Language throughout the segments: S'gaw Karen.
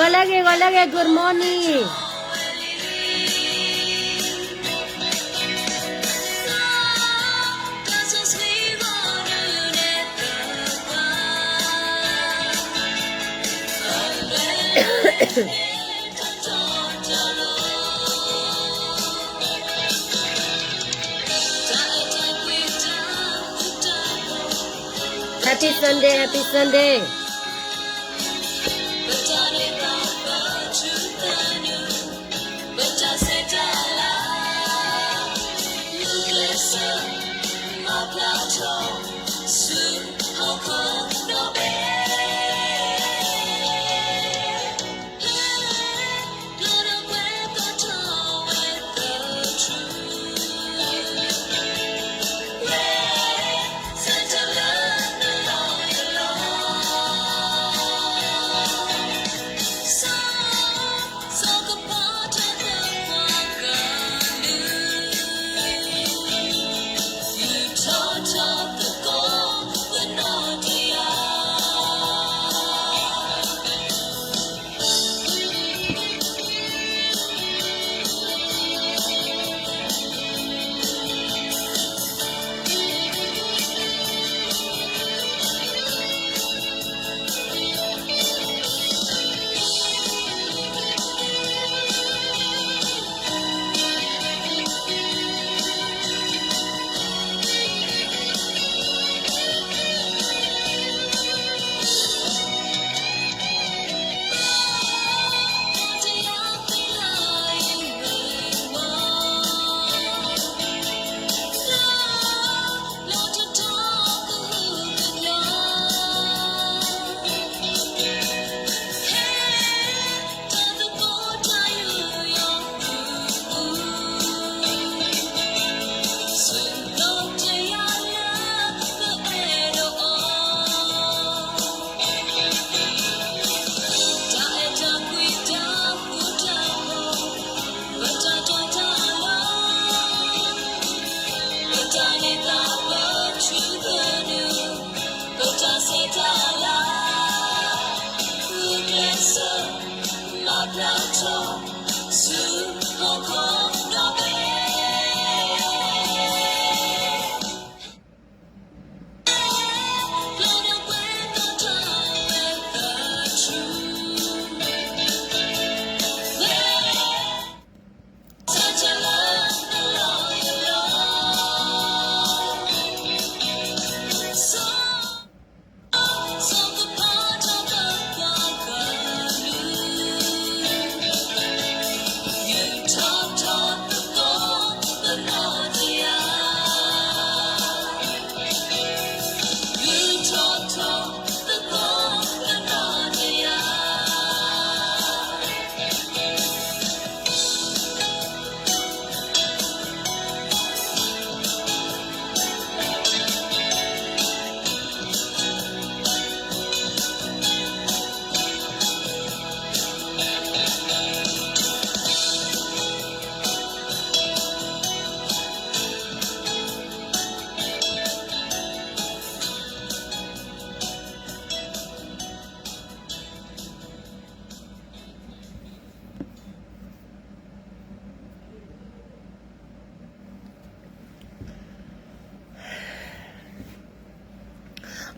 ဂီၤလၢအဂ့ၤ ဂီၤလၢအဂ့ၤ good morning. Happy Sunday, happy Sunday.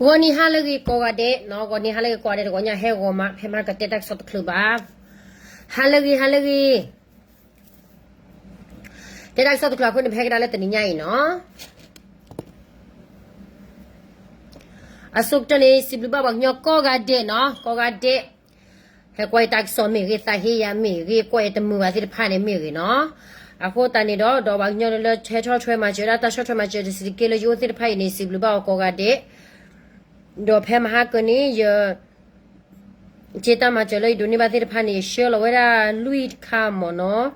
ဂီၤနံၤဟါလၢအဂ့ၤကိးဂၤဒဲးနီၤ, ဂီၤနံၤဟါလၢအဂ့ၤကိးဂၤဒဲး, တဂီၤညါဟဲဂီၤမး ဖဲမဟါကတဲတၢ်ကစီၣ်တချုးဘၣ်. ဟါလၢအဂ့ၤ ဟါလၢအဂ့ၤ, တဲတၢ်ကစီၣ်တချုးအဃိန့ၣ် ပဟဲကဒါလၢတနံၤညါအံၤနီၤ. အဆိကတၢၢ်န့ၣ် စံးဘျုးဘၣ်ပှၤကညီကိးဂၤဒဲးနီၤ, ကိးဂၤဒဲး ဟဲကွၢ်ယတၢ်ကစီၣ်မ့ၢ်ဂ့ၤ, သးဟ့ယၤမ့ၢ်ဂ့ၤ, ကွၢ်ယတမုာ်ဘၣ်သ့ၣ်တဖၣ်န့ၣ်မ့ၢ်ဂ့ၤနီၤ. အဃိသတးန့ၣ်ဒီး ဒီးပှၤကညီလၢဟဲဆီၣ်ထွဲမၤစၢၤဒၣ်တၢ် ဆီၣ်ထွဲမၤစၢၤတစဲးတက့ၢ်လၢယအိၣ်သ့ၣ်တဖၣ်အံၤန့ၣ် စံးဘျုးဘၣ်အီၤကိးဂၤဒဲး, ဒီးဖဲမဟါကန့ၣ် ယ က့တၢ်မၤစၢၤလၢယဒိးန့ၢ်ဘၣ်သ့ၣ်တဖၣ်န့ၣ် ယဆှၢလီၤဝဲဒၣ်လွံၢ်တခါမ့ၢ်နီၤ.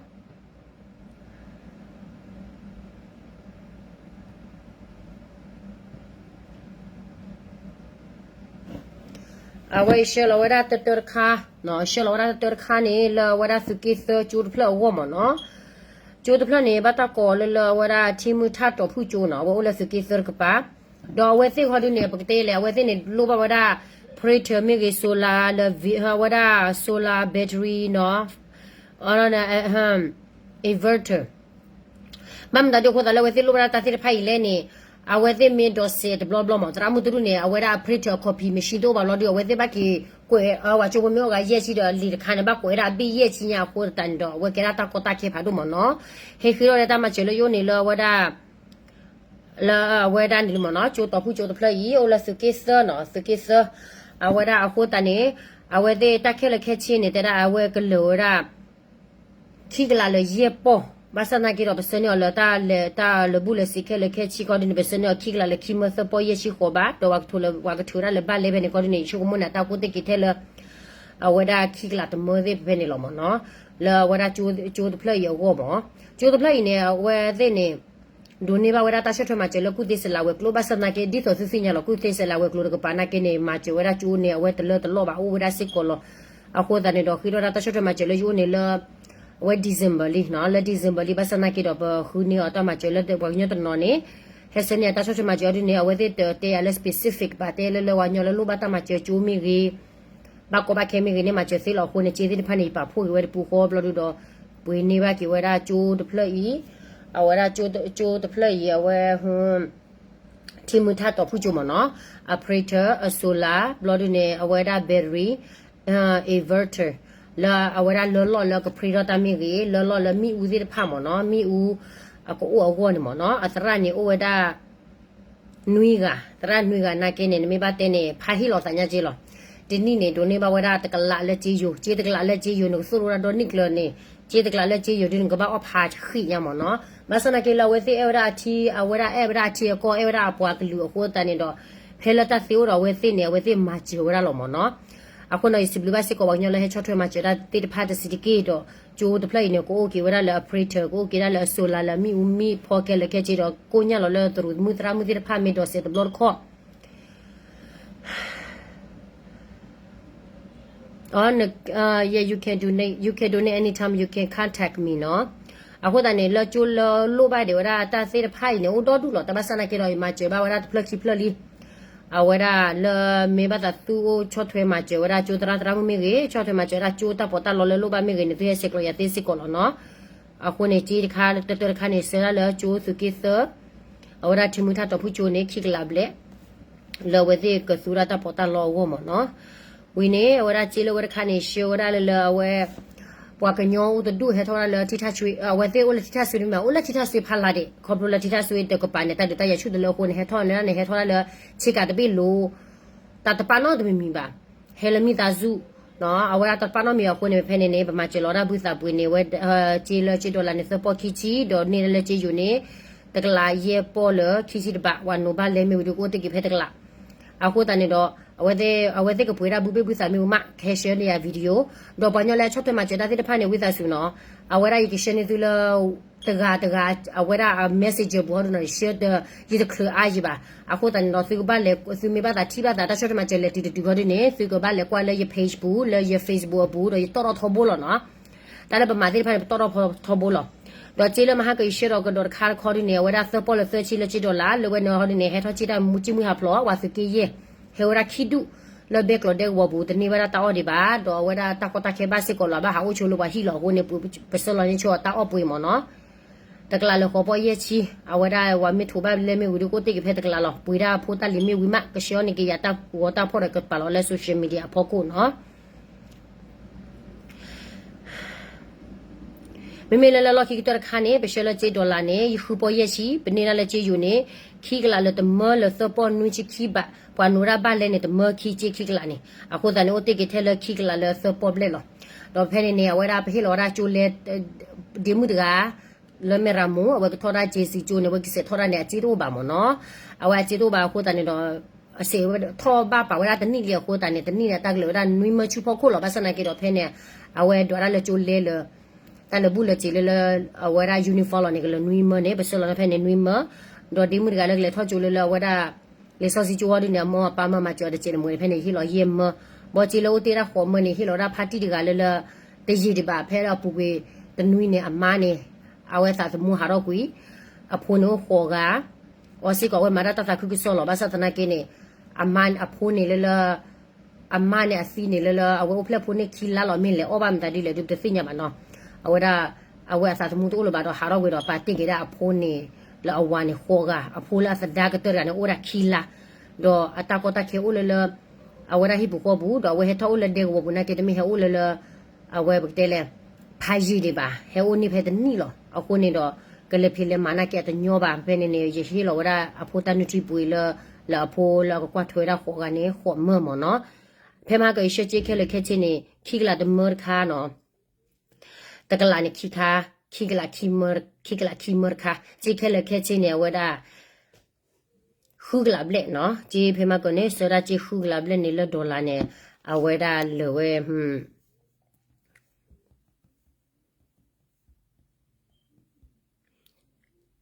အဝဲအံၤဆှၢလီၤဝဲဒၣ်တၢတၢတခါ, ဆှၢလီၤဝဲဒၣ်တၢတၢတခါန့ၣ် လၢအဝဲဒၣ်သုးက့သၢကၠိတဖျၢၣ်အဂီၢ်မ့ၢ်နီၤ. ကၠိတဖျၢၣ်န့ၣ် ဘၣ်တၢ်ကိးလၢ လၢအဝဲဒၣ်ထံမုၢ်ထးတီၤဖုၣ်ကၠိနီၤ, အဝဲအိၣ်လၢသုးက့သၢတကပၤ, ဒီးအဝဲသ့ၣ်ခီဒုန့ၣ် ပကတဲလဲၣ် အဝဲသ့ၣ်န့ၣ်လိၣ်ဘၣ်ဝဲဒၣ် generator မ့ၢ်ဂ့ၤ solar လၢ အဝဲဒၣ် solar battery နီၤ, inverter ဘၣ်မနုၤဒ်အဃိသတးလၢအဝဲသ့ၣ်လိၣ်ဝဲဒၣ်တၢ်သ့ၣ်တဖၣ်အံၤလဲၣ်န့ၣ်, အဝဲသ့ၣ်မ့ၢ်ဒိးစဲးတဘျီဘျီမး သရၣ်မုၣ်တဒူၣ်န့ၣ် အဝဲဒၣ်အ printer အ copy machine တအိၣ်ဘၣ်ဘျီဒီး အဝဲသ့ၣ်ဘၣ်က့ၤကွဲး ဝဲကၠိဖိမ့ၢ်အိၣ်ဂၤယဲၢ်ဆံဒီး လံာ်တခါန့ၣ် ဘၣ်ကွဲးဝဲဒၣ်အဘ့ၣ်ယဲၢ်ဆံညါအဃိသတးန့ၣ်ဒီး အဝဲကဲဒၣ်တၢ်ကီတၢ်ခဲဖးဒိၣ်မးနီၤ. ဟ့ၣ်ဃ့ထီၣ်ဒၣ်တၢ်မၤစၢၤလၢယအိၣ်န့ၣ်လၢအဝဲဒၣ် လၢအဝဲဒၣ်န့ၣ်လံမ့ၢ်နီၤ, ကၠိတီၤဖုၣ်ကၠိတဖျၢၣ်အံၤ အိၣ်လၢသုးက့သၢနီၤ, သုးက့သၢ, အဝဲဒၣ်အဃိသတးန့ၣ် အဝဲသ့ၣ်တၢ်ခဲလၢာ်ခဲဆ့န့ၣ် တဲဒၣ်အဝဲကလၢာ်ဝဲဒၣ် ခံကလးလၢယဲၢ်ပီၢ်, ဘၣ်ဆၣ်သနာ်က့ဒီး ပဆၢန့ၢ်အီၤလၢတၢ်လဲၤ တၢ်လၢာ်ဘူၣ်လၢာ်စံးခဲလၢာ်ခဲဆ့ကီးဒ်န့ၣ် ပဆၢန့ၢ်အီၤခံကလးလၢခံမၢသၢပီၢ်ယဲၢ်ဆံဃိးဘး, ဒီးပှၤကထုးလၢ ပှၤကထုးဝဲဒၣ်လၢဘၣ်လဲၤဖဲန့ၣ်ကီးဒ်န့ၣ် ယဆိကမိၣ်န့ၣ် တၢ်ကိၢ်သ့ၣ်က့ၤထဲလၢ အဝဲဒၣ်ခံကလးတမၢသ့ၣ်ဖဲန့ၣ်လီၤမ့ၢ်နီၤ, လၢအဝဲဒၣ်ကၠိတဖျၢၣ်အံၤအဂီၢ်မ့ၢ်, ကၠိတဖျၢၣ်အံၤန့ၣ် အဝဲသ့ၣ်န့ၣ် ဒိးန့ၢ်ဘၣ်ဝဲဒၣ်တၢ်ဆီၣ်ထွဲမၤစၢၤလၢကူၣ်သ့စဲးလၤဝဲၤကျိၤ ဘၣ်ဆၣ်သနာ်က့ ဒ်သိးသုသ့ၣ်ညါလီၤ ကူၣ်သ့စဲးလၤဝဲၤကျိၤတကပၤနာ်က့န့ၣ် မၤစၢၤဝဲဒၣ်ကၠိန့ၣ် အဝဲတလၢတလီၢ်ဘၣ် အိၣ်ဝဲဒၣ်စ့ၢ်ကီးလီၤ. အဃိသတးန့ၣ်ဒီး ဃ့ထီၣ်ဒၣ်တၢ်ဆီၣ်ထွဲမၤစၢၤလၢယအိၣ်န့ၣ်လၢ အဝဲ December လံနီၤ, လၢ December လံ ဘၣ်ဆၣ်သနာ်က့ဒီး ပဃုန့ၢ်အီၤတၢ်မၤစၢၤလၢပှၤကညီတနီၤန့ၣ် ဟဲဆၢန့ၢ်အတၢ်ဆီၣ်ထွဲမၤစၢၤအီၤဒ်န့ၣ် အဝဲသ့ၣ်တတဲယၤလၢ specific ဘၣ် တဲလၢလၢပှၤကညီလၢလိၣ်ဘၣ်တၢ်မၤစၢၤကၠိမ့ၢ်ဂ့ၤ ဘၣ်ကီဘၣ်ခဲမ့ၢ်ဂ့ၤန့ၣ် မၤစၢၤသ့လီၤ. အဃိန့ၣ် ကၠ့သ့ၣ်တဖၣ်န့ၣ် ယပာ်ဖှိၣ်က့ၤဝဲတပူၤဃီဘျီဒုဒီး ပှ့ၤန့ၢ်ဘၣ်က့ၤဝဲဒၣ်ကၠိတဖျၢၣ်အံၤ, အဝဲဒၣ်ကၠိတဖျၢၣ်အံၤ အဝဲ ထံမုၢ်ထးတီၤဖုၣ်ကၠိမ့ၢ်နီၤ, အ printer အ solar ဘျီဒုန့ၣ် အဝဲဒၣ် battery, inverter လၢအဝဲဒၣ်လၢလီၢ်လၢက print ထီၣ်တၢ်မ့ၢ်ဂ့ၤ, လၢလီၢ်လၢမ့ၣ်အူသ့ၣ်တဖၣ်မ့ၢ်နီၤ, မ့ၣ်အူ အကအိၣ်အဂီၢ်န့ၣ်မ့ၢ်နီၤ, အသရၣ်န့ၣ်အိၣ်ဝဲဒၣ် နွံဂၤ, သရၣ်နွံဂၤနာ်က့န့ၣ် နမ့ၢ်ဘၣ်တဲန့ၣ် ဖးဟ့ၣ်လီၤသးညါက့လီၤ. တနံၣ်န့ၣ် ဒိးန့ၢ်ဘၣ်ဝဲဒၣ်တကလးလၢကၠ့ယိၤ, ကၠ့တကလးလၢကၠ့ယိၤ နကသိၣ်လိဝဲဒၣ်ဒီနံၣ်ကျၢၤန့ၣ် ကၠ့တကလးလၢကၠ့ယိၤဒ်နကဘၣ်အီၣ်ဖးဃံးညါမ့ၢ်နီၤ. ဘၣ်ဆၣ်သနာ်က့လၢအဝဲသ့ၣ်အဲၣ်ဝဲဒၣ်အထံ, အဝဲဒၣ်အဲၣ်ဝဲဒၣ်အထံအကီၢ် အဲၣ်ဝဲဒၣ်အပှၤကလုာ်အဃိသတးန့ၣ်ဒီး ဖဲလၢတၢ်သ့အိၣ်ဒီးအဝဲသ့ၣ်န့ၣ် အဝဲသ့ၣ်မၤစၢၤဝဲဒၣ်လီၤမ့ၢ်နီၤ. အဃိန့ၣ် ယစံးဘျုးဘၣ်စ့ၢ်ကီးပှၤကညီလၢဟဲဆီၣ်ထွဲမၤစၢၤဒၣ်သ့ၣ်တဖၣ်တစံးတက့ၢ်ဒီး ကၠိတဖျၢၣ်အံၤန့ၣ် ကအိၣ်က့ၤဝဲဒၣ်လၢအ printer ကအိၣ်က့ၤဒၣ်လၢအ solar လၢအမ့ၣ်အူမ့ၣ်ဖီခဲလၢာ်ခဲဆ့ဒီး ကိညၢ်လီၤလၢသရူးမုၣ်သရၣ်မုၣ်သ့ၣ်တဖၣ်မ့ၢ်ဒိးစဲးတဘျီတခီၣ် yeah, you can donate, you can donate anytime, you can contact me နီၤ. အဃိသတးန့ၣ် လၢကၠိလၢလိၣ်ဘၣ်ဒံးဝဲဒၣ်တၢ်သ့ၣ်တဖၣ်အံၤန့ၣ် အိၣ်ဒီဒူၣ်လီၤ. တၢ်ဘၣ်ဆၣ်သနာ်က့ဒီး ယမၤစၢၤဘၣ်ဝဲဒၣ်တဖျၢၣ်ခံဖျၢၣ်လံ. အဝဲဒၣ်လၢမ့ၢ်ဘၣ်သးသုအိၣ်ဆီၣ်ထွဲမၤစၢၤဝဲဒၣ်ကၠိသရၣ်သရၣ်မုၣ်မ့ၢ်ဂ့ၤ, ဆီၣ်ထွဲမၤစၢၤဝဲဒၣ်ကၠိတၢ်ပီးတၢ်လီလၢလိၣ်ဘၣ်မ့ၢ်ဂ့ၤန့ၣ် သုဟဲဆဲးကျိးယၤသ့စ့ၢ်ကီးလီၤနီၤ. အဃိန့ၣ် ကၠ့တခါတတၢတခါန့ၣ် ဆှၢဒၣ်လၢကၠိသုးက့သၢ အဝဲဒၣ်ထံမုၢ်ထးတီၤဖုၣ်ကၠိန့ၣ် ခံကလးဘျဲၣ် လၢအဝဲသ့ၣ်ကသူဒၣ်တၢ်ပီးတၢ်လီအဂီၢ်မ့ၢ်နီၤ. ဝံၤန့ၣ် အဝဲဒၣ်ကၠ့လၢဝဲတခါန့ၣ် ဆှၢဝဲဒၣ်လၢလၢအဝဲ ပှၤကညီအိၣ်တဒူၣ်ဟဲထီၣ်ဝဲဒၣ်လၢထံထၣ်စွ့, အဝဲသ့ၣ်အိၣ်လၢထံထၣ်စွ့န့ၣ်မ့ၢ် အိၣ်လၢထံထၣ်စွ့ဖးလၢ်ဒံး ခီဖျိလၢထံထၣ်စွ့တကပၤန့ၣ် တၢ်ဒုးတၢ်ယၤဆူၣ်တလၢအဃိန့ၣ် ဟဲထီၣ်န့ၣ် ဟဲထီၣ်ဝဲဒၣ်လၢ ဆ့ကၤတဘ့ၣ်လိၤ တၢ်တပာ်နီတမံၤမံၤဘၣ်. ဟဲလၢမံသးစူၤ အဝဲဒၣ်တၢ်တပာ်နီတမံၤအဃိန့ၣ် ဖဲန့ၣ်န့ၣ် ပမၤစၢၤလီၤဒၣ်ဘုသးပှ့ၤန့ၣ် ဝဲကၠ့လၢကၠ့ dollar န့ၣ် သၢပီၢ်ခံဆံ ဒီးန့ၢ်ဒၣ်လၢကၠ့ယိၤန့ၣ် တကလးယဲၢ်ပီၢ်လၢခံဆံတဘး ပှၤနိးဘၣ်လဲမ့ၢ်ဝံၤဒီး ကအိၣ်တ့ၢ်က့ၤဖဲတကလး. အဃိသတးန့ၣ်ဒီး အဝဲသ့ၣ်ကပှ့ၤဒၣ်ဘုဘ့ၣ်ဘုသးမ့ၢ်ဝံၤမး ကဟဲဆှၢန့ၢ်ယၤ video ဒီးပှၤကညီလၢဆီၣ်ထွဲမၤစၢၤတၢ်သ့ၣ်တဖၣ်န့ၣ် ဝံသးစူၤနီၤ အဝဲဒၣ်ယကဆှၢန့ၢ်သုလၢ တဂၤတဂၤ အဝဲဒၣ်အ messenger ပူၤဟီဒ်န့ၣ် ဆှၢတ ယတချုးအါယံၤဘၣ်. အဃိသတးန့ၣ်ဒီး သုကဘၣ်လဲၤ သုမ့ၢ်ဘၣ်သးထံၣ်ဘၣ်သးတၢ်ဆီၣ်ထွဲမၤစၢၤလဲၤတုၤတတုၤဃီဒ်န့ၣ် သုကဘၣ်လဲၤကွၢ်လၢယ page ပူၤ လၢယ Facebook အပူၤ ဒီးယတီၣ်ထီၣ်ထီဘိလီၤနီၤ. တၢ်လၢပမၤသ့ၣ်တဖၣ်န့ၣ် ပတီၣ်ထီၣ်ထီဘိလီၤ. ဒီးကၠ့လၢမဟါကယဆှၢဒီးကဒီးတခါတခီဒ်န့ၣ် အဝဲဒၣ်သၢပီၢ်လၢသၢဆံလၢကၠ့ dollar လၢဝဲန့ၣ်ဟီဒ်န့ၣ် ဟဲထီၣ်ကၠ့တၢ်မူကၠံၣ်မုၢ်ဟးဖျိး ပှၤသုးက့ယဲၢ် ဟဲဝဲဒၣ်ခံဒူၣ် လၢဘဲကျိးဒဲကဝီၤပူၤ တန့ၢ်ဝဲဒၣ်တၢ်အီၣ်ဒံးဘၣ် ဒီးအဝဲဒၣ်တၢ်ကီတၢ်ခဲဘၣ်စ့ၢ်ကီးလီၤ ဘၣ်ဟးအိၣ်ဆိလၢပှၤဟံၣ်လီၤအဃိန့ၣ် ပစၢလီၤန့ၢ်ဆိအတၢ်အီၣ်ပှ့ၤမ့ၢ်နီၤ. တကလးလၢဃိးပီၢ်ယဲၢ်ဆံ အဝဲဒၣ်ဝၤမ့ၢ်ထိးဘၣ်လဲမ့ၢ်ဝံၤဒီး ကအိၣ်တ့ၢ်က့ၤဖဲတကလးလီၤ. ပှ့ၤဒၣ်ဖိတၢ်လံၤမ့ၢ်ဝံၤမး ကဆှၢအီၤန့ၢ်က့ၤယၤတၢ်ဂီၤတၢ်ဖီၣ်ဒီးကပာ်လီၤလၢ social media အဖီခိၣ်နီၤ. မ့မ့ၢ်လၢလၢလီၢ်ခံကတၢၢ်တခါန့ၣ် ပဆှၢလၢကၠ့ dollar န့ၣ် ယဃုပီၢ်ယဲၢ်ဆံ ပန့ၢ်ဒၣ်လၢကၠ့ယိၤန့ၣ် ခံကလးလၢတမၢလၢသၢပီၢ်နွံဆံခံဘး ပှၤနိးဒၣ်ဘၣ်လဲန့ၣ် တမၢခံကၠ့ခံကလးန့ၣ် အဃိသတးန့ၣ် အိၣ်တ့ၢ်က့ၤထဲလၢခံကလးလၢသၢပီၢ်ဘျဲၣ်လီၤ. ဒီးဖဲန့ၣ်န့ၣ် အဝဲဒၣ်ပဟ့ၣ်လီၤဝဲဒၣ်ကၠိလဲ ဒ့မုၣ်တဂၤ လၢမဲၢ်ရၤမူ အဝဲကထီၣ်ဒၣ် JC ကၠိန့ၣ် အဝဲကစဲးထီၣ်ဒၣ်န့ၣ် အစ့တအိၣ်ဘၣ်မ့ၢ်နီၤ. အဝဲအစ့တအိၣ်ဘၣ်အဃိသတးန့ၣ်ဒီး အစဲးဝဲထီၣ်ဘၣ်ပာ်ဝဲဒၣ်တနံၣ်လံအဃိသတးန့ၣ် တနံၣ်န့ၣ် တၢ်ကလၢာ်ဝဲဒၣ်နွံမၢဆူဖီခိၣ်လီၤ. ဘၣ်ဆၣ်သနာ်က့ဒီးဖဲန့ၣ် အဝဲဒွးဒၣ်လၢကၠိလဲလၢ တၢ်လၢာ်ဘူၣ်လၢာ်စ့းလၢလၢ အဝဲဒၣ် uniform လီၤန့ၣ် ကလၢာ်နွံမၢန့ၣ် ပဆှၢလီၤန့ၢ်ဖဲန့ၣ်နွံမၢ ဒီးဒ့မုၣ်တဂၤလၢကလဲၤထီၣ်ကၠိလၢလၢအဝဲဒၣ် လံာ်စီဆှံကၠိဝဲဒ်န့ၣ် အမိၢ်အပၢ်မၢမၤစၢၤအီၤတစဲးန့ၣ်မ့ၢ်န့ၣ် ဖဲန့ၣ်ဟ့ၣ်လီၤယဲၢ်မၢ ဘီကၠ့လၢအိၣ်တ့ၢ်ဒၣ်ဃိးမၢန့ၣ် ဟ့ၣ်လီၤဒၣ်ဖါတံၢ်တဂၤလၢလၢ တယံာ်ဒံးဘၣ်ဖဲလၢအပူၤကွံာ်တနွံန့ၣ် အမါန့ၣ် အဝဲသးသမူဟးထီၣ်ကွံာ် အဖိန့ၣ်အိၣ်ဃိးဂၤ အီၤစ့ၢ်ကီးအဝဲမၤတၢ်တၢ်သးခုကစီၣ်လီၤ. ဘၣ်ဆၣ်သနာ်က့န့ၣ် အမါအဖိန့ၣ်လၢလၢ အမါန့ၣ်အသံန့ၣ်လၢလၢ အဝဲအိၣ်ဖျဲၣ်ဖိန့ၢ်ခံလါလီၤ မ့ၢ်လဲၤအီၣ်ဘၣ်မတၤဒ်လဲၣ်ဒုး ပတသ့ၣ်ညါဘၣ်နီၤ. အဝဲဒၣ် အဝဲအသးသမူတအိၣ်လၢၤဘၣ်ဒီး ဟးထီၣ်ဝံၤဒီး ပာ်တ့ၢ်က့ၤဒၣ်အဖိန့ၣ် လၢအဝၤန့ၣ်ဃိးဂၤ, အဖိလၢအသဒါကတၢၢ်တဂၤန့ၣ် အိၣ်ဝဲဒၣ်ခံလါ, ဒီးအတၢ်ကီတၢ်ခဲအိၣ်လၢလၢ အဝဲဒၣ်ဟံၣ်ပူၤဃီပူၤ, ဒီးအဝဲဟဲထီၣ်အိၣ်လၢဒဲကဝီၤပူၤနာ်က့ တမ့ၢ်ဟဲအိၣ်လၢလၢ အဝဲပကတဲလဲၣ် ဖးယံာ်ဒံးဘၣ်, ဟဲအိၣ်န့ၢ်ဖဲတနံၣ်လီၤ. အဃိန့ၣ်ဒီး ကလဲၤဖံးလဲၤမၤနာ်က့အတညီဘၣ်. ဖဲန့ၣ်န့ၣ် ယဟ့ၣ်လီၤဝဲဒၣ်အဖိတၢ်နုၢ်ထံပှ့ၤလၢ လၢအဖိလၢအကကွၢ်ထွဲဝဲဒၣ်ဃိးဂၤန့ၣ် ဃိးမၢမၢ်နီၤ. ဖဲမဟါကီးယဆှၢစ့ခဲလၢာ်ခဲဆ့န့ၣ် ခံကလးတမၢတခါနီၤ, တကလးန့ၣ်ခံခါ, ခံကလးခံမၢ, ခံကလးခံမၢတခါ, စ့ခဲလၢာ်ခဲဆ့န့ၣ် အဝဲဒၣ် ဃုကလးဘျဲၣ်နီၤ. စ့ဖဲမဟါကီးန့ၣ် ဆှၢဒၣ်စ့ဃုကလးဘျဲၣ်န့ၣ်လၢ dollar န့ၣ် အဝဲဒၣ်လၢာ်ဝဲ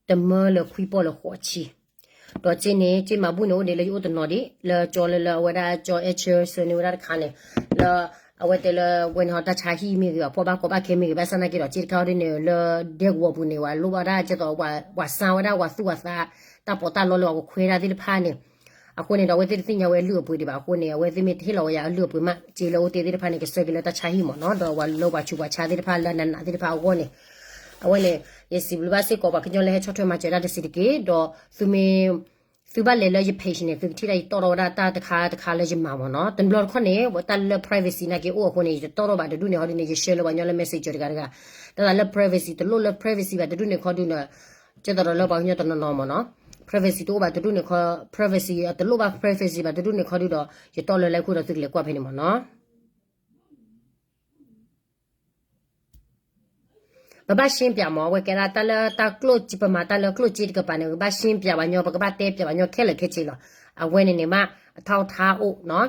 တမၢလၢခွံပီၢ်လၢဃိးဆံ, ဒီးစ့န့ၣ် စ့မၤဘူၣ်န့ၣ်အိၣ်ဒံးလၢယအိၣ်တနီၤဒံး လၢကၠီလၢလၢအဝဲဒၣ်ကၠီ အဲဆၢ ဆှၢန့ၢ်ဝဲဒၣ်တခါန့ၣ်, လၢ အဝဲတဲလၢဝဲန့ၣ်ဟီတၢ်ဆါဟံၣ်မ့ၢ်ဂ့ၤ ပှၤဖီၣ်ဘၣ်ကီဘၣ်ခဲမ့ၢ်ဂ့ၤ ဘၣ်ဆၣ်နာ်က့ဒီး စ့တခါအီၤဒ်န့ၣ် လၢဒဲကဝီၤပူၤန့ၣ် ပှၤလိၣ်ဘၣ်ဝဲဒၣ်ကဲသိး ပှၤစါဝဲဒၣ်ပှၤသူၣ်ပှၤသး တၢ်ပီးတၢ်လီလၢပှၤကခွဲဒၣ်သ့ၣ်တဖၣ်န့ၣ်, အဃိန့ၣ်ဒီး အဝဲသ့ၣ်တသ့ၣ်ညါဝဲအလုၢ်အပှ့ၤဒံးဘၣ်အဃိန့ၣ် အဝဲသ့ၣ်မ့ၢ်တဟ့ၣ်လီၤဝဲယၤအလုၢ်အပှ့ၤမး စ့လၢအိၣ်တ့ၢ်သ့ၣ်တဖၣ်န့ၣ် ကဆှၢက့ၤလၢတၢ်ဆါဟံၣ်မၢ်နီၤ, ဒီးပှၤလၢပှၤဆူးပှၤဆါသ့ၣ်တဖၣ်လၢနးနးသ့ၣ်တဖၣ်အဂီၢ်န့ၣ်, အဝဲန့ၣ် ယစံးဘျုးဘၣ်စ့ၢ်ကီးပှၤကညီလၢဟဲဆီၣ်ထွဲမၤစၢၤဒၣ်တစဲးတက့ၢ်, ဒီးသုမ့ၢ် သုဘၣ်လဲၤလၢယ page န့ၣ် သုကထံၣ်ဒၣ်ယတီၣ်ထီၣ်ဝဲဒၣ်တၢ်တခါတခါလၢယမၤမၢ်နီၤ, တဘျီတခီၣ်န့ၣ် တၢ်လၢ privacy နာ်က့အိၣ်အဃိန့ၣ် ယတတီၣ်ထီၣ်ဘၣ်တဒူၣ်န့ၣ် ဟီဒ်န့ၣ် ယဆှၢလၢပှၤကညီလၢ messenger တဂၤတဂၤ, တၢ်သးလၢ privacy တလိၣ်လၢ privacy ဘၣ်တဒူၣ်န့ၣ်ခီဒုးန့ၣ် ကဲသိးဒီးလၢပှၤကညီတနီၤနီၤမၢ်နီၤ, privacy တအိၣ်ဘၣ်တဒူၣ်န့ၣ်ခီ, privacy တလိၣ်ဘၣ် privacy ဘၣ်တဒူၣ်န့ၣ်ခီဒုးဒီး ယတီၣ်လၢလၢခိၣ်ဒီးသုကလဲၤကွၢ်ဖဲန့ၣ်မၢ်နီၤ. ပဘၣ်ရှင်းပြမၢ်, အဝဲကဲဒၣ်တၢ်လၢတၢ်ကျိၣ်စ့ ပမၤတၢ်လၢကျိၣ်စ့တကပၤန့ၣ် ပကဘၣ်ရှင်းပြပှၤကညီ, ပကဘၣ်တဲပြပှၤကညီခဲလၢာ်ခဲဆ့လီၤ. အဝဲန့ၣ်န့ၣ်မး အထီၣ်ထါအိၣ်နီၤ.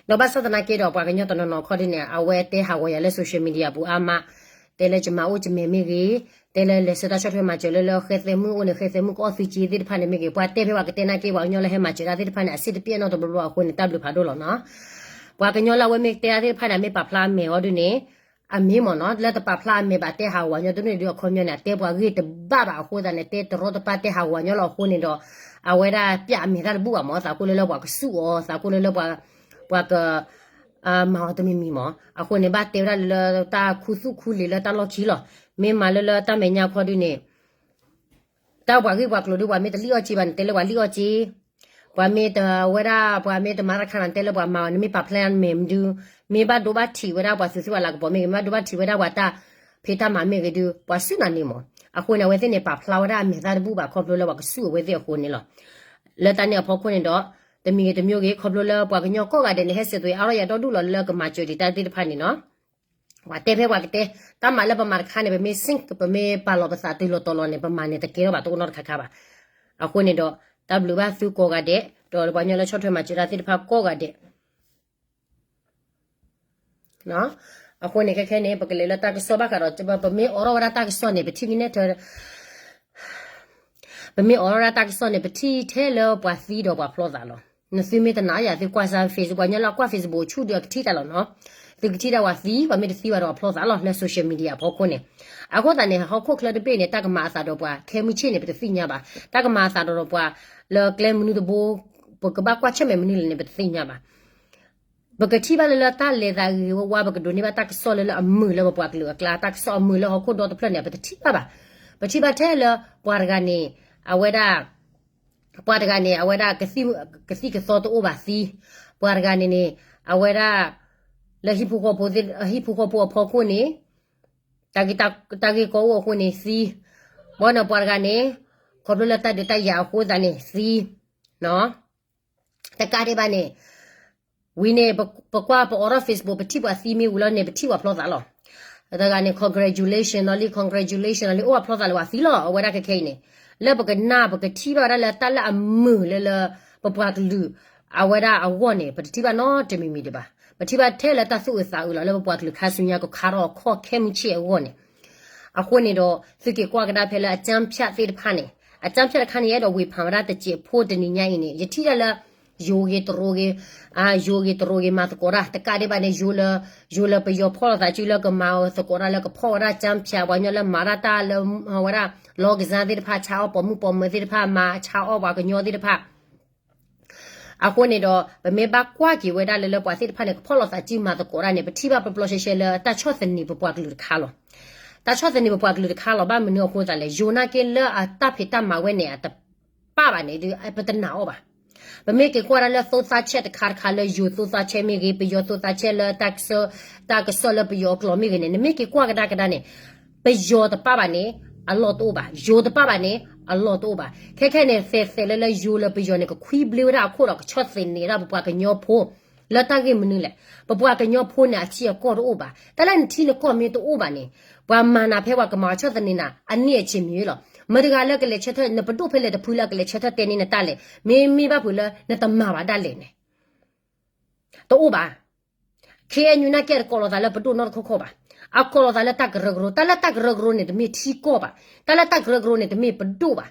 ဒီးဘၣ်ဆၣ်သနာ်က့ဒီး ပှၤကညီတနီၤနီၤခီဒ်န့ၣ် အဝဲတဲဟးဂီၤယၤလၢ social media ပူၤအါမး, တဲလၢယမၤအိၣ်ယမဲာ်မ့ၢ်ဂ့ၤ, တဲလၢလဲၤဆှၢတၢ်ဆီၣ်ထွဲမၤစၢၤလၢလၢ ဃဲသဲမုၣ်အိၣ်န့ၣ် ဃဲသဲမုၣ်ကအီၣ်သုက့သ့ၣ်တဖၣ်န့ၣ်မ့ၢ်ဂ့ၤ, ပှၤတဲဖဲပှၤကတဲနာ်က့ ပှၤကညီလၢဟဲမၤစၢၤတၢ်သ့ၣ်တဖၣ်န့ၣ် အဆံးတပျဲၣ်နီတဘျီဘျီအဃိန့ၣ် တၢ်ဘျုးဖးဒိၣ်လီၤနီၤ. ပှၤကညီလၢအဝဲမ့ၢ်တဲတၢ်သ့ၣ်တဖၣ်န့ၣ် အမ့ၢ်ပာ်ဖျါအမဲာ်အီၤဒုးန့ၣ် အမ့ၢ်မၢ်နီၤ, လၢတပာ်ဖျါအမဲာ်ဘၣ်တဲဟးဂီၤပှၤကညီတဒူၣ်န့ၣ်ဒုး အခီပညီန့ၣ် အတဲပှၤဂ့ၢ်တဘၣ်ဘၣ်အဃိသတးန့ၣ် တဲတရီတပါတဲဟးဂီၤပှၤကညီလီၤအဃိန့ၣ်ဒီး အဝဲဒၣ်ပျၢ်အမဲာ်တၢ်တဘူၣ်ဘၣ်မၢ်, သးကိၣ်လၢလၢပှၤကစူၣ်အီၤ, သးကိၣ်လၢလၢပှၤ ပှၤက မၤအီၤတမံၤမံၤမၢ်. အဃိန့ၣ် ဘၣ်တဲဝဲဒၣ်လၢလၢတၢ်ခူသူၣ်ခူလံာ်လၢတၢ်လီၢ်ခံလီၤ. မ့ၢ်မၤလၢလၢတၢ်မဲာ်ညါခီဒုးန့ၣ် တၢ်ပှၤဂ့ၢ်ပှၤကျိၤဒုး ပှၤမ့ၢ်တလံၣ်အီၣ်စ့ဘၣ်န့ၣ် တဲလၢပှၤလံၣ်အီၣ်စ့, ပှၤမ့ၢ်တဝဲဒၣ် ပှၤမ့ၢ်တမၤတၢ်တခါန့ၣ် တဲလၢပှၤမၤအီၤန့ၣ် မ့ၢ်ပာ်ဖျါမဲာ်မနုၤ, မ့ၢ်ဘၣ်ဒိဘၣ်ထံးဝဲဒၣ်ပှၤသူၣ်စူၤအလၤကပီၤမ့ၢ်ဂ့ၤ, မ့ၢ်ဘၣ်ဒိဘၣ်ထံးဝဲဒၣ်ပှၤတၢ်ဖံးတၢ်မၤမ့ၢ်ဂ့ၤဒုး ပှၤစူၢ်နၤန့ၣ်မၢ်. အဃိန့ၣ် အဝဲသ့ၣ်န့ၣ် ပာ်ဖျါဝဲဒၣ်အမဲာ်တၢ်တဘူၣ်ဘၣ်ခီဖျိလၢပှၤကစူၣ်အဝဲသ့ၣ်အဃိန့ၣ်လီၤ. လၢတၢ်န့ၣ်အဖီခိၣ်န့ၣ်ဒီး တမံၤဂ့ၤတမံၤဂ့ၤ ခီဖျိလၢပှၤကညီကိးဂၤဒဲးန့ၣ် ဟဲစဲးသွဲးအါထီၣ်ယၤဒီဒူၣ်လီၤလၢကမၤစၢၤဒံးတၢ်သ့ၣ်တဖၣ်န့ၣ်နီၤ. ပှၤတဲဖဲပှၤကတဲ, တၢ်မၤလၢပမၤတခါန့ၣ် ပမ့ၢ် sync ပမ့ၢ်ပာ်လီၤပသးတုၤလီၤတီၤလီၤန့ၣ် ပမၤန့ၣ် တကဲထီၣ်ဘၣ်တအိၣ်နီတခါခါဘၣ်. အဃိန့ၣ်ဒီး တၢ်ဘျုးဘၣ်သုကိးဂၤဒဲး ဒီးပှၤကညီလၢဆီၣ်ထွဲမၤစၢၤတၢ်သ့ၣ်တဖၣ်ကိးဂၤဒဲး အဃိန့ၣ် ခဲခဲန့ၣ် ပကလဲၤလၢတၢ်ကစီၣ်ဘၣ်ဃးဒီး ပမ့ၢ်အိးထီၣ်ဝဲဒၣ်တၢ်ကစီၣ်န့ၣ် ပထံၣ်ကနဲထၢ ပမ့ၢ်အိးထီၣ်ဝဲဒၣ်တၢ်ကစီၣ်န့ၣ် ပထံၣ်ထဲလၢပှၤသံဒီးပှၤဖျီသးလီၤ. နသုမ့ၢ်တနာ်ယၤ သုကွၢ်စၢ် Facebook ပှၤကညီလၢအကွၢ် Facebook ဆူၣ်ဒီးအကထံၣ်တၢ်လီၤနီၤ. သုကထံၣ်တၢ်ပှၤသံ ပှၤမ့ၢ်တသံဘၣ်ဒီးအဖျီသးလီၤ လၢ social media အဖီခိၣ်န့ၣ်. အဃိသတးန့ၣ် ဟီၣ်ခိၣ်ချၢတဘ့ၣ်န့ၣ် တၢ်ကမၤအသးဒီးပှၤခဲမုၢ်ဆ့ၣ်န့ၣ် ပတသ့ၣ်ညါဘၣ်. တၢ်ကမၤအသးဒီးပှၤလၢကျဲမနုၤတဘိ ပကဘၣ်ကွၢ်ဆၢၣ်မဲာ်မနုၤလဲၣ်န့ၣ် ပတသ့ၣ်ညါဘၣ်. ပကထံၣ်ဘၣ်လၢလၢတၢ်လဲၤသးဂ့ၤဝါဝါ ပကဒိးန့ၢ်ဘၣ်တၢ်ကစီၣ်လၢလၢအမုာ်လၢပပှၤကလုာ်အကျါ တၢ်ကစီၣ်အမုာ်လၢဟီၣ်ခိၣ်ဒီတဖျၢၣ်န့ၣ် ပတထံၣ်ဘၣ်ဘၣ်. ပထံၣ်ဘၣ်ထဲလၢပှၤတဂၤန့ၣ် အဝဲဒၣ် ပှၤတဂၤန့ၣ် အဝဲဒၣ် ကသံၣ်ကသီတအိၣ်ဘၣ်သံ, ပှၤတဂၤန့ၣ်န့ၣ် အဝဲဒၣ် လၢဟံၣ်ဖိဃီဖိအဖီခိၣ်န့ၣ် တၢ်ဂ့ၢ်ကီအိၣ်အဃိန့ၣ်သံ, ဘီန့ၣ်ပှၤတဂၤန့ၣ် ခီဖျိလၢတၢ်ဒုးတၢ်ယၤအဃိသတးန့ၣ်သံ တကးဒံးဘၣ်န့ၣ် ဝံၤန့ၣ် ပကွၢ်ပအိးထီၣ် Facebook ပထံၣ်ပှၤသံမ့ၢ်ဝံၤလီၤန့ၣ် ပထံၣ်ပှၤဖျီသးလီၤ. တဂၤန့ၣ် congratulation လီၤလံ congratulation လီၤလံ အိၣ်ပှၤဖျီသးလၢပှၤသံလီၤ အဝဲဒၣ်ခဲခဲအံၤန့ၣ် လၢပကနၣ် ပကထံၣ်ဘၣ်ဝဲဒၣ်လၢတၢ်လၢအမုာ်လၢလၢ ပပှၤကလုာ် အဝဲဒၣ်အဂီၢ်န့ၣ် ပတထံၣ်ဘၣ်နီတမံၤမံၤဒံးဘၣ်. ပထံၣ်ဘၣ်ထဲလၢတၢ်သူၣ်အုးသးအုးလီၤ လၢပပှၤကလုာ်ခါဆူညါကခါထီၣ်အခီၣ်ခဲမုၢ်ဆ့ၣ်အဂီၢ်န့ၣ်. အဃိန့ၣ်ဒီး သုက့ၤကွၢ်ကဒါဖဲလၢ အကၠၢဖၠးသ့ၣ်တဖၣ်န့ၣ် အကၠၢဖၠးတခါန့ၣ် ယအဲၣ်ဒိးဝေဖန်ဝဲဒၣ်တစဲးဖိတနံၤညါအံၤန့ၣ် ယထံၣ်ဒၣ်လၢ ယိၤဂ့ၤတရိၤဂ့ၤ ယိၤဂ့ၤတရိၤဂ့ၤ မၤသကိးတၢ် တကးဒံးဘၣ်န့ၣ် ယိၤလၢ ယိၤလၢပယီၤဖီၣ်လိာ်သးစုလၢကမၤသကိးတၢ်လၢကဖီၣ်ဝဲဒၣ်ကၠၢဖၠး ပှၤကညီလၢမၤတၢ်တၢ်လၢ ဝဲဒၣ် လောင်းကစား သ့ၣ်တဖၣ် ဆါအီၣ်ပိာ်မုၣ်ပိာ်မၢၤသ့ၣ်တဖၣ် မၤဆါအီၣ်ပှၤကညီသ့ၣ်တဖၣ် အဃိန့ၣ်ဒီး ပမ့ၢ်ဘၣ်ကွၢ်က့ၤဝဲဒၣ်လၢ လၢပှၤသ့ၣ်တဖၣ်န့ၣ် ကဖီၣ်လိာ်သးစုမၤသကိးတၢ်န့ၣ် ပထံၣ်ဘၣ်ပျီပျီရှဲရှဲလၢတၢ်ဆီၣ်သနံးပပှၤကလုာ်တခါလီၤ. တၢ်ဆီၣ်သနံးပပှၤကလုာ်တခါလီၤ. ဘၣ်မနုၤအဃိသတးလဲၣ်, ယိၤနာ်က့လၢအတၢ်ဖံးတၢ်မၤဝဲန့ၣ် အတပၣ်ဘၣ်န့ၣ် ပတနာ်အီၤဘၣ်. ပမ့ၢ်က့ၤကွၢ်ဒၣ်လၢသိသးဆဲးတခါတခါ လၢယိၤသိသးဆဲးမ့ၢ်ဂ့ၤ, ပယီၤသိသးဆဲးလၢ တၢ်ကစီၣ်လၢပယီၤအကျိာ်မ့ၢ်ဂ့ၤန့ၣ်, နမ့ၢ်က့ၤကွၢ်ကဒါကဒါန့ၣ်, ပယီၤတပၣ်ဘၣ်န့ၣ် အလီၢ်တအိၣ်ဘၣ်, ယိၤတပၣ်ဘၣ်န့ၣ် အလီၢ်တအိၣ်ဘၣ်. ခဲခဲန့ၣ် သဲးသဲးလၢလၢယိၤလၢပယီၤန့ၣ် ကခွံဘျ့ဝဲဒၣ်အခိၣ်ဒီး ကဆီၣ်သနံးဒၣ်ပပှၤကညီဖိ လၢတၢ်ဂ့ၢ်မနုၤလဲၣ်. ပပှၤကညီဖိန့ၣ် အထံအကီၢ်တအိၣ်ဘၣ်. တၢ်လၢနထံနကီၢ်မ့ၢ်တအိၣ်ဘၣ်န့ၣ်, ပှၤမၤနၤဖဲပှၤကမၤအီၤဆီၣ်သနံးနၤ အန့ၢ်အဆံးမံၤလီၤ. မတၤတဂၤလၢကလဲၤဆၢထၢၣ်, နပဒိၣ်ဖဲလဲၣ်တဖုလၢအကလဲၤဆၢထၢၣ်တဲန့ၢ်နတၢ်လဲၣ်, မ့မ့ၢ်ဘၣ်ဖုးလၢနတမၤဘၣ်ဒၣ်လဲာ်န့ၣ် တအိၣ်ဘၣ်. ခ့ၣ်အဲၣ်ယူၣ် နာ်က့တကိးလီၤသးလၢပဒိၣ်နီတခီခီဘၣ်. အကိးလီၤသးလၢတၢ်ကရၢကရိ, တၢ်လၢတၢ်ကရၢကရိန့ၣ် တမ့ၢ်ထံကီၢ်ဘၣ်, တၢ်လၢတၢ်ကရၢကရိန့ၣ် တမ့ၢ်ပဒိၣ်ဘၣ်.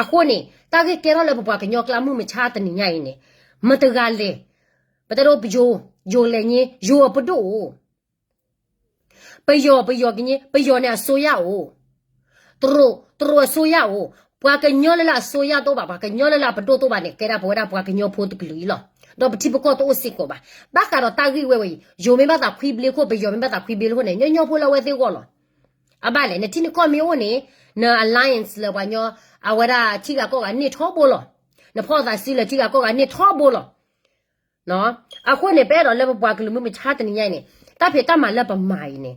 အဃိန့ၣ် တၢ်ဂ့ၢ်ကဲထီၣ်လၢပပှၤကညီကျါမုၢ်မဆါတနံၤညါအံၤန့ၣ်, မတၤတဂၤလဲၣ်, ပတဲဒိပယိၤ, ယိၤလဲၤညါ, ယိၤအပဒိၣ်အိၣ် ပယီၤ, ပယီၤကညီ, ပယီၤန့ၣ်အစိုးရအိၣ်, တရူး, တရူးအစိုးရအိၣ်, ပှၤကညီလၢလၢအစိုးရတအိၣ်ဘၣ်, ပှၤကညီလၢလၢအပဒိၣ်တအိၣ်ဘၣ်န့ၣ် ကဲဒၣ်ပဝဲဒၣ်ပှၤကညီဖိတကလုာ်အံၤလီၤ. ဒီးပထံပကီၢ်တအိၣ်စ့ၢ်ကီးဘၣ်. ဘၣ်ဃးဒီးတၢ်ဂ့ၢ်ဝဲဝဲအံၤ ယိၤမ့ၢ်ဘၣ်သးခွံဘျ့ခိၣ်, ပယီၤမ့ၢ်ဘၣ်သးခွံဘျ့ခိၣ်န့ၣ် ညီညီဖိလၢအဝဲသ့ၣ်ဂီၢ်လီၤ. အဘၣ်လဲၣ်, နထံနကီၢ်မ့ၢ်အိၣ်န့ၣ်, န alliance လၢပှၤကညီ, အဝဲဒၣ်ထံဂၤကီၢ်ဂၤန့ၢ်ထီဘိလီၤ. နဖီၣ်သးစုလၢထံဂၤကီၢ်ဂၤန့ၢ်ထီဘိလီၤ. အဃိန့ၣ် ပအဲၣ်ဒိးလၢပပှၤကလုာ်မုၢ်မဆါတနံၤညါအံၤန့ၣ်, တၢ်ဖံးတၢ်မၤလၢပမၤအံၤန့ၣ်,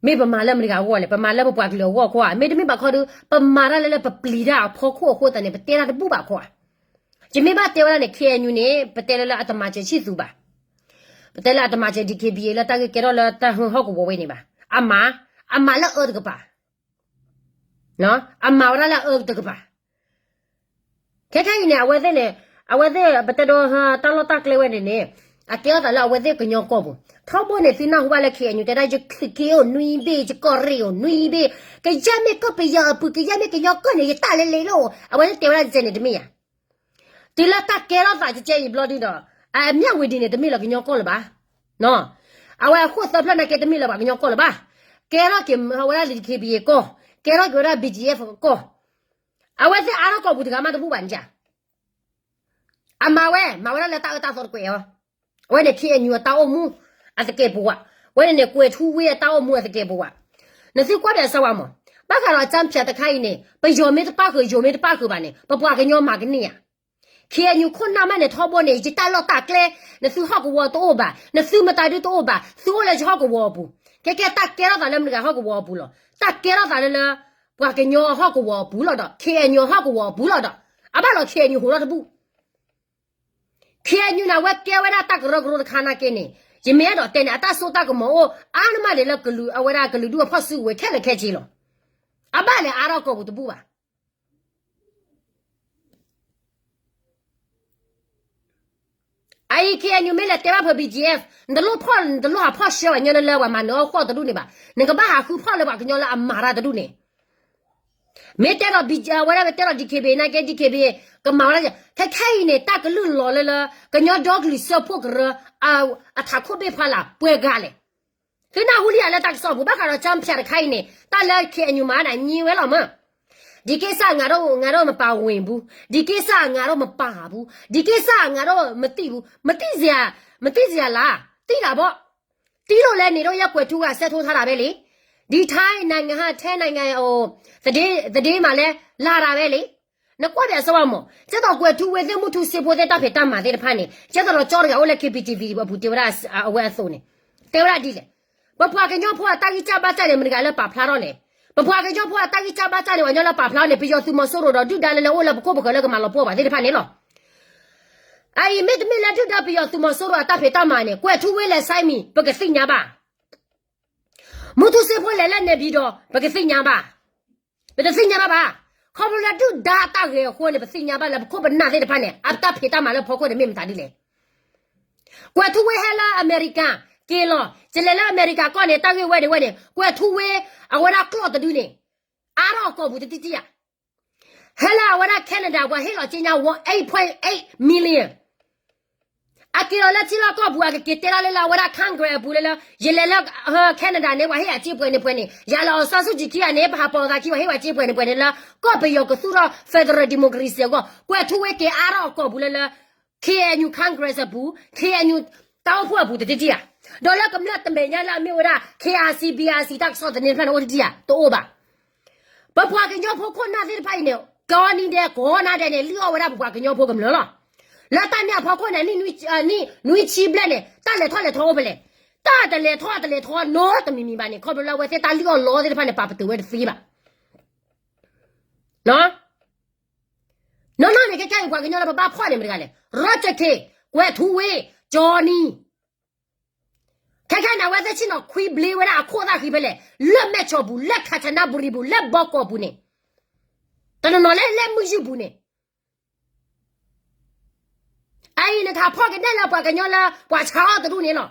မ့ၢ်ပမၤလၢမတၤတဂၤအဂီၢ်လဲၣ်, ပမၤလၢပပှၤကလုာ်အဂီၢ်အဃိဧါ, မ့တမ့ၢ်ဘၣ်ခီဒီး ပမၤတၢ်လၢလၢပပျံၤတၢ်အဖီခိၣ်အဃိသတးန့ၣ် ပတဲတၢ်တဘူၣ်ဘၣ်အဃိဧါ. ယမ့ၢ်ဘၣ်တဲဝဲဒၣ်န့ၣ် ခ့ၣ်အဲၣ်ယူၣ်န့ၣ် ပတဲလၢလၢအတမၤစၢၤဆံၣ်သူဘၣ်. ပတဲလၢအတမၤစၢၤ DKBA လၢတၢ်ဂ့ၢ်ကဲထီၣ်လၢတၢ်ဟၢဟီၣ်ကဝီၤဝဲန့ၣ်ဘၣ်. အမၤ, အမၤလၢအအၢတကပၤ အမၤဝဲဒၣ်လၢအအၢတကပၤ. ခဲခဲအံၤန့ၣ် အဝဲသ့ၣ်န့ၣ်, အဝဲသ့ၣ် ပတဲဒိ တၢ်လီၢ်တၢ်ကျဲဝဲန့ၣ်န့ၣ်, အကဲထီၣ်သးလၢအဝဲသ့ၣ်ကညီကီၢ်ပူၤ. ထီဘိန့ၣ် သုနၢ်ဟူဘၣ်လၢ ခ့ၣ်အဲၣ်ယူၣ် တဲဒၣ် ယချံးက့အိၣ်နွံဘ့ၣ်, ယကီၢ်ရ့ၣ်အိၣ်နွံဘ့ၣ်, ကယဲၢ်မ့ၢ်ကီၢ်ပယီၤအပူၤ, ကယဲၢ်မ့ၢ်ကညီကီၢ်န့ၣ် ယတၢ်လဲၤလဲၤလီၤ. အဝဲသ့ၣ်တဲဝဲဒၣ်ကဲန့ၣ်တမ့ၢ်ဧါ. တုၤလၢတၢ်ကဲထီၣ်သးကဲကဲအံၤဘျီဒုဒီး, အမၠၣ်ဝံၤဒ်န့ၣ် တမ့ၢ်လၢကညီကီၢ်လၢၤဘၣ်. အဝဲအဃိၣ်သၢဖျၢၣ်နာ်က့တမ့ၢ်လၢပှၤကညီကီၢ်လၢၤဘၣ်. ကဲထီၣ်က့ၤဝဲဒၣ်လၢ DKBA ကီၢ်, ကဲထီၣ်က့ၤဝဲဒၣ် BGF ကီၢ်. အဝဲသ့ၣ်အါထီၣ်ကီၢ်ပူၤတဂၤမးတဘူၣ်ဘၣ်န့ၣ်ဧါ. အမၤဝဲ, မၤဝဲဒၣ်လၢတၢ်အၢတၢ်သီတကွဲးအီၤ. အဝဲန့ၣ် ခ့ၣ်အဲၣ်ယူၣ် အတၢ်အိၣ်မူအသကဲးပဝး, အဝဲန့ၣ်န့ၣ် ကွဲၤထူဝ့အတၢ်အိၣ်မူအသကဲးပဝး. နသုကွၢ်ဒီးစၢဝါမး, ဘၣ်ဃးဒီးကၠၢဖၠးတခါအံၤန့ၣ် ပယီၤမ့ၢ်တပၣ်ဃုာ် ယိၤမ့ၢ်တပၣ်ဃုာ်ဘၣ်န့ၣ် ပပှၤကညီမၤကန့ၢ်ဧါ. ခ့ၣ်အဲၣ်ယူၣ် ခိၣ်နၢ်မးန့ၣ် ထီဘိန့ၣ် ယတၢ်လီၢ်တၢ်ကျဲ, နသုဟီၣ်ကဝီၤတအိၣ်ဘၣ်, နသုမတၤဒုတအိၣ်ဘၣ်, သုအိၣ်လၢယဟီၣ်ကဝီၤအပူၤ. ခဲကဲတၢ်ကဲထီၣ်သးလၢမတၤတဂၤဟီၣ်ကဝီၤအပူၤလီၤ. တၢ်ကဲထီၣ်သးလၢလၢ ပှၤကညီဟီၣ်ကဝီၤအပူၤလီၤဒီး ခ့ၣ်အဲၣ်ယူၣ် ဟီၣ်ကဝီၤအပူၤလီၤဒီး, အဘၣ်လီၤ ခ့ၣ်အဲၣ်ယူၣ် ဟူးထီၣ်တဘူၣ်. ခ့ၣ်အဲၣ်ယူၣ်န့ၣ် အဝဲကဲဝဲဒၣ်တၢ်ကရၢကရိတခါနာ်က့န့ၣ်, ယမ့ၢ်အဲၣ်ဒိးတဲန့ၣ် အတၢ်စိတၢ်ကမီၤအိၣ်အါန့ၢ်မးဒံးလၢကလုာ်အဝဲဒၣ်ကလုာ်ဒူၣ်အဖီၣ်စုကဝဲၤခဲလၢာ်ခဲဆ့လီၤ. အဘၣ်လဲၣ်အါထီၣ်ကီၢ်ပူၤတဘူၣ်ဘၣ်. အအံၤ ခ့ၣ်အဲၣ်ယူၣ် မ့ၢ်လဲၤတဲဘၣ်ဖဲ BGF, နတလိၣ်ဖီၣ်, နတလိၣ်ဟးဖီၣ်ဆှၢဘၣ်ညီလၢလၢပှၤမၤနၢၤအီၣ်ဃီၣ်တဒူၣ်န့ၣ်ဘၣ်. နကဘၣ်ဟးဃုဖီၣ်လၢပှၤကညီလၢအမၤတၢ်တဒူၣ်န့ၣ် မ့ၢ်တဲဒီး အဝဲဒၣ်မ့ၢ်တဲဒီး DKBA နာ်က့ DKBA ကမၤဝဲဒၣ်, ခဲခဲအံၤန့ၣ် တၢ်ကလုၢ်လီၤလၢလၢ ကညီဒီကလုာ်စၢဖှိၣ်ကရၢ အထးခိၣ်ဘ့ၣ်ဖးလၢ်ပှဲၤဂၤလဲၣ်. သုနၢ်ဟူလံဧါလၢတၢ်ကစီၣ်ပူၤ ဘၣ်ဃးဒီးကၠၢဖၠးတခါအံၤန့ၣ် တၢ်လၢ ခ့ၣ်အဲၣ်ယူၣ် မၤန့ၣ် အညံဝဲလီၤမး. ဒီကိစ္စ ငါတို့မပါဝင်ဘူး, ဒီကိစ္စ ငါတို့မပါဘူး, ဒီကိစ္စ ငါတို့မသိဘူး, မသိစရာ, မသိစရာလား, သိတာပေါ့. သိလို့လဲ နေတော့ ကွဲးထူးဝဲ အဆဲထိုးထားတာပဲလေ. ဒီထိုင်းနိုင်ငံဟဲ ထိုင်းနိုင်ငံ ဟို သတင်း, သတင်းမှာလည်း လာတာပဲလေ. နကွၢ်ဒီးအစဝါမး, ကဲသိးကွဲးထူးဝဲသ့ၣ် မုၢ်ထူစ့ဖိသ့ၣ် တၢ်ဖံးတၢ်မၤသ့ၣ်တဖၣ်န့ၣ် ကဲသိးဒီးကၠီတဂၤအိၣ်လၢ KBTV အပူၤ တဲဝဲဒၣ်အဝဲအသိးန့ၣ်, တဲဝဲဒၣ်ဒ်လဲၣ်. ပပှၤကညီဖိအတၢ်ဂံၢ်စၢ်ဘါစၢ်န့ၣ် မတၤတဂၤလၢပာ်ဖျါထီၣ်လဲၣ်. ပပှၤကညီဖိအတၢ်ဂံၢ်စၢ်ဘါစၢ်န့ၣ် ပှၤကညီလၢပာ်ဖျါထီၣ်န့ၣ် ပယီၤသုးမီၤစိရိၤဒီး ဒုၣ်ဒါလၢလၢအိၣ်လၢပခိၣ်ပဃၢၤလၢကမၤလီၤပှီၢ်ပှၤသ့ၣ်တဖၣ်န့ၣ်လီၤ. အအံၤမ့တမ့ၢ်လၢဒုၣ်ဒါပယီၤသုးမီၤစိရိၤအတၢ်ဖံးတၢ်မၤန့ၣ် ကွဲးထူးဝဲလဲၤ sign မံၤ ပကသ့ၣ်ညါဘၣ်. မုၢ်ထူစ့ဖိလဲၤလၢ နေပြည်တော် ပကသ့ၣ်ညါဘၣ်. ပတသ့ၣ်ညါဘၣ်ဘၣ်. ခီဖျိလၢဒုၣ်ဒါအတၢ်ဂဲၤအဃိန့ၣ် ပသ့ၣ်ညါဘၣ်လၢပခိၣ်ပနၢ်သ့ၣ်တဖၣ်န့ၣ် အတၢ်ဖံးတၢ်မၤလၢဖီခိၣ်န့ၣ် မ့ၢ်မတၤဒ်လဲၣ်. ကွဲးထူးဝဲဟဲလၢအမဲရကၤ က့ၤလီၤ. ယလဲၤလၢအမဲရကၤကီၢ်န့ၣ် တၢ်ဂ့ၢ်ဝဲန့ၣ်ဝဲန့ၣ် ကွဲးထူးဝဲ အဝဲဒၣ်ကျိာ်တဒုန့ၣ် အါထီၣ်အကီၢ်ပူၤတတံၢ်တံၢ်ဧါ. ဟဲလၢအဝဲဒၣ် Canada ပှၤဟ့ၣ်လီၤက့ညါ one, eight point eight million. အက့ၤလီၤလၢထံလီၢ်ကီၢ်ပူၤ အကက့ၤတဲဒၣ်လၢလၢအဝဲဒၣ် Congress အပူၤလၢလၢ ယလဲၤလၢ Canada န့ၣ် ပှၤဟ့ၣ်အစ့ပှဲၤန့ၣ်ပှဲၤန့ၣ် ယၤလၢ အောင်ဆန်းစုကြည် ခံဂၤန့ၣ် ပဟးပိာ်သးခံ ပှၤဟ့ၣ်ဝဲစ့ပှဲၤန့ၣ်ပှဲၤန့ၣ်လၢ ကီၢ်ပယီၤကသူၣ်ထီၣ် federal democracy အဂီၢ် ကွဲးထူးဝဲက့ၤအါထီၣ်အကီၢ်ပူၤလၢလၢ Congress အပူၤ, KNU တၢ်အိၣ်ဖှိၣ်အပူၤတထံၣ်ဧါ. ဒီးလၢကမျၢၢ်တမဲာ်ညါလၢအမ့ၢ်ဝဲဒၣ် KIC, BIC တၢ်ကစီၣ်သန့တဖျၢၣ်န့ၣ်အိၣ်တထံၣ်ဧါ, တအိၣ်ဘၣ်. ပပှၤကညီဖိခိၣ်နၢ်သ့ၣ်တဖၣ်အံၤန့ၣ် ကိးနံၤဒဲးကိးနၤဒဲးန့ၣ် လံၣ်အီၣ်ဝဲဒၣ်ပပှၤကညီဖိကမျၢၢ်လီၤ. လၢတၢ်န့ၣ်အဖီခိၣ်န့ၣ် နံၣ်နွံဆံဘျဲၣ်န့ၣ် တၢ်လဲၤထီၣ်လဲၤထီအိၣ်ဖဲလဲၣ်. တၢ်တလဲၤထီၣ်တလဲၤထီနီတမံၤမံၤဘၣ်န့ၣ် ခီဖျိလၢအဝဲသ့ၣ်တၢ်လံၣ်အီၣ်လီသ့ၣ်တဖၣ်န့ၣ် ပာ်ပတုာ်ဝဲတသ့ဘၣ်. နီၢ်နီၢ်န့ၣ် ခဲခဲအံၤ ပှၤကညီလၢပဘၣ်ဖီၣ်န့ၣ်မတၤတဂၤလဲၣ်, ရီၣ်ကၠၣ်ခ့ၣ်, ကွဲၤထူဝ့, ကၠီနံၤ. ခဲခဲန့ၣ် အဝဲသ့ၣ်ဆ့ၣ်နီၤခွံဘျ့ဝဲဒၣ်အခိၣ်သၣ်ဃံဖဲလဲၣ်, လၢမဲၢ်ဆီးပူၤ, လၢခးဆနါဘူရံပူၤ, လၢဘီကီးပူၤန့ၣ်, တနီၤနီၤလၢလၢမုၢ်ယုၢ်ပူၤန့ၣ် အအံၤနကဟးဖီၣ်ကနဲၣ်လၢပှၤကညီလၢပှၤဆါအီၣ်တဒူၣ်န့ၣ်လီၤ.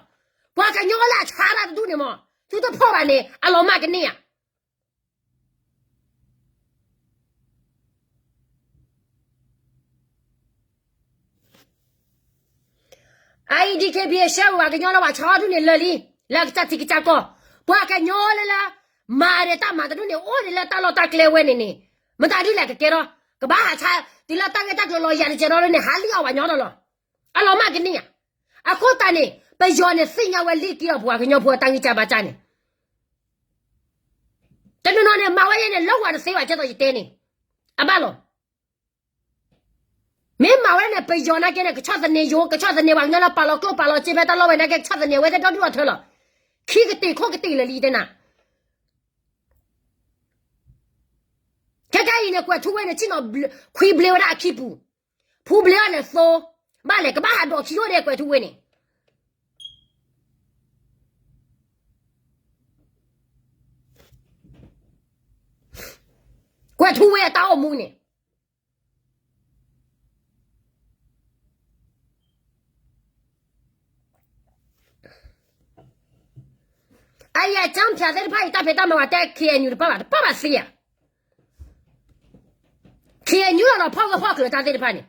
ပှၤကညီလၢအဆါတၢ်တဒူၣ်န့ၣ်မး, သုတဖီၣ်ဘၣ်န့ၣ် အလီၤမၢ်ကန့ၢ်ဧါ. အအံၤ DKBA အဆှၢဝဲပှၤကညီလၢပှၤဆါအီၣ်တဒူၣ်န့ၣ်လၢာ်လံ, လၢအကစၢ်ထံကစၢ်ကီၢ်, ပှၤကညီလၢလၢ မၤဒီးတၢ်မၤတဒူၣ်န့ၣ် အိၣ်ဒံးလၢတၢ်လီၢ်တၢ်ကျဲဝဲန့ၣ်န့ၣ်, မတၤဒုးလဲၣ်ကကဲထီၣ်, ကဘၣ်ဟးဆါ တုၤလၢတၢ်ဂ့ၢ်တၢ်ကျိၤလီၤယၤတကဲထီၣ်ဒ်န့ၣ် ဟးလံၣ်အီၣ်ပှၤညီဒီးလီၤ. အလီၤမၢ်ကန့ၢ်ဧါ. အဃိသတးန့ၣ် ပယီၤန့ၣ်သ့ၣ်ညါဝဲလံာ်က့ၤအီၤ ပှၤကညီဖိအတၢ်ဂံၢ်စၢ်ဘါစၢ်န့ၣ်, တနီၤနီၤန့ၣ် မၤဝဲယဲန့ၣ် လၢဝၤတသ့ဘၣ် ကဲသိးယတဲန့ၣ်, အဘၣ်လီၤ. မ့ၢ်မၤဝဲန့ၣ် ပယီၤနာ်က့န့ၣ် ကဆီၣ်သနံးယိၤ, ကဆီၣ်သနံးပှၤကညီလၢပာ်လီၤကျိၣ်ပာ်လီၤစ့ဖဲတၢ်လီၢ်ဝဲနာ်က့ ကဆီၣ်သနံးအဝဲသ့ၣ်ဒီဒူၣ်အီၤထၢလီၤ. ခံကတ့ၢ်ခိၣ်ကတ့ၢ်လၢာ်လံတဲနၤ. ခဲခဲအံၤန့ၣ် ကွဲၤထူဝ့န့ၣ် ဆ့ၣ်နီၤခွံဘျ့ဝဲဒၣ်အခံပူၤ, ဖူဘျ့အီၤန့ၣ်သိ, ဘၣ်လဲၣ် ကဘၣ်ဟးဒိးခံအိၣ်ဒဲးကွဲၤထူဝ့န့ၣ် ကွဲၤထူဝ့အတၢ်အိၣ်မူန့ၣ် အအံၤအကၠၢဖၠးသ့ၣ်တဖၣ်အံၤ တၢ်ဖံးတၢ်မၤဝဲတဲ KNU တပၣ်ဘၣ် တပၣ်ဘၣ်သ့ဧါ. KNU လီၤဒီးဖီၣ်ဂၢၢ်ဖီၣ်ကျၢၤတၢ်သ့ၣ်တဖၣ်န့ၣ်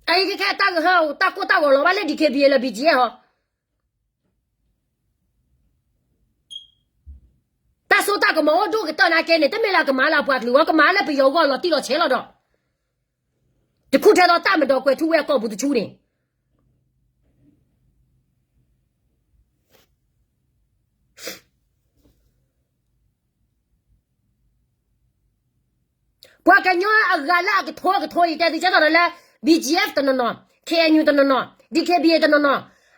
အအံၤကခဲတၢ်ဂၢၢ်ဟၢ တၢ်ကိၢ်တၢ်ဂီၤလီၤဘၣ်လၢ DKBA လၢ BGF ဟီ တၢ်စိတၢ်ကမီၤအိၣ်ဒိၣ်ကတၢၢ်နာ်က့န့ၣ် တမ့ၢ်လၢကမၤလၢအပှၤကလုာ်ဝဲ ကမၤလၢပယီၤဂီၢ်လီၤတံၢ်လီၤဆဲးလီၤဒီး တခူၣ်ထဲသိးတၢ်မၤဒီးကွဲၤထူဝ့အကီၢ်ပူၤတဆူန့ၣ် ပှၤကညီအဂၤလၢအကထိကထိအံၤ တဲသုကဲထီၣ်ဒီးလၢ BGF တနီၤနီၤ, KNU တနီၤနီၤ, DKBA တနီၤနီၤ,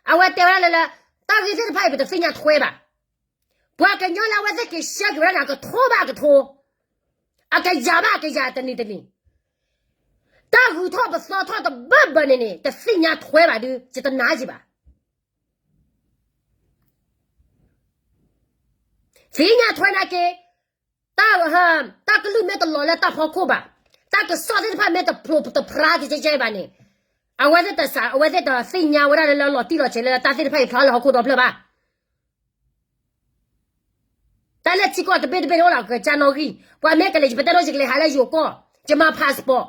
အဝဲတဲဝဲဒၣ်လၢလၢ တၢ်ဂ့ၢ်သ့ၣ်တဖၣ်အံၤ ပတသ့ၣ်ညါထွဲဘၣ်. ပှၤကညီလၢအဝဲသ့ၣ်က့ၤဆှၢက့ၤဝဲဒၣ်န့ၣ် အကထိဘၣ်အကထိ, အကယၤဘၣ်အကယၤတနံၤတနံၤ, တၢ်ဂုၤထီၣ်ပသီထီၣ်တဘၢဘၢန့ၣ်န့ၣ် တသ့ၣ်ညါထွဲဘၣ်ဒုး ယတနာ်ယံၤဘၣ်. သ့ၣ်ညါထွဲနာ်က့ တၢ် တၢ်ကလုၢ်မ့ၢ်တလီၤလၢတၢ်ဖီခိၣ်ဘၣ်, တၢ်ကစီၣ်သ့ၣ်တဖၣ်မ့ၢ်တဖျိတဖျါကကဲကဲဘၣ်န့ၣ်, အဝဲသ့ၣ်တစး အဝဲသ့ၣ်တသ့ၣ်ညါဝဲဒၣ်လၢလၢလီၤတံၢ်လီၤဆဲးလၢတၢ်သ့ၣ်တဖၣ်အံၤဖျါလၢဟီၣ်ခိၣ်ဒီဖျၢၣ်ဘၣ်. တၢ်လၢထံကီၢ်တဘ့ၣ်တဘ့ၣ်န့ၣ်အိၣ်လၢကစၢ်နီၣ်ဂံၢ်, ပှၤမ့ၢ်ကလဲၤ ယပတဲဒိးယကလဲၤဟးလၢယိၤကီၢ်, ယမၤ passport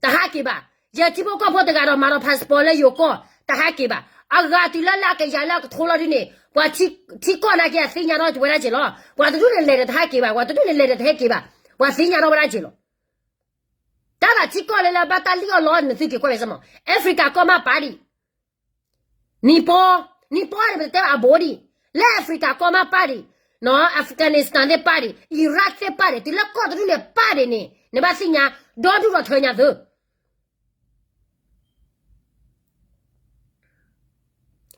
တဟးက့ၤဘၣ်. ယထံဖိကီၢ်ဖိတဂၤဒီးမၤဒီး passport လၢယိၤကီၢ် တဟးက့ၤဘၣ်. အဂၤတုၤလၢလၢအကယၤလၢအကထိလီၤဒုန့ၣ် ပှၤထံကီၢ်နာ်က့အသ့ၣ်ညါထီၣ်ဝဲဒၣ်က့ၤလီၤ. ပှၤတဒူၣ်န့ၣ်လဲၤဒီးတဟးက့ၤဘၣ်, ပှၤတဒူၣ်န့ၣ်လဲၤဒီးတဟဲက့ၤဘၣ်, ပှၤသ့ၣ်ညါထီၣ်ဝဲဒၣ်က့ၤလီၤ. တၢ်ဘၣ်ထံကီၢ်လၢလၢဘၣ်တၢ်လံၣ်အီၣ်လီအီၣ်န့ၣ် သုက့ၤကွၢ်ဝဲစ့ၢ်မး, Africa ကီၢ်မးပာ်ဒံး, နံၣ်ပီ, နံၣ်ပီန့ၣ် ပတတဲဘၣ်အဘိဒံး, လၢ Africa ကီၢ်မးပာ်ဒံး, Afghanistan သ့ၣ်ပာ်ဒံး, Iraq သ့ၣ်ပာ်ဒံး, တုၤလၢကီၢ်တဒူၣ်န့ၣ်ပာ်ဒံးန့ၣ် နဘၣ်သ့ၣ်ညါ ဒီဒူၣ်ဒီထၢညါသု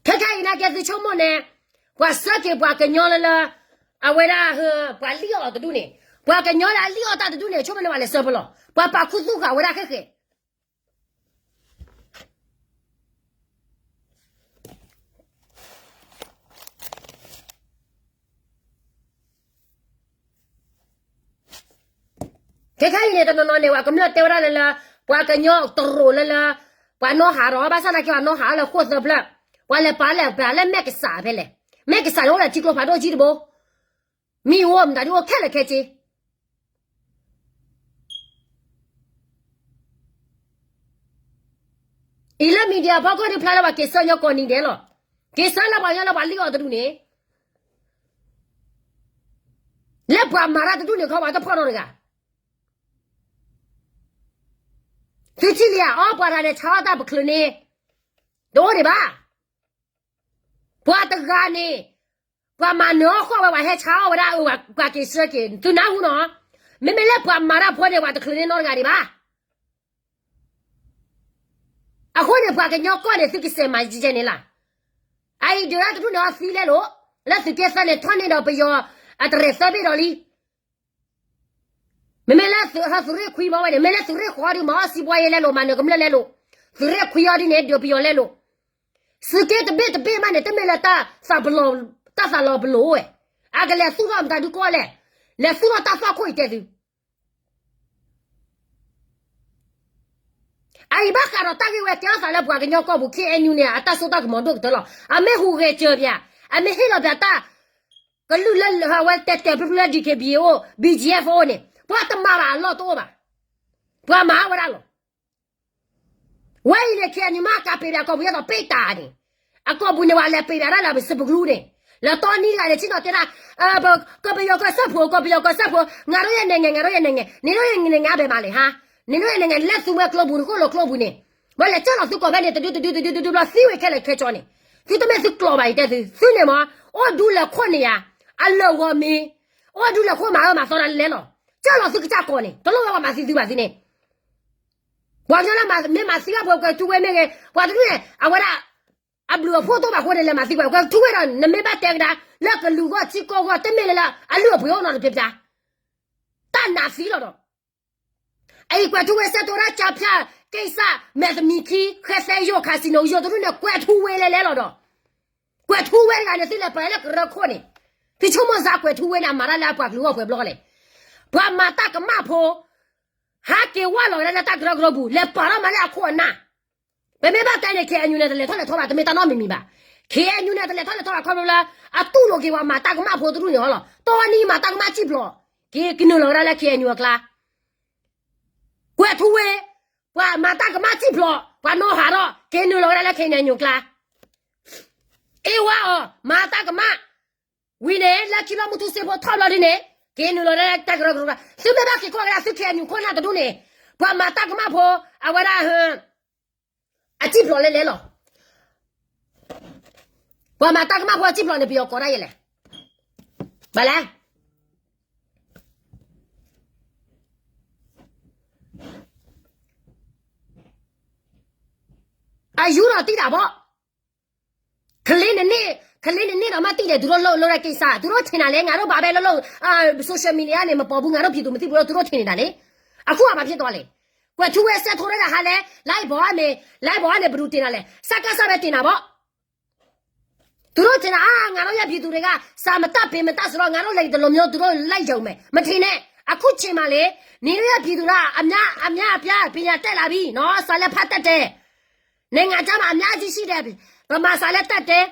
ခဲခါအံၤနာ်က့သုဆိကမိၣ်န့ၣ်, ပှၤဆှၢက့ၤပှၤကညီလၢလၢ အဝဲဒၣ် ပှၤလံၣ်အီၣ်တဒူၣ်န့ၣ်, ပှၤကညီလၢအလံၣ်အီၣ်တၢ်တဒူၣ်န့ၣ် ဆိကမိၣ်န့ၣ် ပှၤလဲၤဆှၢဖဲလဲၣ်, ပှၤပာ်ခူသူၣ်ဃာ်ဝဲဒၣ်ခဲဃဲ ခဲခါအံၤန့ၣ် တနီၤနီၤန့ၣ် ပှၤကမျၢၢ်တဲဝဲဒၣ်လၢလၢ ပှၤကညီတရူးလၢလၢ ပှၤနီၣ်ဟးဒီး ဘၣ်ဆၣ်သနာ်က့ ပှၤနီၣ်ဟးလၢဃိၣ်သၢဖျၢၣ်, ပှၤလဲၤပာ်လဲၤပာ်လၢမဲၢ်ကစးဖဲလဲၣ်, မဲၢ်ကစးန့ၣ်အိၣ်ဒီးထံကျိဖးဒိၣ်ကံတဘိ, မ့ၢ်အိၣ်မတၤဒုအိၣ်ခဲလၢာ်ခဲဆ့ အံၤလၢ media ဖီခိၣ်ဒုးဖျါလၢပှၤက့ၤဆှၢညီကိးနံၤဒဲးလီၤ. က့ၤဆှၢလၢပှၤကညီလၢပှၤလံၣ်အီၣ်တဒူၣ်န့ၣ်, လၢပှၤမၤတၢ်တဒူၣ်န့ၣ်ခီ ပှၤတဖီၣ်ထီၣ်တဂၤ. သုထံၣ်လံဧါ, အီ ပှၤတဂၤန့ၣ် ဆါအီၣ်တၢ်ပချုးန့ၣ် တအိၣ်ဒံးဘၣ်. ပှၤတဂၤန့ၣ် ပှၤမၤနၢၤအီၣ်ဃီၣ်ဝဲ ပှၤဟဲဆါအီၣ်ဝဲဒၣ်အၢ ပှၤက့ၤဆှၢက့ၤ သုနၢ်ဟူနီၤ, မ့မ့ၢ်လၢပှၤမၤတၢ်ဖိန့ၣ် ပှၤတချုးန့ၢ်နီတဂၤဒံးဘၣ်. အဃိန့ၣ် ပှၤကညီကီၢ်န့ၣ် သုကစဲးမၤကဲန့ၣ်လီၤ. အအံၤဒုးတဒူၣ်န့ၣ် အီသံလဲလိာ်, လၢသုးက့သၢန့ၣ် ထီၣ်န့ၢ်ဒီးပယီၤအတရဲၣ်သၢဘ့ၣ်ဒီးလံ. မ့မ့ၢ်လၢသုးရ့ၣ်ခွံမ့ၢ်ဝဲန့ၣ် မ့ၢ်လၢသုးရ့ၣ်ဃီဒုး မၤအီၣ်စံးဘှီယဲလဲလိာ် မၤနၢၤကမျၢၢ်လဲလိာ်, သုးရ့ၣ်ခွံအီၤဒ်န့ၣ် ဒုးပယီၤလဲလိာ်. သုးက့တဘ့ၣ်တဘ့ၣ်မးန့ၣ် တမ့ၢ်လၢ တၢ်သးလီၤပလိာ်ဝဲ, အကလဲၤသူၣ်ထီၣ်မတၤဒုကီၢ်လဲၣ်, လဲၤသူၣ်ထီၣ်တၢ်သွၣ်ခိၣ်အံၤတဲသု အအံၤဘၣ်ဃးဒီးတၢ်ဂ့ၢ်ဝဲကဲထီၣ်သးလၢပှၤကညီကီၢ်ပူၤ ခ့ၣ်အဲၣ်ယူၣ်န့ၣ် အတၢ်စိတၢ်ကမီၤဒိၣ်ကတၢၢ်လီၤ. အမ့ၢ်ဟူးဂဲၤစၢၤပၠး, အမ့ၢ်ဟ့ၣ်လီၤပၠးတၢ်ကလုၢ်လၢဝဲတဲတဲဖျုဖျုလၢ ဒီးက့ဘံၣ်အိၣ် ဘံၣ်ကၠံၣ်အ့ၣ်အိၣ်န့ၣ် ပှၤတမၤဘၣ်အလီၢ်တအိၣ်ဘၣ်. ပှၤမၤဝဲဒၣ်လီၤ. ဝဲအံၤန့ၣ် ခ့ၣ်အဲၣ်ယူၣ်မ့ၢ်ကးပ့ၤပၠးကီၢ်ပူၤ ယဲသိးပ့းတၢ်န့ၣ်, အကီၢ်ပူၤန့ၣ် ပှၤလဲၤပ့ၤပၠးဒၣ်လၢပစံးပကလူန့ၣ်, လၢတီနံတဂၤန့ၣ် ဆ့ၣ်နီၤတဲဒၣ် ကပယီၤကစၢ်ဖိ ကပယီၤကစၢ်ဖိ, ငါတို့ရဲ့နိုင်ငံ, ငါတို့ရဲ့နိုင်ငံ, နင်တို့ရဲ့နိုင်ငံ ဘယ်မှာလဲဟါ, နင်တို့ရဲ့နိုင်ငံ လဲၤသူဝဲကျိပူၤ နဃိၣ်လိာ်ကျိပူၤန့ၣ်, ဝဲလဲၤကၢၢ်လီၤသုကီၢ်ဖဲန့ၣ် တဒုတဒုတဒုတဒုဘျီ သံဝဲခဲလၢာ်ခဲဆ့န့ၣ်, သုတမ့ၢ်သုကျိာ်ဘၣ်အံၤတဲသု, သုန့ၣ်မ့ၢ် အိၣ်ဒူလဲၤခိၣ်န့ၢ်ယၤ, အလၢာ်ဂီၤမ့ၢ်, အိၣ်ဒူလဲၤခိၣ်မၤအၢမၤသီတၢ်လဲၤလီၤ, ကၢၢ်လီၤသုကစၢ်ကီၢ်န့ၣ် တလိၣ်ဝဲပှၤမၤသံသုဘၣ်သုန့ၣ် ပှၤကညီလၢမ့ၢ်မၤသံဘၣ်ပှၤကွဲၤထူဝ့မ့ၢ်ဂ့ၤ, ပှၤတဒူၣ်န့ၣ် အဝဲဒၣ် အဘျုးအဖှိၣ်တအိၣ်ဘၣ်အဃိန့ၣ် လဲၤမၤသံကွဲၤထူဝ့ဒီး နမ့ၢ်ဘၣ်တဲကဒါ လၢကလုာ်ဂီၢ်ထံကီၢ်ဂီၢ် တမ့ၢ်လၢလၢ အလုၢ်အပှ့ၤအိၣ်နီတဖျၢၣ်ဖျၢၣ်, တၢ်နးသံလီၤဒီး အအံၤကွဲၤထူဝ့စဲတိၤဒၣ်ကၠါဖၠၣ် ကိၣ်စၣ် မဲာ်သမံၤခံ ဃဲသဲယိာ် casino ယိာ်တဒူၣ်န့ၣ် ကွဲၤထူဝ့လဲၤလဲၤလီၤဒီး ကွဲၤထူဝ့တဂၤန့ၣ် သုလဲၤပာ်လၢကရၢခိၣ်န့ၣ်, သုဆိကမိၣ်စ့ၢ်ကွဲၤထူဝ့န့ၣ် အမၤတၢ်လၢအပှၤကလုာ်ဂီၢ်ပှဲၤဘျီလဲၣ်, ပှၤမၤတၢ်ကမၣ်ဖိ ဟးက့ၤဝဲလီၤဝဲဒၣ်လၢတၢ်ကရၢကရိပူၤ လဲၤပာ်ထီၣ်မးလၢအခိၣ်အနၢ်, ပမ့ၢ်ဘၣ်တဲန့ၣ် ခ့ၣ်အဲၣ်ယူၣ်န့ၣ် တလဲၤထီၣ်လဲၤထီဘၣ် တမ့ၢ်တၢ်နီတမံၤမံၤဘၣ်, ခ့ၣ်အဲၣ်ယူၣ်န့ၣ် တလဲၤထီၣ်လဲၤထီဘၣ်ခီဖျိလၢ အတူၢ်လိာ်က့ၤပှၤမၤတၢ်ကမၣ်ဖိတဒူၣ်န့ၣ်လီၤ, တီနံၤမၤတၢ်ကမၣ်စံၣ်ဖျိး, က့ၤကနုာ်လီၤဝဲဒၣ်လၢခ့ၣ်အဲၣ်ယူၣ်အကျါ ကွဲၤထူဝ့ ပှၤမၤတၢ်ကမၣ်စံၣ်ဖျိး ပှၤနီၢ်ဟးထီၣ် က့ၤနုာ်လီၤဝဲဒၣ်လၢခ့ၣ်အဲၣ်ယူၣ်အကျါ, အ့ၣ်ဝါအီၤ မၤတၢ်ကမၣ်, ဝံၤန့ၣ် လၢခံဘျီမုၢ်ထူၣ်စ့ဖိထီၣ်ဘျီဒ်န့ၣ် က့ၤနုာ်လီၤဝဲဒၣ်တၢ်ကရၢကရိ, သုမ့ၢ်ဘၣ်က့ၤကွၢ်ကဒါ သုခ့ၣ်အဲၣ်ယူၣ်ခိၣ်နၢ်တဒူၣ်န့ၣ်, ပှၤမၤတၢ်ကမၣ်ဖိ အဝဲဒၣ် အစံၣ်ဖျိးလဲၤလဲၤလီၤ, ပှၤမၤတၢ်ကမၣ်ဖိအစံၣ်ဖျိးန့ၣ် ပယီၤကိးဒၣ်ယဲလဲၣ်, ဘၣ်လဲၣ် အယူၤဒီးတံၢ်တၢ်ဘီ, ကလ့နန့ၣ်, ကလ့နန့ၣ်ဒီးမ့ၢ်တံၢ်န့ၣ် သူတို့လုပ်လို့တဲ့ကိစ္စ, သူတို့ထင်တာလဲ ငါတို့ဘာပဲလုပ်လုပ် social media န့ၣ် မပေါ်ဘူး ငါတို့ပြည်သူမသိဘူးလို့ သူတို့ထင်နေတာလေ, အခုကဘာဖြစ်သွားလဲ, ကွဲၤထူဝ့စဲထိးရဲတာဟာလဲ live ပေါ်ကနေ, live ပေါ်ကနေ ဘယ်သူတင်တာလဲ, စကစပဲတင်တာပေါ့. သူတို့ထင်တာ အာ ငါတို့ရဲ့ပြည်သူတွေက စာမတတ်ပင်မတတ်ဆိုတော့ ငါတို့လည်းဒီလိုမျိုး သူတို့လိုက်ယုံမယ် မထင်နဲ့. အခုချိန်မှာလေ နင်တို့ရဲ့ပြည်သူကအများအများအပြား ပညာတတ်လာပြီနော်, စာလည်းဖတ်တတ်တယ်, နိုင်ငံခြားမှာအများကြီးရှိတယ်, ဗမာစာလည်းတတ်တယ်,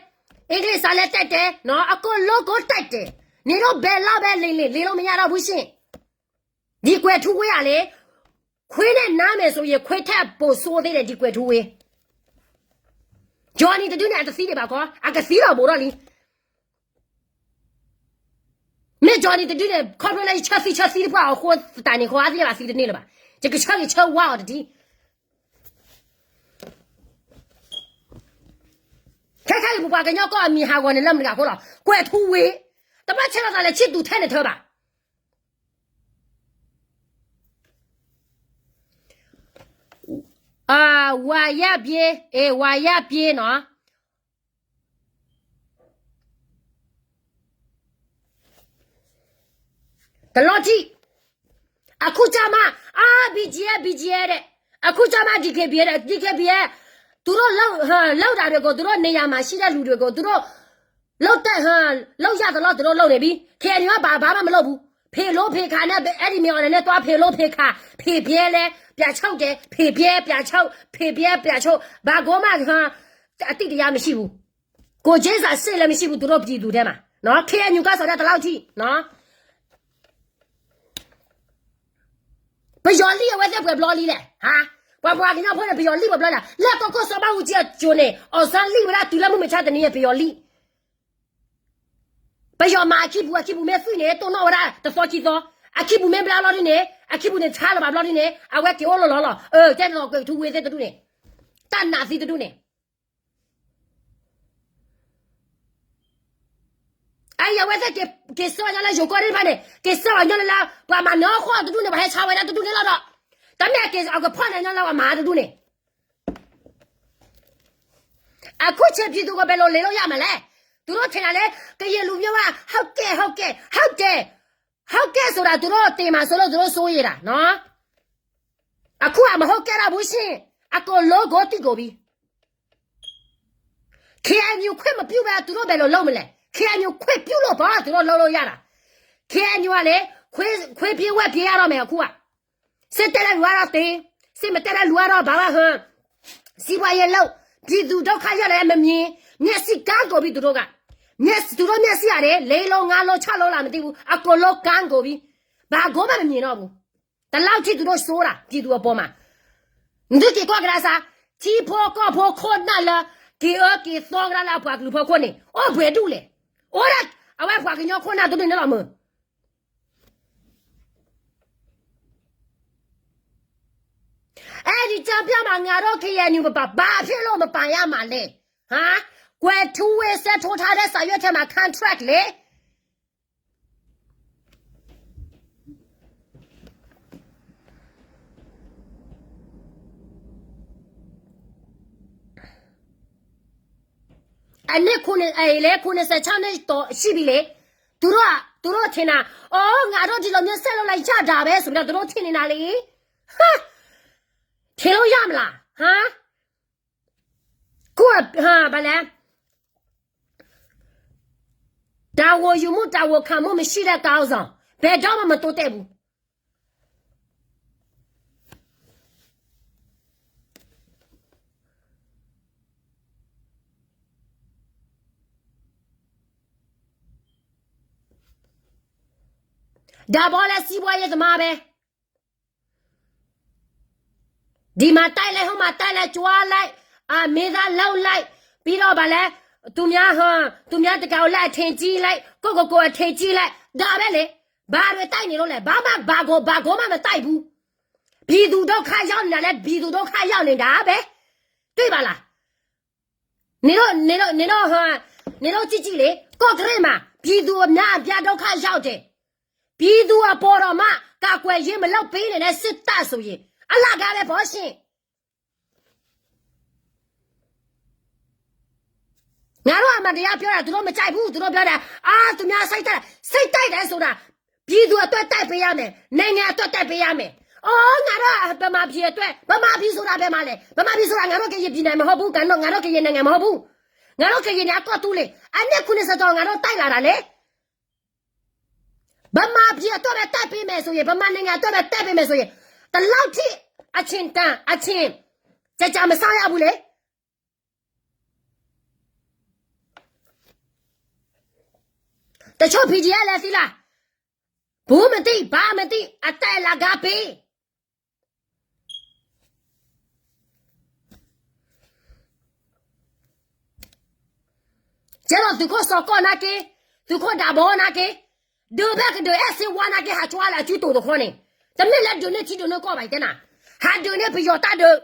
အင်္ဂလိပ်စာလည်းတတ်တယ်နော်, အကုန်လုံးကိုတတ်တယ်. နင်တို့ဘယ်လောက်ပဲလိမ်လိမ် လိမ်လို့မရတော့ဘူးရှင့်. ဒီကွဲၤထူဝ့ကလေ ခွေးနဲ့နန်းမယ်ဆိုရင် ခွေးထက်ပိုဆိုးသေးတယ် ဒီကွဲၤထူဝ့. Johnny တဒုန့ၣ် အတသံဒံးဘၣ်ခီ, အကသံလီၤဘိးထီၣ်လံ. မ့ၢ် Johnny တဒုန့ၣ် ခီဖျိလၢယဆၢသံဆၢသံတပှၢ်အဃိသတးန့ၣ် ခီအသ့ဘၣ်သံတန့ၢ်လၢၤဘၣ်. ယကဆၢဂ့ၤဆၢဝါအီၤတဒံး. ခဲခါအံၤပပှၤကညီကီၢ်အမံၤဟးဂီၤန့ၣ်လၢမတၤတဂၤအဃိလီၤ. ကွဲၤထူဝ့ တဘၣ်ဆဲးလီၤသးလဲၤဆံၣ်သူထဲန့ၣ်ထၢဘၣ်. ဝါယၢ်ပျ့, အဲ ဝါယၢ်ပျ့နီၤ. တလီၤထံၣ်, အခုကျမှ အာ ဘီဂျီအက်ဖ် ဘီဂျီအက်ဖ် တဲ့, အခုကျမှ ဒီကဘီအက်ဖ် ဒီကဘီအက်ဖ် သူတို့လုပ်, လုပ်တာတွေကို သူတို့နေရာမှာရှိတဲ့လူတွေကို သူတို့ လုပ်တတ်, လုပ်ရသလောက် သူတို့လုပ်နေပြီ. ခ့ၣ်အဲၣ်ယူၣ်က ဘာ, ဘာမှမလုပ်ဘူး. ဖေလို့ဖေခါနဲ့ အဲ့ဒီမြေအော်နဲ့ သွားဖေလို့ဖေခါ, ဖေပြဲလဲ ပြန်ချုပ်တယ်, ဖေပြဲ ပြန်ချုပ်, ဖေပြဲ ပြန်ချုပ်, ဘာကိုမှ အသိတရားမရှိဘူး. ကိုယ်ချင်းစာစစ်လည်းမရှိဘူး သူတို့ပြည်သူထဲမှာနော်. ခ့ၣ်အဲၣ်ယူၣ်က ဆိုတဲ့ ဒီလောက်ထိနော်. ပယီၤလံၣ်အဝဲသ့ၣ်ပှဲၤဘျီလံလဲၣ်, ဟါ, ပှၤပှၤကညီဖိန့ၣ် ပယီၤလံၣ်ပှဲၤဘျီလံ, လၢကီၢ်ခိၣ်စီၤဘၣ်အူကၠံအစိၤန့ၣ် အီၤစၢလံၣ်ဝဲဒၣ်တုၤလၢမုၢ်မဆါတနံၤအံၤ ပယီၤလံၣ်. ပယီၤမၤအခံပူၤ အခံပူၤမ့ၢ်သွံၣ်န့ၣ် တိၢ်နီၣ်ဝဲဒၣ်တသီခံသီ, အခံပူၤမ့ၢ်ဘျါလီၤဒ်န့ၣ် အခံပူၤန့ၣ်ဆါလီၤဘၣ်ဘျီဒ်န့ၣ် အဝဲက့ၤအိၣ်လီၤလီၤလီၤ. အၢ တဲနီၢ်ကထူဝ့သ့ၣ်တဒူၣ်န့ၣ်, တၢ်နးသံတဒူၣ်န့ၣ် အအံၤအဝဲသ့ၣ်က့ၤဆှၢညီလၢယိၤကီၢ်သ့ၣ်တဖၣ်န့ၣ် က့ၤဆှၢညီလၢ ပှၤမၤနၢၤအီၣ်ဃီတဒူၣ်န့ၣ် ပှၤဟဲဆါဝဲဒၣ်တဒူၣ်န့ၣ်လီၤဒီး, တမ့ၢ်က့ၤအကဖီၣ်န့ၣ်ညီလၢပှၤမၤတဒူၣ်န့ၣ် အခုချိန်ပြည်သူကိုဘယ်လိုလဲလို့ရမှာလဲ? သူတို့ထင်တာလေ ကရင်လူမျိုးက ဟုတ်ကဲ့ ဟုတ်ကဲ့ ဟုတ်တယ် ဟုတ်ကဲ့ဆိုတာ သူတို့တင်မှာစိုးလို့ သူတို့စိုးရိမ်တာနော်. အခုကမဟုတ်ကဲ့တော့ဘူးရှင့် အကုန်လုံးကိုသိကုန်ပြီ. KNU ခွင့်မပြုဘဲ သူတို့ဘယ်လိုလုပ်မလဲ? KNU ခွင့်ပြုလို့ပေါ့ သူတို့လုပ်လို့ရတာ. KNU ကလေ ခွေးခွေးပြေးဝက်ပြေးရတော့မယ်အခုက. စစ်တပ်နဲ့လူကတော့သေ, စစ်မတပ်တဲ့လူကတော့ဘာမှဟမ်, စီးပွားရေးလုပ်, ပြည်သူဒုက္ခရောက်တယ်မမြင်, မျက်စိကန်းကုန်ပြီသူတို့က. မျက်သူတို့မျက်စိရတယ် လေးလုံးငါးလုံးခြောက်လုံးလားမသိဘူး အကုန်လုံးကန်းကုန်ပြီ. ဘာကိုမှမမြင်တော့ဘူး. ဒီလောက်ထိသူတို့ဆိုးတာ ပြည်သူအပေါ်မှာ. နသုက့ၤကွၢ်ကဒါစါ, ထံဖိကီၢ်ဖိခိၣ်နၢ်လၢ က့ၤအၢက့ၤသီကဒါလၢအပှၤကလုာ်ဖီခိၣ်န့ၣ် အိၣ်ပှဲၤဒူၣ်လဲၣ်. အိၣ်ဒၣ် အဝဲပှၤကညီခိၣ်နၢ်တဒူၣ်န့ၣ်လီၤမုၢ်. အဲဒီကြောင့်ပြောမှာ ငါတို့ KNU ပပါ ဘာဖြစ်လို့မပါရမှာလဲ? ဟမ်? ကွယ်ထူးဝေးစဲထိုးထားတဲ့စာရွက်ထဲမှာ contract လေ. အနှစ်ခုနှစ် အလဲခုနှစ်ဆယ်ခြောက်နှစ်တော့ရှိပြီလေ. သူတို့က သူတို့ထင်တာ အော် ငါတို့ဒီလိုမျိုးဆက်လုပ်လိုက်ရတာပဲဆိုပြီးတော့ သူတို့ထင်နေတာလေ. ဟာ ထင်လို့ရမလား ဟမ်? ကိုယ့်ဟာ ဘာလဲ တာဝန်ယူမှု တာဝန်ခံမှု မရှိတဲ့ခေါင်းဆောင် ဘယ်တော့မှ မတိုးတက်ဘူး. ဒါပေမဲ့လည်း စီးပွားရေးသမားပဲ. ဒီမှာတိုက်လိုက် ဟိုမှာတိုက်လိုက် ကြွားလိုက် အာ မင်းသားလုပ်လိုက် ပြီးတော့ဗာလဲ သူများဟို သူများတကောင်ကိုလည်း အထင်ကြီးလိုက် ကိုယ့်ကိုယ်ကိုယ် အထင်ကြီးလိုက် ဒါပဲလေ. ဘာတွေတိုက်နေလို့လဲ ဘာမှ ဘာကို ဘာကိုမှ မတိုက်ဘူး. ပြည်သူဒုက္ခရောက်နေတာလည်း ပြည်သူဒုက္ခရောက်နေတာပဲ. တွေ့ပါလား. နင်တို့ နင်တို့ နင်တို့ ဟို နင်တို့ကြည့်ကြည့်လေ ကော့ကရိတ်မှာ ပြည်သူအများအပြား ဒုက္ခရောက်တယ်. ပြည်သူအပေါ်တော့မှ ကာကွယ်ရေးမလုပ်ပေးနဲ့ စစ်တပ်ဆိုရင် အလကားပဲပေါ့ရှင်. ငါတို့အမှန်တရားပြောတာ သူတို့မကြိုက်ဘူး သူတို့ပြောတာ အာ သူများစိတ်တိုက် စိတ်တိုက်တယ်ဆိုတာ ပြည်သူအတွက်တိုက်ပေးရမယ် နိုင်ငံအတွက်တိုက်ပေးရမယ်. အော် ငါတို့ဗမာပြည်အတွက် ဗမာပြည်ဆိုတာဘယ်မှာလဲ ဗမာပြည်ဆိုတာ ငါတို့ကရင်ပြည်နယ်မဟုတ်ဘူး ငါတို့ ငါတို့ကရင်နိုင်ငံမဟုတ်ဘူး ငါတို့ကရင်တွေအကော့တူးလေ အနှစ်ခုနှစ်ဆယ်ကျော် ငါတို့တိုက်လာတာလေ. ဗမာပြည်အတွက်ပဲတိုက်ပေးမယ်ဆိုရင် ဗမာနိုင်ငံအတွက်ပဲတိုက်ပေးမယ်ဆိုရင် ဒီလောက်ထိအချိန်တန် အချိန်ကြာကြာမစောင့်ရဘူးလေ. တချို့ PDF လည်းသိလား ဘူးမသိ ဘာမသိ အတဲလဂါပေး ကျဲဒီးသုးခိၣ်စီၤကီၢ်နာ်က့ သုးခိၣ်ဒးဘီနာ်က့ ဒုးဘဲကဒုးအဲၣ်စ့ဝါနာ်က့ ဟးကွၢ်လၢအစုတိၤတခီန့ၣ် တမ့ၢ်လၢဒုးန့ၢ်ထံဒုးန့ၢ်ကီၢ်ဘၣ် ယတဲနၤ ဟးဒုးန့ၢ်ပယီၤတၢ်ဒုး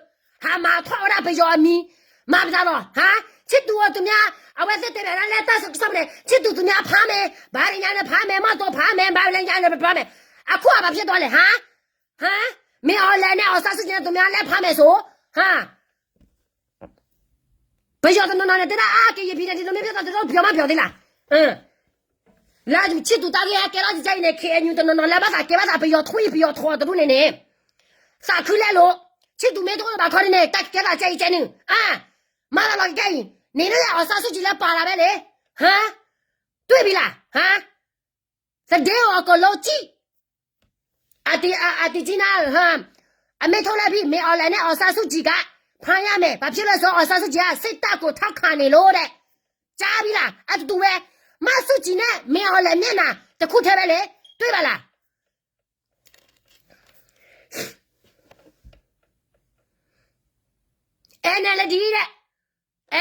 ဟးမၤထီၣ်ဝဲဒၣ်ပယီၤအမံၤ မၤပတၢ်ဒီး ဟါ ချစ်သူအသူများ အဝဲသ့ၣ်တဲဘၣ်လၢတၢ်ကစီၣ်န့ၣ် ချစ်သူသူများဖမ်းမယ် ဘာညာနဲ့ဖမ်းမယ် မတော်ဖမ်းမယ် ဘာညာနဲ့ဖမ်းမယ် အခုကဘာဖြစ်သွားလဲ ဟါ ဟါ မင်းအောင်လှိုင်နဲ့ အောင်ဆန်းစုကြည်နဲ့ သူများလည်းဖမ်းမယ်ဆို ဟါ ပယီၤတနီၤနီၤန့ၣ် တဲဒၣ်အါ ကရင်ပြည်နယ် ဒီလိုမျိုးဖြစ်သွား သူတို့ပြောမှပြောသေးလား လၢချစ်သူတၢ်ဂ့ၢ်အကဲထီၣ်ကဲအံၤန့ၣ် KNU တနီၤနီၤလၢဘၣ်သးကဲဘၣ်သးပယီၤထွံၣ်ပယီၤထီတဒူၣ်န့ၣ်န့ၣ် သးခုလဲၣ်လိၤ ချစ်သူမ့ၢ်တအိၣ်ဘၣ်ခီန့ၣ်န့ၣ် တၢ်ကကဲသးကဲအံၤကဲနုာ် အါ မၤလီၤလီၤကကဲအံၤ နင်တို့ရဲ့ အောင်ဆန်းစုကြည်လည်းပါလာပဲလေ ဟါ တွေ့ပြီလား ဟါ သတင်းကိုအကုန်လုံးကြည့် အတည်အတည်ကြီးနာ် ဟမ် အမိန့်ထုတ်လိုက်ပြီ မင်းအောင်လှိုင်နဲ့ အောင်ဆန်းစုကြည်က ဖမ်းရမယ် ဘာဖြစ်လို့လဲဆိုတော့ အောင်ဆန်းစုကြည်က စစ်တပ်ကို ထောက်ခံနေလို့တဲ့ ကြားပြီလား အတူတူပဲ မဆူၣ်ကြည်နဲ့ မင်းအောင်လှိုင်မျက်နှာ တစ်ခုတည်းပဲလေ တွေ့ပါလား NLD တဲ့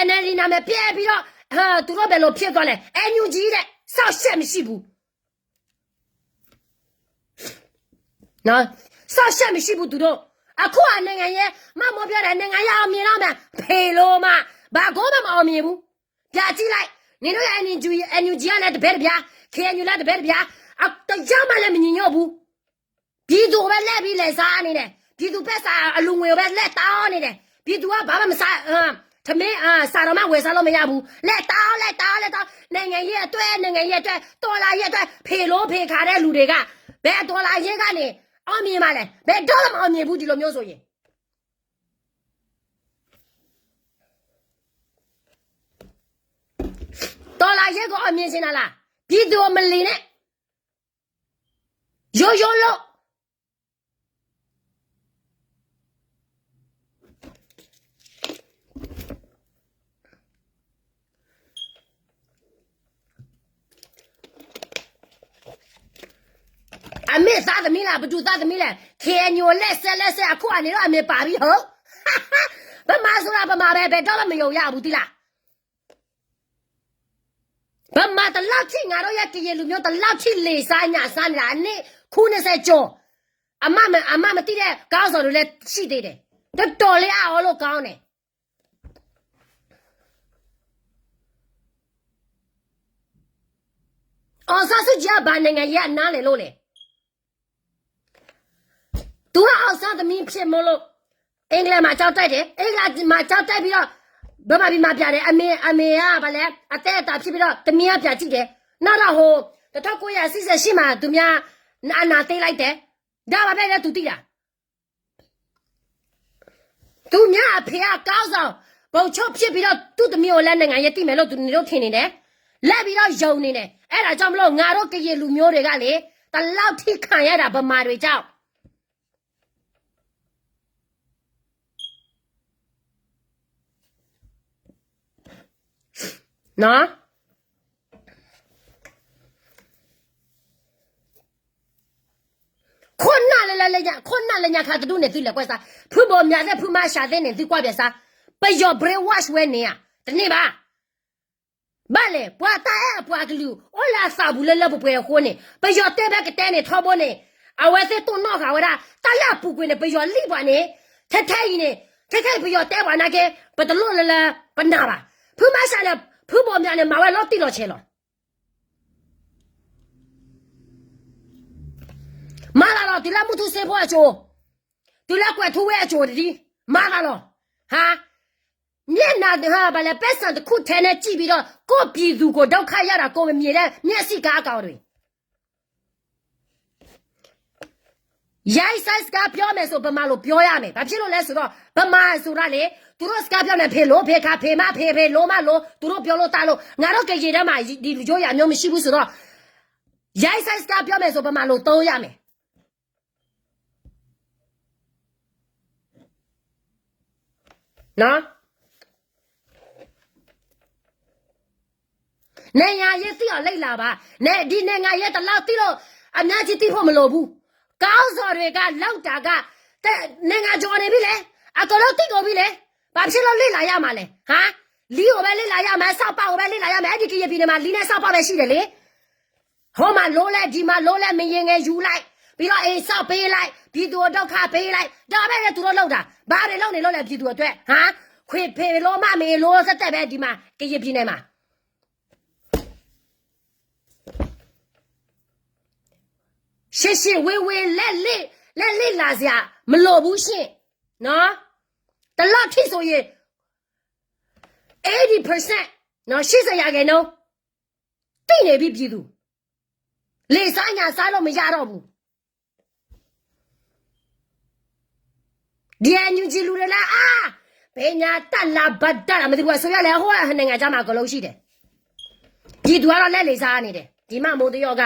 NLD နာမည်ပျက်ပြီးတော့ ဟမ် သူတို့ဘယ်လိုဖြစ်သွားလဲ NUG တဲ့ စောင့်ရှက်မရှိဘူး နော် စောင့်ရှောက်မရှိဘူးသူတို့. အခုက နိုင်ငံရေး မှတ်ပုံတင်တယ် နိုင်ငံရေးအောင်မြင်တော့မယ် ဖေလို့မှ ဘာကိုမှမအောင်မြင်ဘူး. ပြကြည့်လိုက် နင်တို့ရဲ့ NUG ကလည်းတပဲတပြား KNU လည်းတပဲတပြား အတယောက်မှလည်းမညီညွတ်ဘူး. ပြည်သူကိုပဲလှည့်ပြီးလဲစားနေတယ်. ပြည်သူပိုက်ဆံအလူငွေကိုပဲလှည့်တောင်းနေတယ်. ပြည်သူကဘာမှမစား ထမင်း စာတော့မှဝယ်စားလို့မရဘူး. လှည့်တောင်းလှည့်တောင်းလှည့်တောင်း နိုင်ငံရေးအတွက်နိုင်ငံရေးအတွက်တော်လှန်ရေးအတွက်ဖေလို့ဖေခါတဲ့လူတွေက ဘယ်တော်လှန်ရေးကနေ အောင်မြင်မှာလဲ. ဘယ်တော့မှမအောင်မြင်ဘူး ဒီလိုမျိုးဆိုရင်. တော်လှန်ရေးကိုအောင်မြင်ချင်တာလား. ပြည်သူကိုမလီနဲ့ ရိုးရိုးလုပ်. အမေသားသမီးလား ဘယ်သူသားသမီးလဲ. KNU လက်ဆက်လက်ဆက် အခုအနေတော့အမေပါပြီဟုတ်. ဗမာဆိုတာဗမာပဲ ဘယ်တော့မှမယုံရဘူး သိလား. ဗမာတလောက်ထိ ငါတို့ရဲ့ကရင်လူမျိုးတလောက်ထိ လေစားညာစားနေတာ အနှစ် ခုနှစ်ဆယ်ကျော် အမှတ်မသိတဲ့ခေါင်းဆောင်တွေလည်းရှိသေးတယ်. တော်တော်လေးအံ့ဩလို့ကောင်းတယ်. အောင်ဆန်းစုကြည်က ဘာနိုင်ငံရေးအနားလည်လို့လဲ. သူက အောင်ဆန်းသမီးဖြစ်မို့လို့ အင်္ဂလန်မှာကျောင်းတက်တယ်. အင်္ဂလန်မှာကျောင်းတက်ပြီးတော့ ဗမာပြည်မှာပြန်တယ်. အမေအမေကဘာလဲ အသည်းအသန်ဖြစ်ပြီးတော့ သမီးကပြန်ကြည့်တယ်. နောက်တော့ဟို တစ်ထောင့်ကိုးရာဆယ့်ရှစ်မှာ သူများအာဏာသိမ်းလိုက်တယ်. ဒါဘာဖြစ်လဲ သူသိလား. သူများအဖေကခေါင်းဆောင် ဗိုလ်ချုပ်ဖြစ်ပြီးတော့ သူ့သမီးကိုလည်းနိုင်ငံရေးသိမယ်လို့ သူတို့ထင်နေတယ်. လက်ပြီးတော့ယုံနေတယ်. အဲ့ဒါကြောင့်မလို့ ငါတို့ကရင်လူမျိုးတွေကလေ ဒီလောက်ထိခံရတာ ဗမာတွေကြောင့် နော်. ခိၣ်နၢ်လၢလၢညါ ခိၣ်နၢ်လၢညါခါတဒူၣ်န့ၣ် သုလဲၤကွၢ်စါ ဖုဘိးမၠးသ့ၣ် ဖုမါရှၤသ့ၣ်န့ၣ် သုကွၢ်ပြဲးစါ ပယီၤ brainwash ဝဲန့ၣ်ဧါ တန့ၢ်ဘၣ်. ဘၣ်လဲၣ် ပှၤတၢ်အဲၣ်အပှၤကလုာ် အိၣ်လၢအသးပူၤလၢလၢပှဲၤပှဲၤအဃိန့ၣ် ပယီၤတဲဘၣ်ကတဲန့ၣ် ထီဘိန့ၣ် အဝဲသ့ၣ်တိၢ်နီၣ်ဃာ်ဝဲဒၣ် တၢ်လၢအပူၤကွံာ်န့ၣ် ပယီၤလံၣ်ပှၤန့ၣ် ထဲထဲအံၤန့ၣ် ထဲထဲအံၤပယီၤတဲပှၤနာ်က့ ပတလိၣ်လၢလၢ ပနာ်ဘၣ်. ဖုမါရှၤန့ၣ် ဖုဘိးမၠးန့ၣ် မၤဝဲလီၤတံၢ်လီၤဆဲးလီၤ. မၤသးလီၤ တုၤလၢမုၢ်ထူၣ်စ့ဖိအစိၤ တုၤလၢကွဲးထူဝ့အစိၤတဒ် မၤသးလီၤ. ဟါ မျက်နှာ ဟါ ဘာလဲ ပိုက်ဆံတစ်ခုထဲနဲ့ကြည့်ပြီးတော့ ကိုယ့်ပြည်သူကိုဒုက္ခရောက်တာ ကိုယ်မမြင်တဲ့မျက်စိကန်းအကောင်တွေ ရိုင်းစိုင်းစကားပြောမယ်ဆို ဗမာလိုပြောရမယ် ဘာဖြစ်လို့လဲဆိုတော့ ဗမာဆိုတာလေ သူတို့စကားပြောမယ် ဖေလိုဖေခါ ဖေမဖေဖေလိုမလို သူတို့ပြောလို့တတ်လို့ ငါတို့ကရင်ထဲမှာ ဒီလူမျိုးရာမျိုးမရှိဘူးဆိုတော့ ရိုင်းစိုင်းစကားပြောမယ်ဆို ဗမာလိုသုံးရမယ် နော်. နိုင်ငံရေးသိအောင်လေ့လာပါ. ဒီနိုင်ငံရေးဒီလောက်သိလို့ အများကြီးသိဖို့မလိုဘူး. ခေါင်းဆောင်တွေကလုပ်တာက နိုင်ငံကျော်နေပြီလေ. အကုန်လုံးသိကုန်ပြီလေ. ဘာဖြစ်လို့လေ့လာရမှာလဲ? ဟါ? လီကိုပဲလေ့လာရမယ်. စောက်ပေါက်ကိုပဲလေ့လာရမယ်. အဲ့ဒီကရင်ပြည်နယ်မှာလီနဲ့စောက်ပေါက်ပဲရှိတယ်လေ. ဟိုမှာလိုလဲ ဒီမှာလိုလဲ မရေငယ်ယူလိုက် ပြီးတော့အိမ်ဆောက်ပေးလိုက် ပြည်သူကိုဒုက္ခပေးလိုက် ဒါပဲလေသူတို့လုပ်တာ ဘာတွေလုပ်နေလို့လဲ ပြည်သူအတွက် ဟါ? ခွေဖေလိုမမေလိုသက်သက်ပဲ ဒီမှာ ကရင်ပြည်နယ်မှာ ရှည်ရှည်ဝေးဝေး လှည့်လှည့်လာစရာမလိုဘူးရှင့်နော်. တလောက်ထိဆိုရင် eighty percent နော် ရှစ်ဆယ်ရာခိုင်နှုန်း သိနေပြီပြည်သူ လေစားညာစားလို့မရတော့ဘူး. ဒီ NUG လူတွေလည်း အာ ဘယ်ညာတတ်လာဘတ်တတ်တာ မသိဘူး အစိုးရလည်း ဟိုက နိုင်ငံခြားမှာ အကုန်လုံးရှိတယ်. ပြည်သူကတော့ လက်လီစားနေတယ်. ဒီမှ မိုးတရော့က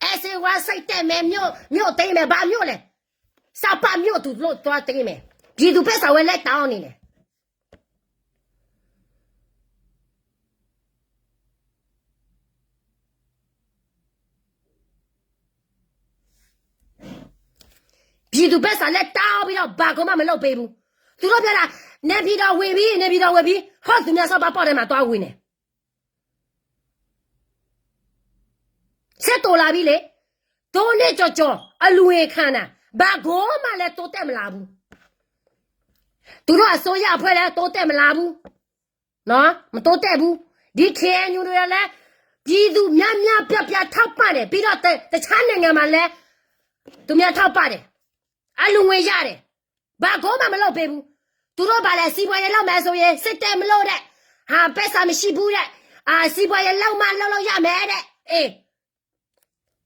အဲစေဝါ စိတ်တက်မယ် မြို့ မြို့သိမ်းမယ် ဘာမြို့လဲ? စပမြို့သူတို့သွားသိမ်းမယ်. ပြည်သူပိုက်ဆံဝဲ လက်တောင်းနေတယ်. ပြည်သူပိုက်ဆံ လက်တောင်းပြီးတော့ ဘာကိုမှ မလုပ်ပေးဘူး. သူတို့ပြောတာ နေပြည်တော်ဝင်ပြီ နေပြည်တော်ဝင်ပြီ ဟုတ် သူများ စောက်ပေါက်ထဲမှာ သွားဝင်တယ်. စစ်တိုလာပြီလေ. သုံးနှစ်ကျော်ကျော် အလူငွေခံတာ ဘာကိုမှလည်းတိုးတက်မလာဘူး. သူတို့အစိုးရအဖွဲ့လည်းတိုးတက်မလာဘူး. နော်, မတိုးတက်ဘူး. ဒီ ခ့ဢၣ်ယူၣ် တို့လည်း ပြည်သူများများပြပြထောက်ပံ့တယ်, ပြီးတော့တ-, တခြားနိုင်ငံမှာလည်း သူများထောက်ပံ့တယ်, အလှူငွေရတယ်, ဘာကိုမှမလုပ်ပေးဘူး. သူတို့ဘာလဲ စီးပွားရေးလုပ်မယ်ဆိုရင် စစ်တပ်မလုပ်တဲ့, ဟာ, ပိုက်ဆံမရှိဘူးတဲ့, အာ, စီးပွားရေးလုပ်မှလုပ်လို့ရမယ်တဲ့, အေး,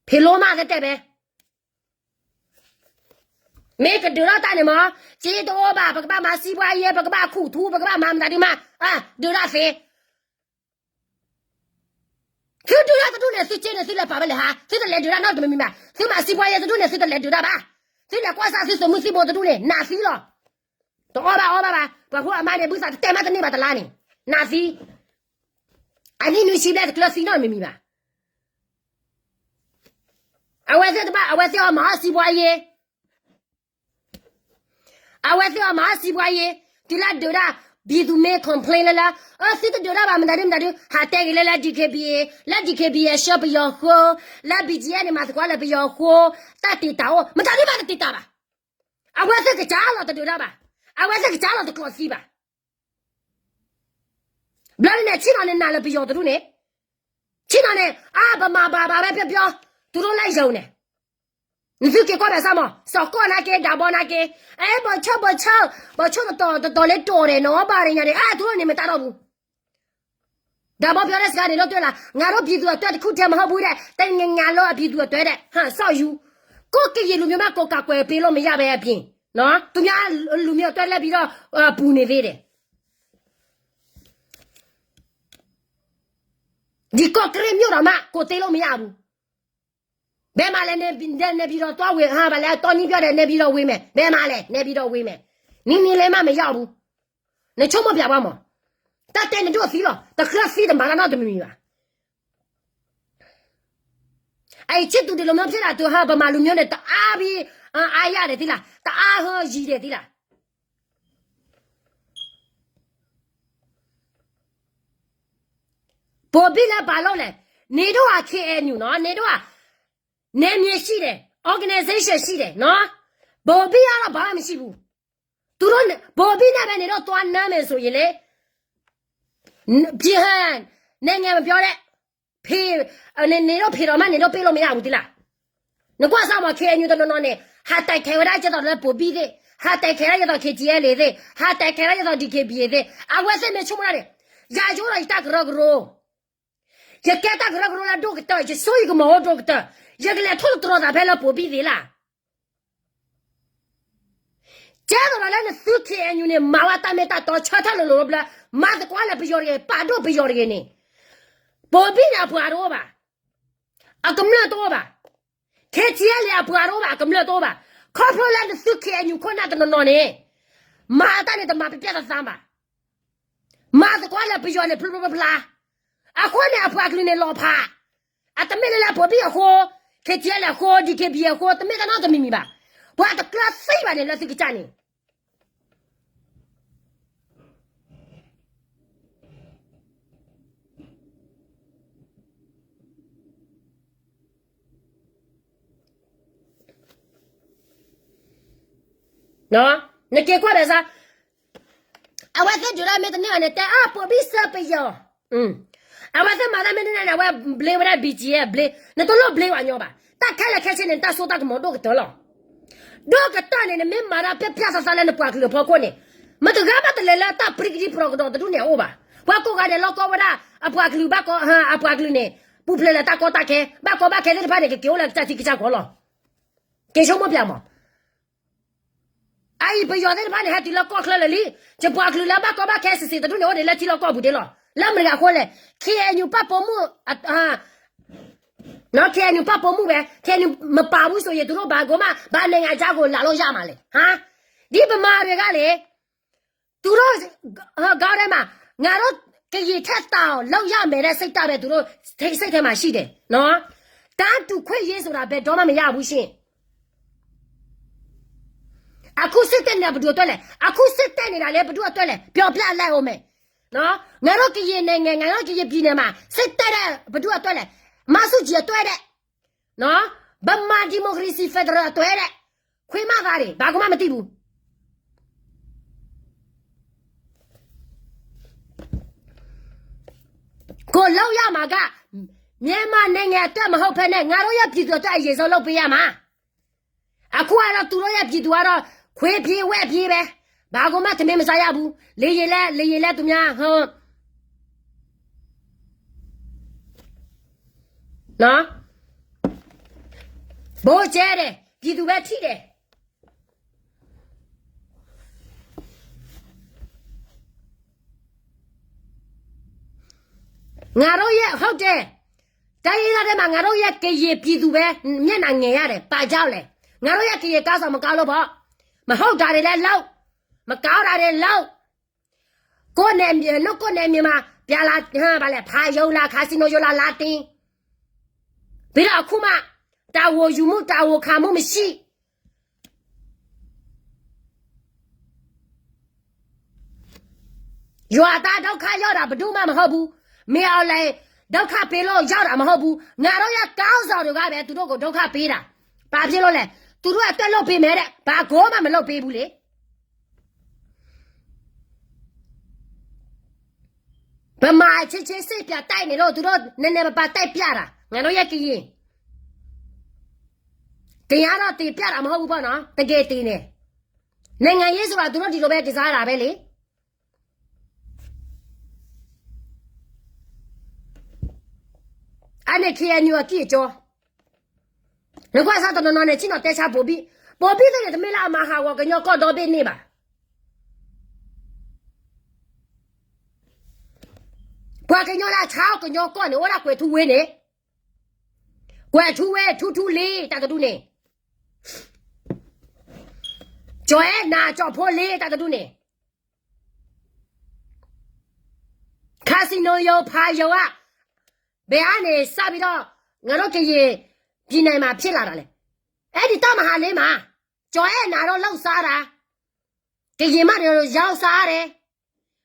ဖဲလို့မှကတည်းပဲ မ့ၢ်ကဒုးထီၣ်တၢ်န့ၣ်မ့ၢ်, စ့တအိၣ်ဘၣ်, ပကဘၣ်မၤ စီးပွားရေး, ပကဘၣ်ခူၣ်ထူ, ပကဘၣ်မၤမတၤဒုးမး, အၢ, ဒုးထီၣ်သ့. သုဒုးထီၣ်တဒူၣ်န့ၣ် သုစ့န့ၣ် သုလဲၤပာ်ဝဲလဲၣ်ဟါ, သုတလဲၤဒုးတၢ်နီတမံၤမံၤဘၣ်. သုမၤ စီးပွားရေး တဒူၣ်န့ၣ် သုတလဲၤဒုးတၢ်ဘၣ်. သုလဲၤကွၢ်စၢ်သုသုးမုၢ်သံၣ်ဘိတဒူၣ်န့ၣ် နးသံလီၤ. တအီၣ်ဘၣ်အီဘၣ်ဘၣ်. ပှၤဖိအမါန့ၣ် ဘုသးတတဲမးတန့ၢ်ဘၣ်တလါန့ၣ်, နးသံ. အနံၣ်နွံဆံဘျဲၣ်တကျၢၤသံနီတမံၤမံၤဘၣ်. အဝဲသ့ၣ်တဘၣ်, အဝဲသ့ၣ်အီၤမၤအီၣ် စီးပွားရေး, အဝဲသ့ၣ်အီၤမၤအီၣ် စီးပွားရေး, သုလၢဒုးတၢ်, ဘံသူမ့ၢ် complain လၢလၢ, အၢ သုတဒုးတၢ်ဘၣ် မတၤဒုမတၤဒု, ဟးတဲဂ့ၤလၢလၢ DKBA, လၢ DKBA ဆှၢပယီၤဃိ, လၢ BGF န့ၣ် မၤသကိးလၢပယီၤဃိ, တၢ်တံာ်တာ်အိၣ်, မတၤဒုမးတတံာ်တာ်ဘၣ်. အဝဲသ့ၣ်ကစၢ်လီၤတဒုးတၢ်ဘၣ်, အဝဲသ့ၣ်ကစၢ်လီၤတကျိးသံဘၣ်. ဘျီန့ၣ် ဆ့ၣ်နီၤန့ၣ် နၤလၢပယီၤတဒူၣ်န့ၣ်, ဆ့ၣ်နီၤန့ၣ် အါ ပမၤဘၣ်ဘၣ်ဝဲပျီပျီ, သူတို့လည်းယုံတယ်. နသုက့ၤကွၢ်ဘၣ်စၢ်မး, စီၤကီၢ်နာ်က့, ဒးဘီနာ်က့, အဲ ဘီဆၢ ဘီဆၢ, ဘီဆၢတတီၤတတီၤလၢတီၤဒဲးနီၤ ဘၣ်ရညါန့ၣ်, အါ သူတို့န့ၣ်မ့ၢ်တၢ်ထီၣ်ပူၤ. ဒးဘီပြောတဲ့စကားန့ၣ် လို့တွေ့လား, ငါတို့ပြည်သူအတွက် တစ်ခုတည်းမဟုတ်ဘူးတဲ့, တစ်နိုင်ငံလုံးအပြည်သူအတွက်တဲ့, ဟမ်, စောက်ယူ, ကိုယ့်ကရင်လူမျိုးမှ ကိုယ်ကာကွယ်ပေးလို့မရပဲအပြင်, နော်, သူများလူမျိုးအတွက် လက်ပြီးတော့ ပူနေသေးတယ်. ဒီကော့ကရိတ်မြို့တော်မှ ကိုယ်သိမ်းလို့မရဘူး. ဘယ်မှာလဲ, နေပြည်တော်သွားဝေ, ဟာ, ဘာလဲ, တောင်ကြီးပြောတယ်, နေပြည်တော်ဝေးမယ်, ဘယ်မှာလဲ, နေပြည်တော်ဝေးမယ်, နင်းနင်းလေးမှမရောက်ဘူး. နဆိကမိၣ်ပြဘၣ်မး, တၢ်တဲနဒိၣ်သံလီၤ, တကြၢးသံတမၤတၢ်နီတမံၤမံၤဘၣ်. အဲ ချစ်သူဒီလိုမျိုးဖြစ်လာသူ, ဟာ, ဗမာလူမျိုးနဲ့ တအားပြီး အားရတယ်သီလား, တအားဟောယီတယ်သီလား. ဗိုလ်ဘိန်းလၢဘာလုပ်လဲ, နေတော့ဟာ KNU နော်, နေတော့ဟာ နယ်မြေရှိတယ်, organization ရှိတယ်နော်, ဗိုလ်ဘိန်းကတော့ ဘာမှမရှိဘူး. သူတို့ ဗိုလ်ဘိန်းနဲ့ပဲ နေတော့ သွားနားမယ်ဆိုရင်လေ, ပြည်ဟန် နိုင်ငံမပြောတဲ့, ဖေ, နေတော့ ဖေတော်မှ နေတော့ ပေးလို့မရဘူးသီလား. နကွၢ်စၢ်မး KNU တနီၤနီၤန့ၣ်, ဟးတိုက်ခိုက်ဝဲဒၣ် ကျဲသိးလၢ ဗိုလ်ဘိန်းသ့ၣ်, ဟးတိုက်ခိုက်ဝဲဒၣ် ကျဲသိး KTLA သ့ၣ်, ဟးတိုက်ခိုက်ဝဲဒၣ် ကျဲသိး DKBA သ့ၣ်, အဝဲသ့ၣ်မ့ၢ်ဆိကမိၣ်ဒၣ်န့ၣ်, ယၤယိဒီးယတၢ်ကရၢကရိ, ယကဲတၢ်ကရၢကရိလၢဒိၣ်ကတၢၢ်, ယဆိယကမီၤအိၣ်ဒိၣ်ကတၢၢ်, ယကလဲၤထီၣ်တတြီသးဖဲလၢ ဗိုလ်ဘိန်းသ့ၣ်လၢ ကဲသိးဒီးလၢနသု KNU န့ၣ် မၤဝဲတၢ်မ့ၢ်တၢ်တီ ဆၢထၢၣ်လိၤလိၤဘျၢ, မၤသကိးလၢပယီၤတဂ့ၤ, ပာ်ဒိၣ်ပယီၤတဂ့ၤန့ၣ်, ဗိုလ်ဘိန်းန့ၣ် အပှၤတအိၣ်ဘၣ်, အကမျၢၢ်တအိၣ်ဘၣ်, KTLA အပှၤတအိၣ်ဘၣ်, အကမျၢၢ်တအိၣ်ဘၣ်, ခီဖျိလၢနသု KNU ခိၣ်နၢ်တနီၤနီၤန့ၣ်, မၤတၢ်န့ၣ် တမၤပျဲၢ်ပျဲၢ်သးသးဘၣ်. မၤသကိးလၢပယီၤန့ၣ် ဖျိဖျိဖျါဖျါ, အဃိန့ၣ် အပှၤကလုာ်န့ၣ်လီၤဖး, အတမ့ၢ်လၢလၢ ဗိုလ်ဘိန်းအဃိ, KTLA အဃိ, DKBA အဃိ, တမ့ၢ်တၢ်နီတမံၤမံၤဘၣ်. ပှၤတကြၢးသံဘၣ်န့ၣ်လၢသုကစၢ်န့ၣ် နက့ၤကွၢ်ဒီးစၢ်, အဝဲသ့ၣ်ဒုးတၢ်မ့ၢ်တန့ၢ်ဘၣ်န့ၣ် တဲအါ ဗိုလ်ဘိန်းစၢပယီၤ, အဝဲသ့ၣ်မၤတၢ်မ့ၢ်တန့ၢ်န့ၣ် အဝဲဘျ့ဝဲဒၣ် BGF ဘျ့, နတလိၣ်ဘျ့ဝဲညီဘၣ်. တၢ်ခဲလၢာ်ခဲဆ့န့ၣ် တၢ်စိတၢ်ကမီၤဒိၣ်ကတၢၢ်လီၤ. ဒိၣ်ကတၢၢ်န့ၣ် နမ့ၢ်မၤတၢ်ပျဲၢ်ပျဲၢ်သးသးလၢနပှၤကလုာ်အဖီခိၣ်န့ၣ်, မတဂၤမးတလဲၤလၢတၢ်ပြံကဒံပြီကဒီးတဒူၣ်န့ၣ်အအိၣ်ဘၣ်. ပှၤကိးဂၤဒဲးလီၢ်ကီဝဲဒၣ် အပှၤကလုာ်ဘၣ်ကီ, အပှၤကလုာ်န့ၣ် ပူၤဖျဲးလၢတၢ်ကီတၢ်ခဲ, ဘၣ်ကီဘၣ်ခဲသ့ၣ်တဖၣ်န့ၣ် ကက့ၤအိၣ်လၢကစၢ်ထံကစၢ်ကီၢ်လီၤ. က့ၤဆိကမိၣ်ပျဲမး. အအံၤပယီၤသ့ၣ်တဖၣ်န့ၣ် ဟဲတုၤလၢကီၢ်ချၢလၢာ်လံ, ယပှၤကလုာ်လၢဘၣ်ကီဘၣ်ခဲစ့စ့တဒူၣ်န့ၣ် အိၣ်ဒံးလၢထံလီၢ်ကီၢ်ပူၤဒံးလီၤ. လၢမတၤအဃိလဲၣ်, KNU ပာ်ပိာ်မုၣ်, နော်, KNU ပာ်ပိာ်မုၣ်ဝဲ, KNU မပာ်ဘူးဆိုရင် သူတို့ဘာကိုမှ, ဘာနိုင်ငံခြားကိုလာလို့ရမှာလဲ, ဟါ? ဒ်ဗမာတွေကလေ, သူတို့ ခေါင်းထဲမှာ, ငါတို့ကရင်ထက်သန်အောင်လုပ်ရမယ်တဲ့စိတ်ဓာတ်ပဲ သူတို့ စိတ်ထဲမှာရှိတယ်နော်. တန်းတူခွင့်ရေးဆိုတာ ဘယ်တော့မှမရဘူးရှင့်. အခုစစ်တပ်နေတာ ဘယ်သူ့အတွက်လဲ? အခုစစ်တပ်နေတာလဲ ဘယ်သူ့အတွက်လဲ? ပြောပြလိုက်အောင်မယ်နော်. ငါတို့ကရင်နိုင်ငံ, ငါတို့ကရင်ပြည်နယ်မှာ စစ်တပ်တဲ့ ဘယ်သူ့အတွက်လဲ? မဆူၣ်ကီအတွက်တဲ့နော်, ဗမာဒီမိုကရေစီဖက်ဒရယ်အတွက်တဲ့, ခွ့မးသးန့ၣ် ဘၣ်ကမၣ်မတံၢ်ပူၤ ကိုလုပ်ရမှာက မြန်မာနိုင်ငံအတွက်မဟုတ်ဘဲနဲ့ ငါတို့ရဲ့ပြည်သူအတွက် အရင်ဆုံးလုပ်ပေးရမှာ အခုကတော့ သူတို့ရဲ့ပြည်သူကတော့ ခွေးပြေးဝက်ပြေးပဲ ဘာကိုမှ ထမင်းမစားရဘူး လေယာဉ်လဲ လေယာဉ်လဲ သူများ ဟို နော် ဗုံးကျဲတယ် ပြည်သူပဲထိတယ် ငါတို့ရဲ့ ဟုတ်တယ် တိုင်းရင်းသားထဲမှာ ငါတို့ရဲ့ကရင်ပြည်သူပဲ မျက်နှာငယ်ရတယ် ဘာကြောင့်လဲ ငါတို့ရဲ့ကရင်ကောင်းဆောင်မကောင်းလို့ပေါ့ မဟုတ်တာတွေလည်းလုပ် မကောင်းတာတွေလုပ် ကိုယ့်နယ်မြေ နှုတ်ကိုယ့်နယ်မြေမှာ ပြန်လာ ဟာ ဘာလဲ ဖာရုံလာ ခါစီနိုရုံလာ လာတင် ပြီးတော့ အခုမှ တာဝန်ယူမှု တာဝန်ခံမှုမရှိ ရွာသားဒုက္ခရောက်တာ ဘယ်သူမှမဟုတ်ဘူး မင်းအောင်လှိုင် ဒုက္ခပေးလို့ရောက်တာမဟုတ်ဘူး ငါတို့ရဲ့ခေါင်းဆောင်တွေကပဲ သူတို့ကို ဒုက္ခပေးတာ ဘာဖြစ်လို့လဲ သူတို့အတွက်လုပ်ပေးမယ်တဲ့ ဘာကိုမှမလုပ်ပေးဘူးလေ ဗမာအချင်းချင်း စစ်ပြတိုက်နေလို့ သူတို့နည်းနည်းပါးပါး တိုက်ပြတာ ငါတို့ရဲ့ကရင် ကရင်ကတော့ တင်ပြတာ မဟုတ်ဘူးပေါ့နော် တကယ်တင်တယ် နိုင်ငံရေးဆိုတာ သူတို့ဒီလိုပဲ ကစားတာပဲလေ အန့ၣ် KNU အကံၢ်အကီ နကွၢ်စၢ်တနီၤနီၤန့ၣ် ဆ့ၣ်နီၤတဲဆါဘိးဘံၣ် ဘိးဘံၣ်သ့ၣ်န့ၣ် တမ့ၢ်လၢအမၤဟးဂီၤကညီကီၢ်ဒီဘ့ၣ်န့ၣ်ဘၣ် ပှၤကညီလၢအဆါအီၣ်ကညီကီၢ်န့ၣ် အိၣ်ဒၣ်ကွဲၤထူဝ့န့ၣ် ကွဲၤထူဝ့ ထူထူလ့ တၢ်တဒူၣ်န့ၣ် ကၠီၤအဲၣ်နၤ ကၠီၤဖိလ့ တၢ်တဒူၣ်န့ၣ် ခါစံနိယိၤ ဖးယိၤဧါ ဘယ်ကနေစပြီးတော့ ငါတို့ကရင်ပြည်နယ်မှာ ဖြစ်လာတာလဲ အဲဒီတပ်မဟာလေးမှာ ကျော်အဲၣ်နၤတို့ လုပ်စားတာ ကရင်မတွေ ရောင်းစားတယ်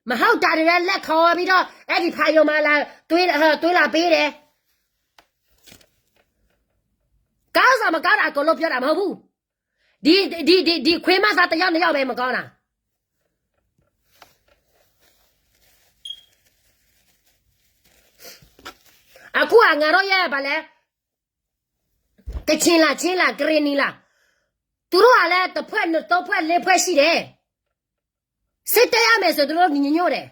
မဟုတ်တာတွေလည်း လက်ခံပြီးတော့ အဲဒီဖာရုံမှာလာ သွေး သွေးလာပေးတယ် ကောင်းတာမကောင်းတာ အကုန်လုံးပြောတာမဟုတ်ဘူး ဒီ ဒီ ဒီ ဒီခွေးမသးတစ်ယောက်နှစ်ယောက်ပဲ မကောင်းတာ အခုက ငါတို့ရဲ့ ဘာလဲ ကချင်လား ချင်းလား ကရင်နီလား သူတို့ကလည်း တစ်ဖွဲ့ နှစ် သုံးဖွဲ့ လေးဖွဲ့ ရှိတယ် စစ်တပ်ရမယ်ဆို သူတို့ ညီညွတ်တယ်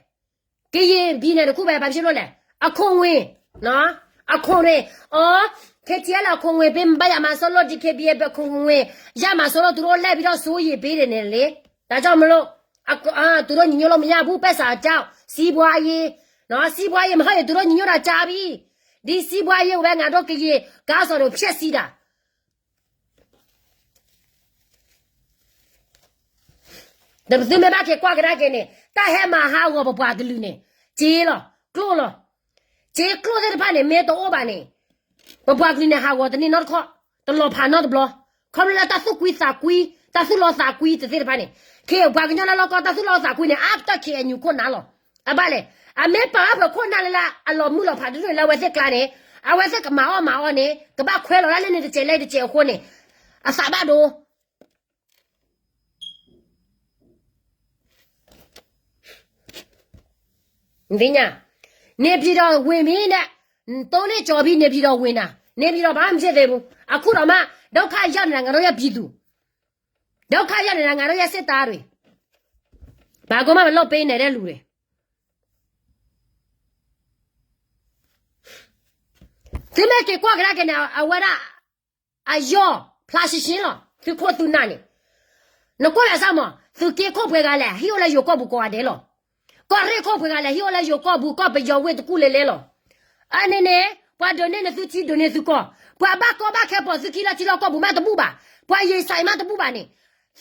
ကရင်ပြည်နယ်တစ်ခုပဲ ဘာဖြစ်လို့လဲ အခွင့်အရေး နော် အခွင့်အရေး အော် KTLA အခွင့်အရေးပေး မရမှာစိုးလို့ DKBA အခွင့်အရေး ရမှာစိုးလို့ သူတို့ လိုက်ပြီးတော့ စိုးရိမ်ပေးတယ်နဲ့လေ ဒါကြောင့်မလို့ အ အာ သူတို့ ညီညွတ်လို့ မရဘူး ပိုက်ဆံအကြောင်း စီးပွားရေး နော် စီးပွားရေး မဟုတ်ရင် သူတို့ ညီညွတ်တာ ကြာပြီ ဒီ စီးပွားရေးကိုပဲ ငါတို့ ကရင် ခေါင်းဆောင်တွေ ဖျက်ဆီးတာ ဒီးပသုမ့ၢ်ဘၣ်က့ၤကွၢ်ကဒါက့ၤန့ၣ် တၢ်ဟဲမၤဟးဂီၤပပှၤကလုာ်န့ၣ် စ့လီၤ ကျိၣ်လီၤ စ့ကျိၣ်သ့ၣ်တဖၣ်န့ၣ် မ့ၢ်တအိၣ်ဘၣ်န့ၣ် ပပှၤကလုာ်န့ၣ် ဟးဂီၤတန့ၢ်နီတခီၣ် တလီၤဖးနီတဘျီ ခီဖျိလၢတၢ်သူၣ်ကွံသးကွံ တၢ်သူၣ်လီသးကွံတသ့ၣ်တဖၣ်န့ၣ် ခ့ပှၤကညီလၢလီၢ်ကီၢ် တၢ်သူၣ်လီသးကွံန့ၣ် အါကတၢၢ် KNU ခိၣ်နၢ်လီၤ အဘၣ်လဲၣ် အမ့ၢ်ပာ်အီၤဖဲခိၣ်နၢ်လၢ အလီၤမုၢ်လီၤဖးတဒူၣ်န့ၣ် လၢအဝဲသ့ၣ်ကျါန့ၣ် အဝဲသ့ၣ်ကမၤအီၣ်မၤအီန့ၣ် ကဘၣ်ခွဲးလီၤဒၣ်လၢန့ၣ် တစဲးလဲၣ်တစဲးအဃိန့ၣ် အသးဘၣ်ဒိ မ့ၢ်သ့ၣ်ညါ နေပြည်တော်ဝင်ပြီနဲ့ သုံးနှစ်ကျော်ပြီ နေပြည်တော်ဝင်တာ နေပြည်တော်ဘာမှမဖြစ်သေးဘူး အခုတောင်မှ ဒုက္ခရောက်နေတာ ငါတို့ရဲ့ပြည်သူ ဒုက္ခရောက်နေတာ ငါတို့ရဲ့စစ်သားတွေ ဘာကိုမှမလုပ်ပေးနိုင်တဲ့လူတွေ သုမ့ၢ်က့ၤကွၢ်ကဒါက့ၤန့ၣ် အဝဲဒၣ် အယီၢ် ဖျါရှင်းရှင်းလီၤ သုခိၣ်သုနၢ်န့ၣ် နကွၢ်လၢစၢ်မး သုးက့ခိၣ်ပှဲၤဂၤလဲၣ် ဟံၣ်အိၣ်လၢယိၤကီၢ်ပူၤကိးဂၤဒဲးလီၤ ကီၢ်ရ့ၣ်ခိၣ်ပှဲၤဂၤလဲၣ် ဟံၣ်အိၣ်လၢယိၤကီၢ်ပူၤ ကီၢ်ပယီၤဝ့ၢ်တကူၣ်လဲၤလဲၤလီၤ အန့ၣ်န့ၣ် ပှၤဒုးန့ၢ်နသုထံ ဒုးန့ၢ်သုကီၢ် ပှၤဘၣ်ကီဘၣ်ခဲပိာ်သုခံလၢထံလီၢ်ကီၢ်ပူၤမးတဘူၣ်ဘၣ် ပှၤယံာ်စၢ်မးတဘူၣ်ဘၣ်န့ၣ်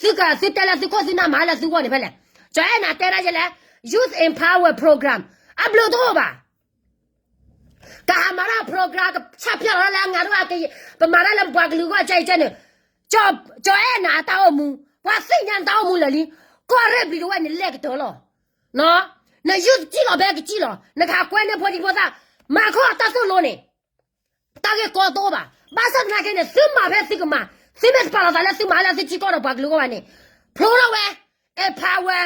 သုကသုတဲလၢသုခိၣ်သုနၢ်မၤလၢသုဂီၢ်န့ၣ်ဖဲလဲၣ် ကၠီအဲၣ်နၤတဲဒၣ်ယဲလဲၣ် Youth Empower Program အဘျုးတအိၣ်ဘၣ် ကဟးမၤတၢ် program ကဆၣ်ဖၠၣ်လီၤလၢအငါတို့ ပမၤတၢ်လၢပပှၤကလုာ်ဂီၢ်ကဲအံၤကဲန့ၣ် ကၠီအဲၣ်နၤအတၢ်အိၣ်မူ ပှၤသ့ၣ်ညါနတၢ်အိၣ်မူလၢာ်လံ ကီၢ်ရ့ၣ်ပျံၤတဝဲန့ၣ် လဲၣ်ကတၢၢ်လီၤ န youth ကစံၣ်လီၤဖဲကစံၣ်လီၤ နကဟးကွဲန့ၢ်ဖိဒံဖိသၣ် မၤခီတၢ်သိၣ်လိန့ၣ် တၢ်ဂ့ၢ်ကီတအိၣ်ဘၣ် ဘၣ်ဆၣ်သနာ်က့န့ၣ် သုမၤဖဲသုကမၤ သုမ့ၢ်တပာ်လီၤသးလၢသုမၤလၢသုထံကီၢ်ဒီးပှၤကလုာ်အဂီၢ်ဘၣ်န့ၣ်, ဖျိထီၣ်ဝဲ, empower,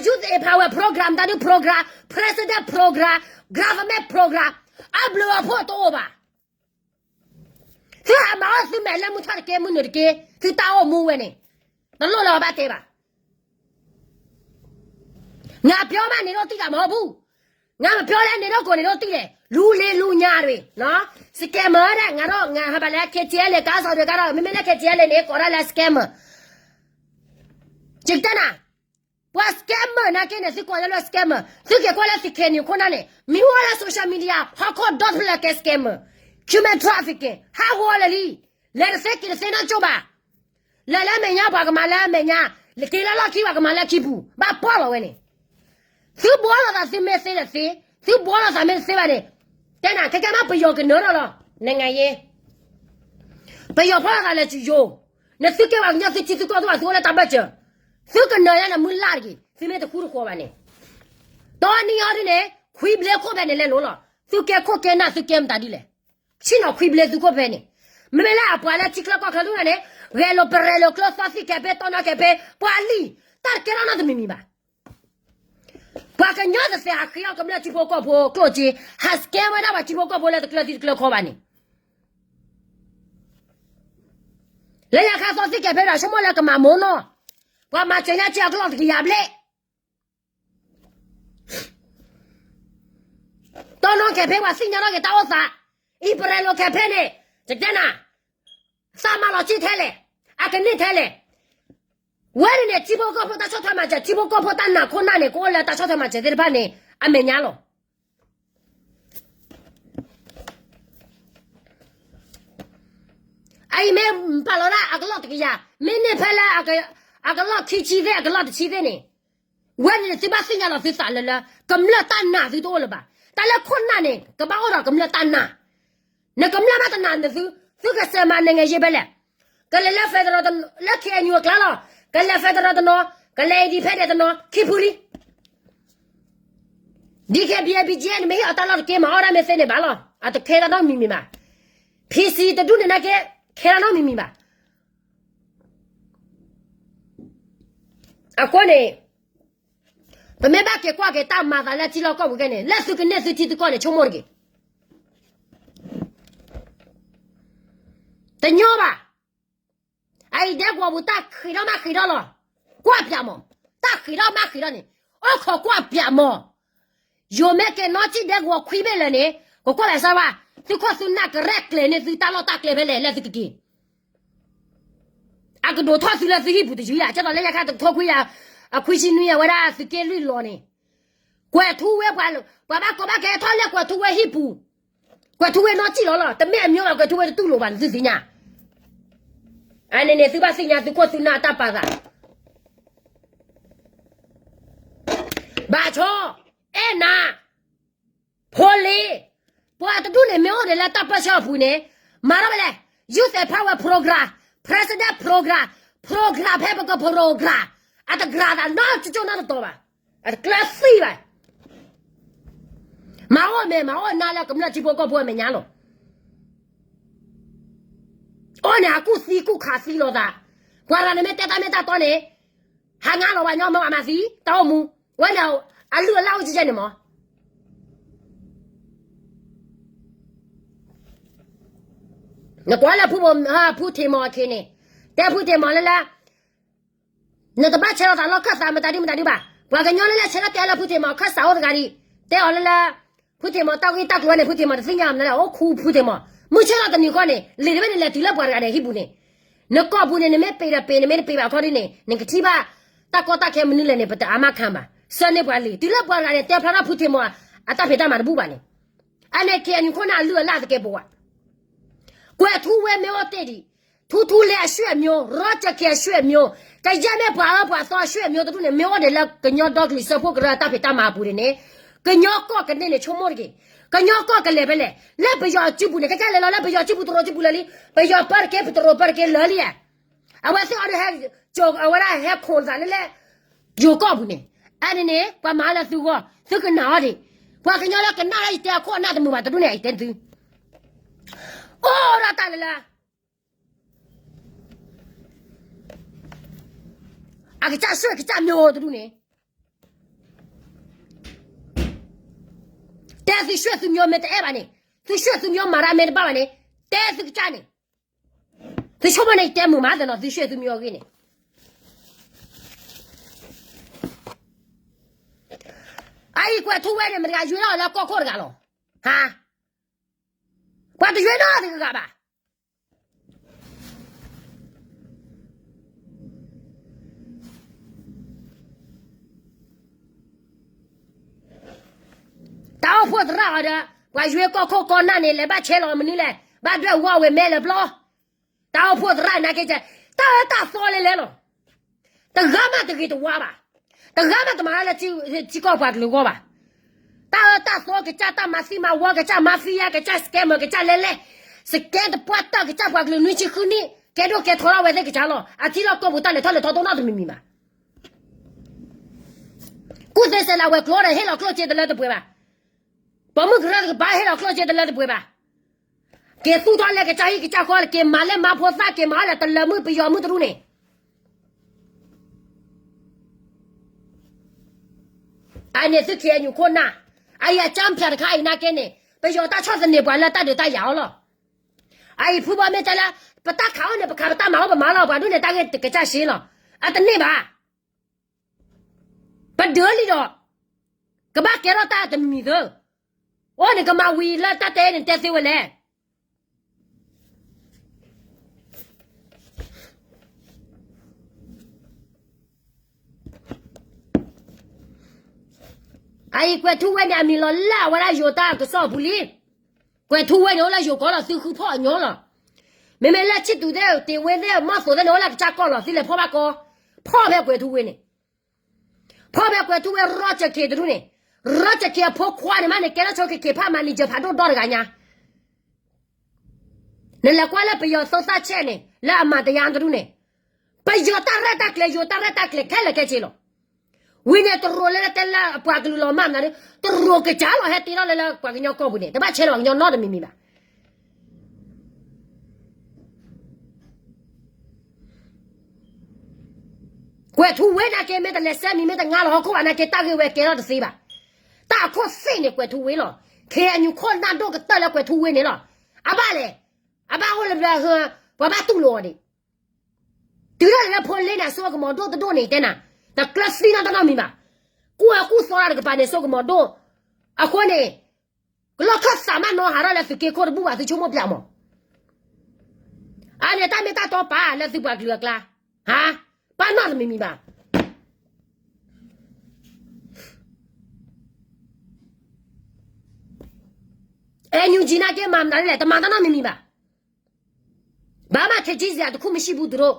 youth empower program တၢ်ဒုး program, president program, government program, အဘျုးအဖှိၣ်တအိၣ်ဘၣ်. သုဟးမၤအီၣ်သုမဲာ်လၢမုၢ်ထီၣ်တက့ၢ် မုၢ်နုာ်တက့ၢ် သုတၢ်အိၣ်မူဝဲန့ၣ်, တလိၣ်လၢၤဘၣ်တဲဘၣ်. ငါပြောမှနေတော့သိတာမဟုတ်ဘူး. ငါမပြောလည်းနေတော့ကိုယ်နေတော့သိတယ်. လူလေလူညာတွေနော်. Scammer တဲ့ ငါတို့ ငါဟဘလဲ KTLA ကါစော်တွေက မင်းမင်းလည်း KTLA နေကော်ရလဲ scammer. ကျတနာ ပှၤ scammer နာ်က့န့ၣ် သုကွၢ်လၢ scammer သုက့ၤကွၢ်လၢသုခဲနံၤခိၣ်နၢ်န့ၣ် မံဝဲလၢ social media ဟီၣ်ခိၣ်ဒီဖျၢၣ်ကဲ scammer, human trafficking ဟးဂီၤလၢာ်လံ. လဲၤတသ့က့ၤတသ့နီကၠိဘၣ်. လဲၤလၢအမဲာ်ညါပှၤကမၤလၢအမဲာ်ညါ, က့ၤလၢလီၢ်ခံပှၤကမၤလၢခံပူၤ, ဘၣ်ပီၢ်လီၤဝဲန့ၣ်. သုဘှီလီၤသးသုမ့ၢ်သ့ဒီးသ့, သုဘှီလီၤသးမ့ၢ်တသ့ဘၣ်န့ၣ်, တဲနၤ ခဲကဲမးပယီၤကနၢထီၣ်လီၤ. နငါယဲ ပယီၤဖီၣ်လီၤသးလၢယိၤ, နသုကဲပှၤကညီသုထံသုကီၢ်သုဘၣ်သုအိၣ်လၢတၢ်ဘၢၣ်စၢၤ, သုကနၢယါန့ၣ်မုၢ်လၢ်တဂ့ၤ, သုမ့ၢ်တဃူတဃီၤဘၣ်န့ၣ်, တီနံၤအီၤဒ်န့ၣ် ခွံဘျဲခိၣ်ဖဲန့ၣ်လဲၤလိၤလီၤ. သုကဲခိၣ်ကဲနၢ်သုကဲမတၤဒ်လဲၣ်. ဆ့ၣ်နီၤခွံဘျဲသုခိၣ်ဖဲန့ၣ်, မ့မ့ၢ်လၢအပှၤလၢထံချၢကီၢ်ချၢဒ်န့ၣ်, ဂဲၤလိာ်ပရဲၤလိာ်ကျိသီသံၣ်ခဲဖဲတီနီၢ်ခဲဖဲ, ပှၤလံ, တၢ်တကဲထီၣ်နီတမံၤမံၤဘၣ်. ပှၤကညီတသ့ဟးဃ့အီၣ်ကမျၢၢ်ထံဖိကီၢ်ဖိကျိၣ်စ့, ဟး scam ဝဲဒၣ်ပှၤထံဖိကီၢ်ဖိလၢတကျၢၤသံတကျၢၤခီဘၣ်န့ၣ်, လၢညါခါသီသံၣ်ခဲဖဲဒီးဆိကမိၣ်လၢကမၤမိၢ်နီၢ်, ပှၤမၤစၢၤညါက့အကလီၢ်တကယၤဘျဲၣ် တီနီၢ်ခဲဖဲပှၤသ့ၣ်ညါထီၣ်က့ၤတၢ်အိၣ်သး, အံၤပရဲၤလိာ်ခဲဖဲန့ၣ်, တတဲနၤ, သးမၤလီၤစ့ထဲလဲၣ်, အကန့ၢ်ထဲလဲၣ်. ဝဲန့ၣ်န့ၣ် ထံဖိကီၢ်ဖိတၢ်ဆီၣ်ထွဲမၤစၢၤ, ထံဖိကီၢ်ဖိတၢ်နာ်ခိၣ်နၢ်န့ၣ် ကအိၣ်လၢတၢ်ဆီၣ်ထွဲမၤစၢၤသ့ၣ်တဖၣ်န့ၣ် အမဲာ်ညါလီၤ. အအံၤမ့ၢ်ပာ်လီၤဒၣ်အကလီၢ်တကယၤ, မ့ၢ်န့ၢ်ဖဲလၢ အကလီၢ်ခံဆံသ့ၣ် အကလီၢ်တဆံသ့ၣ်န့ၣ်, ဝဲန့ၣ်သုဘၣ်သ့ၣ်ညါလီၤသုသးလၢလၢ ကမျၢၢ်တၢ်နာ်သုတအိၣ်လၢၤဘၣ်. တၢ်လၢခိၣ်နၢ်န့ၣ် ကဘၣ်အိၣ်ဒီးကမျၢၢ်တၢ်နာ်. နကမျၢၢ်မ့ၢ်တနာ်န့ၣ်သု, သုကစၢမၤနငဲၤယ့ဖဲလဲၣ်. ကလဲၤလၢ federal လၢ KNU အကျါလီၤ, ကလဲၤ federal တနီၤ, ကလဲၤ independent တနီၤ, ခံဖုလံ. DKBA BGF န့ၣ်မ့ၢ်ဟ့ၣ်အီၤတၢ်လီၢ်တက့ၢ် မၤအီၣ်ဒၣ်မ့ၢ်သ့န့ၣ်ဘၣ်လီၤ. အတခဲတၢ်နီတမံၤမံၤဘၣ်. PC တဒူၣ်န့ၣ်နာ်က့ ခဲတၢ်နီတမံၤမံၤဘၣ်. အဃိန့ၣ် ပမ့ၢ်ဘၣ်က့ၤကွၢ်က့ၤတၢ်မၤသးလၢထံလီၢ်ကီၢ်ပူၤခဲန့ၣ် လၢသုကန့ၢ်သုထံသုကီၢ်န့ၣ် ဆိကမိၣ်တဂ့ၤ. တညီဘၣ်. အအံၤဒဲကဝီၤပူၤ တၢ်ဃံးထီၣ်မးဃံးထီၣ်လီၤ. ကွၢ်ပၠးမး, တၢ်ဃံးထီၣ်မးဃံးထီၣ်န့ၣ် အိၣ်ခိးကွၢ်ပၠးမး. ယိၤမ့ၢ်က့ၤနီၢ်စံၣ်ဒဲကဝီၤခွံဘ့ၣ်လၢာ်န့ၣ် ကကွၢ်ဘၣ်စၢ်ဝါ, သုခိၣ်သုနၢ်ကရဲၣ်ကျဲၤန့ၢ်သုတၢ်လီၢ်တၢ်ကျဲဖဲလဲၣ် လၢသုကက့ၤ အကဒိးထီၣ်သုလၢသုဟံၣ်ပူၤတယုၢ်ယၤ, ကဲသိးလၢညါခါတကထိခွံကယၤ, အခွံဆံနွံယၤဝဲဒၣ်သုးက့လွံၢ်လီၤန့ၣ်, ကွဲၤထူဝ့ပှၤ, ပှၤဘၣ်ကီဘၣ်ခဲထီၣ်လၢကွဲၤထူဝ့ဟံၣ်ပူၤ, ကွဲၤထူဝ့နီၢ်စံၣ်လီၤလီၤ, တမ့ၢ်အမျိၤဘၣ် ကွဲၤထူဝ့တတူၢ်လိာ်ဘၣ်န့ၣ်သုသ့ၣ်ညါ. အန့ၣ်န့ၣ် သုဘၣ်သ့ၣ်ညါသုခိၣ်သုနၢ်တၢ်ပာ်သး ဘၣ်ဆိ, အဲၣ်နၤ, ဖိလ့, ပှၤတဒူၣ်န့ၣ် မ့ၢ်အိၣ်ဒံးလၢတၢ်ပၢဆှၢအပူၤန့ၣ်, မၤထီၣ်ဝဲလဲၣ်, Youth Empower Program, President Program, Program ဖဲပက Program, အတကြၢးသးနီတကၠိၢ်နီတတီၤဘၣ်, အတကျၢၤသံဘၣ်. မၤအိၣ်မ့ၢ် မၤအိၣ်နၤလၢကမျၢၢ်ထံဖိကီၢ်ဖိအမဲာ်ညါလီၤ. အိၣ်န့ၣ် အကူၣ်သံကူၣ်ခးသံလိာ်သး, ပှၤတဂၤန့ၣ်မ့ၢ်တဲတၢ်မ့ၢ်တၢ်တီန့ၣ်, ဟးငါလီၤဘၣ်ညီမ့ၢ်အမၤသံ, တၢ်အိၣ်မူ, ဝဲန့ၣ်, အလုၢ်အလၢ်အိၣ်ကဲကဲန့ၣ်မး နကွၢ်လၢဖု, ဖုထံးမီၤအခ့န့ၣ်, တဲဖုထံးမီၤလၢလၢ, နတဘၣ်ဆဲးလီၤသးလီၢ်ခၢၣ်သးမတၤဒ်မတၤဒ်ဘၣ်. ပှၤကညီလၢလဲၤဆဲးလီၤတဲလၢဖုထံးမီၤခၢၣ်စးအိၣ်တဂၤဒံး, တဲအီၤလၢလၢ, ဖုထံးမီၤတၢ်ဂ့ၢ်တၢ်ကျိၤန့ၣ် ဖုထံးမီၤတသ့ၣ်ညါမနုၤလဲၣ် အိၣ်ခူဖုထံးမီၤ, မုၢ်ဆ့ၣ်လီၤတနံၤဃီန့ၣ် လံာ်တဘ့ၣ်န့ၣ်လဲၤတုၤလၢပှၤတဂၤန့ၣ်ဟံၣ်ပူၤန့ၣ်, နကိာ်ပူၤန့ၣ် နမ့ၢ်ပ့ၤဒီးပ့ၤ နမ့ၢ်တပ့ၤဘၣ်အခီဒ်န့ၣ် နကထံၣ်ဘၣ်, တၢ်ကီတၢ်ခဲမနုၤလဲၣ်န့ၣ် ပတအါမးခါဘၣ်. ဆၢန့ၢ်ပှၤလံာ် တုၤလၢပှၤတဂၤန့ၣ် တဲဖျါထီၣ်ဖုထံးမီၤ, အတၢ်ဖံးတၢ်မၤတဘူၣ်ဘၣ်န့ၣ်, အန့ၣ် ခ့ၣ်အဲၣ်ယူၣ် ခိၣ်နၢ်အလုၢ်အလၢ်သကဲးပဝး, ကွဲၤထူဝ့မ့ၢ်အိၣ်တ့ၢ်ဒံး, ထူထူလ့အရွှေ့မျိုး, ရီကၠၢၣ်ခ့အရွှေ့မျိုး, ကယဲၢ်မ့ၢ်ပှၤအၢပှၤသီအရွှေ့မျိုးတဒူၣ်န့ၣ် မ့ၢ်အိၣ်ဒံးလၢကညီဒီကလုာ်စၢဖှိၣ်ကရၢအတၢ်ဖံးတၢ်မၤအပူၤန့ၣ်န့ၣ်, ကညီကီၢ်ကန့ၢ်န့ၣ်ဆိကမိၣ်တက့ၢ်. ကညီကီၢ်ကလဲၤဖဲလဲၣ်, လၢပယီၤစုပူၤန့ၣ် ခဲကဲလဲၤလီၤလၢပယီၤစုပူၤတရိၤစုပူၤလၢာ်လံ, ပယီၤပၢတက့ၢ် ပတရိၤပၢတက့ၢ်လၢာ်လံဧါ. အဝဲသ့ၣ်အီၤဒုးဟဲ, အဝဲဒၣ်ဟဲခိၣ်သးလၢလၢ, ယိၤကီၢ်ပူၤန့ၣ်, အန့ၣ်န့ၣ် ပှၤမၤအီၤလၢသုဂီၢ်, သုကနာ်အီၤဒံး, ပှၤကညီလၢကနၣ်လၢယတဲအခိၣ်အနၢ်တမုာ်ဘၣ်တဒူၣ်န့ၣ် ယတဲသု, အိၣ်ဒီးတၢ်လၢလၢ အကစၢ်ဆှၢကစၢ်မ့ၢ်တဒူၣ်န့ၣ် တဲသုဆှၢသုမ့ၢ်မ့ၢ်တအဲၣ်ဘၣ်န့ၣ်, သုဆှၢသုမ့ၢ်မၤတၢ်မ့ၢ်တဘၣ်ဘၣ်န့ၣ်, တဲသုကစၢ်န့ၣ်, သုဆိကမိၣ်န့ၣ် ယတဲမုာ်မးသနီၤ သုဆှၢသုမ့ၢ်အဂ့ၢ်န့ၣ်, အအံၤကွဲးထူဝ့န့ၣ် မတၤတဂၤယွ့ထီၣ်လၢကီၢ်ခိၣ်တဂၤလီၤ, ဟါ, ပှၤတယွ့နီတဂၤဘၣ်. တၢ်အိၣ်ဖှိၣ်သရၣ်အီၤဒီး ပှၤယွ့ကီၢ်ခိၣ်ကီၢ်နၢ်န့ၣ် လဲၤဘၣ်ဆဲးလီၤမနုၤလဲၣ်, ဘၣ်ဒွဲၣ်ဝီဝဲမဲလၢပျီ, တၢ်အိၣ်ဖှိၣ်သရၣ်နာ်က့, တၢ်အၢတၢ်သီလဲလဲလီၤ, တဂၤမးတဂ့ၤတဝါဘၣ်, တဂၤမးတမၤတၢ်လၢထံကီၢ်ပှၤကလုာ်အဂီၢ်ဘၣ်, တၢ်အၢတၢ်သီကစၢ် တၢ်မၤသံမၤဝီကစၢ် mafia ကစၢ် scammer ကစၢ်လဲလဲ, scam တပှၢ်တၢ်ကစၢ် ပှၤကလုာ်နွံဆံဃုနံၣ် ကဲဒိၣ်ကဲထီထီၣ်ဝဲသ့ၣ်ကစၢ်လီၤ, အထံလီၢ်ကီၢ်ပူၤတၢ်လဲၤထီၣ်လဲၤထီတိၢ်နီတမံၤမံၤဘၣ်. ကူၣ်သ့စဲးလးဝဲၤကျိၤဒီး ဟ့ၣ်လီၤကျိၣ်စ့တလၢတပှဲၤဘၣ်, ပိာ်မုၣ်ကရၢတကပၤ ဟ့ၣ်လီၤကျိၣ်စ့တလၢတပှဲၤဘၣ်, က့ၤသူၣ်ထီၣ်လၢကစၢ်ဟံၣ်ကစၢ်ဃီ, က့ၤမၤလၢမၤဖိသၣ်, က့ၤမၤအီၣ်လၢတလၢၤမုၣ်ပယီၤမုၣ်တရူၢ်န့ၣ် အန့ၣ်သုခံအညူးခိၣ်နၢ်, အအံၤအကၠၢဖၠးတခါအံၤနာ်က့န့ၣ် ပယီၤတၢ်ဆီၣ်သနံးပှၤလၢတၢ်ဒုးတၢ်ယၤအီၤလီၤ. အအံၤဖုဘီမ့ၢ်တဲလၢ ပတၢ်ခးအီၣ်န့ၣ် ပခးပတၢ်မၤအီၣ်ပမၤလီၤ ပှၤဒိၣ်န့ၣ်တၢ်ဂ့ၢ်တကစၢ်ရှ့လီၤ. အတန့ၢ်ဘၣ်. ပဒုးလံဒီး ကဘၣ်ကဲထီၣ်တၢ်တမံၤသၢ, အိၣ်န့ၣ်ကမၤဝံၤလၢတၢ်တဲန့ၣ်တဲသ့ဝဲလဲၣ်. အအံၤကွဲးထူဝ့န့ၣ် အမံၤလီၤလၢအဝဲဒၣ်ယိၤတၢ်ကစီၣ်အပူၤလံ. ကွဲးထူဝ့န့ၣ် အိၣ်လၢယိၤကီၢ်လီၤ သုဃုဖီၣ်အညီလီၤ. မ့မ့ၢ်လၢဆံၣ်တူၤသ့ၣ် တ့ၤဝ့သ့ၣ် မီၢ်သိးသ့ၣ်န့ၣ် အိၣ်လၢကစၢ်ကီၢ်လီၤ သုလဲၤဖီၣ်ဘၣ်ကီ, ဖီၣ်ဖဲကွဲးထူဝ့န့ၣ်, ဖီၣ်ဖဲကွဲးထူဝ့ ရီၣ်ကၠၢၣ်ခ့တဒူၣ်န့ၣ်, ရီၣ်ကၠၢၣ်ခ့အဖိခွါန့ၣ်မးန့ၣ် ကဲထီၣ်ဆိက့ၤခ့ဖးမၤနံၤကၠၢၣ်ဖးဒိၣ်ဒီတဂၤညါ နလဲၤကွၢ်လၢပယီၤသုးသၣ်ဆဲးန့ၣ် လၢအမၤတယါတဒူၣ်န့ၣ်, ပယီၤတၢ်ရဲၣ်တၢ်ကျဲၤ ယိၤတၢ်ရဲၣ်တၢ်ကျဲၤခဲလၢာ်ခဲဆ့လီၤ. ဝံၤန့ၣ်တရူးလၢတဲလၢအပှၤကလုာ်လီၤမၢ်မနုၤ, တရူးကစၢ်လီၤ ဟဲတ့ထီၣ်လၢလၢပှၤကညီကီၢ်ပူၤန့ၣ် တဘၣ်ဆဲးလီၤပှၤကညီနီတမံၤမံၤဘၣ်. ကွဲးထူဝ့နာ်က့ မ့ၢ်တလဲၤစဲမံၤ မ့ၢ်တငါလီၤဟီၣ်ခိၣ်ဘၣ်နာ်က့ တၢ်ဂ့ၢ်ဝဲကဲထီၣ်တသ့ဘၣ်. တၢ်အခိၣ်သ့ၣ်န့ၣ် ကွဲးထူဝ့လီၤ. ခ့အညူးခိၣ်နၢ်ဒိၣ်ကတၢၢ်လၢကွဲးထူဝ့န့ၣ်လီၤ. အဘၣ်လဲၣ်, အဘၣ်အိၣ်လၢဘျၢ, ပှၤဘၣ်တူၢ်လိာ်အီၤဒံး. တုၤထီၣ်လၢဖိလ့နၤ စိကမီၤဒိၣ်တဒိၣ်န့ၣ် တဲနၤ, တကျၢၤသံနီတနီတမံၤဘၣ်. ကူၣ်အကူၣ်သီတၢ်တကပၤန့ၣ် စိကမီၤဒိၣ်. အဃိန့ၣ် ကလီၢ်ခၢၣ်သးမးနီၤဟးထီၣ်လၢသုးက့ခိၣ်တဘူၣ်ဘၣ် သုဆိကမိၣ်ပျးမး. အန့ၣ်တၢ်မ့ၢ်တၢ်တီပာ်လၢသုပှၤကလုာ်အကျါ, ဟါ, ပာ်နီတမံၤမံၤဘၣ်. အဲၣ်ယူၣ်ကၠံနာ်က့ မၤမတၤလဲၣ် တမၤတၢ်နီတမံၤမံၤဘၣ်. ဘာမှ ထင်ကြီးစရာ တစ်ခု မရှိဘူး သူတို့.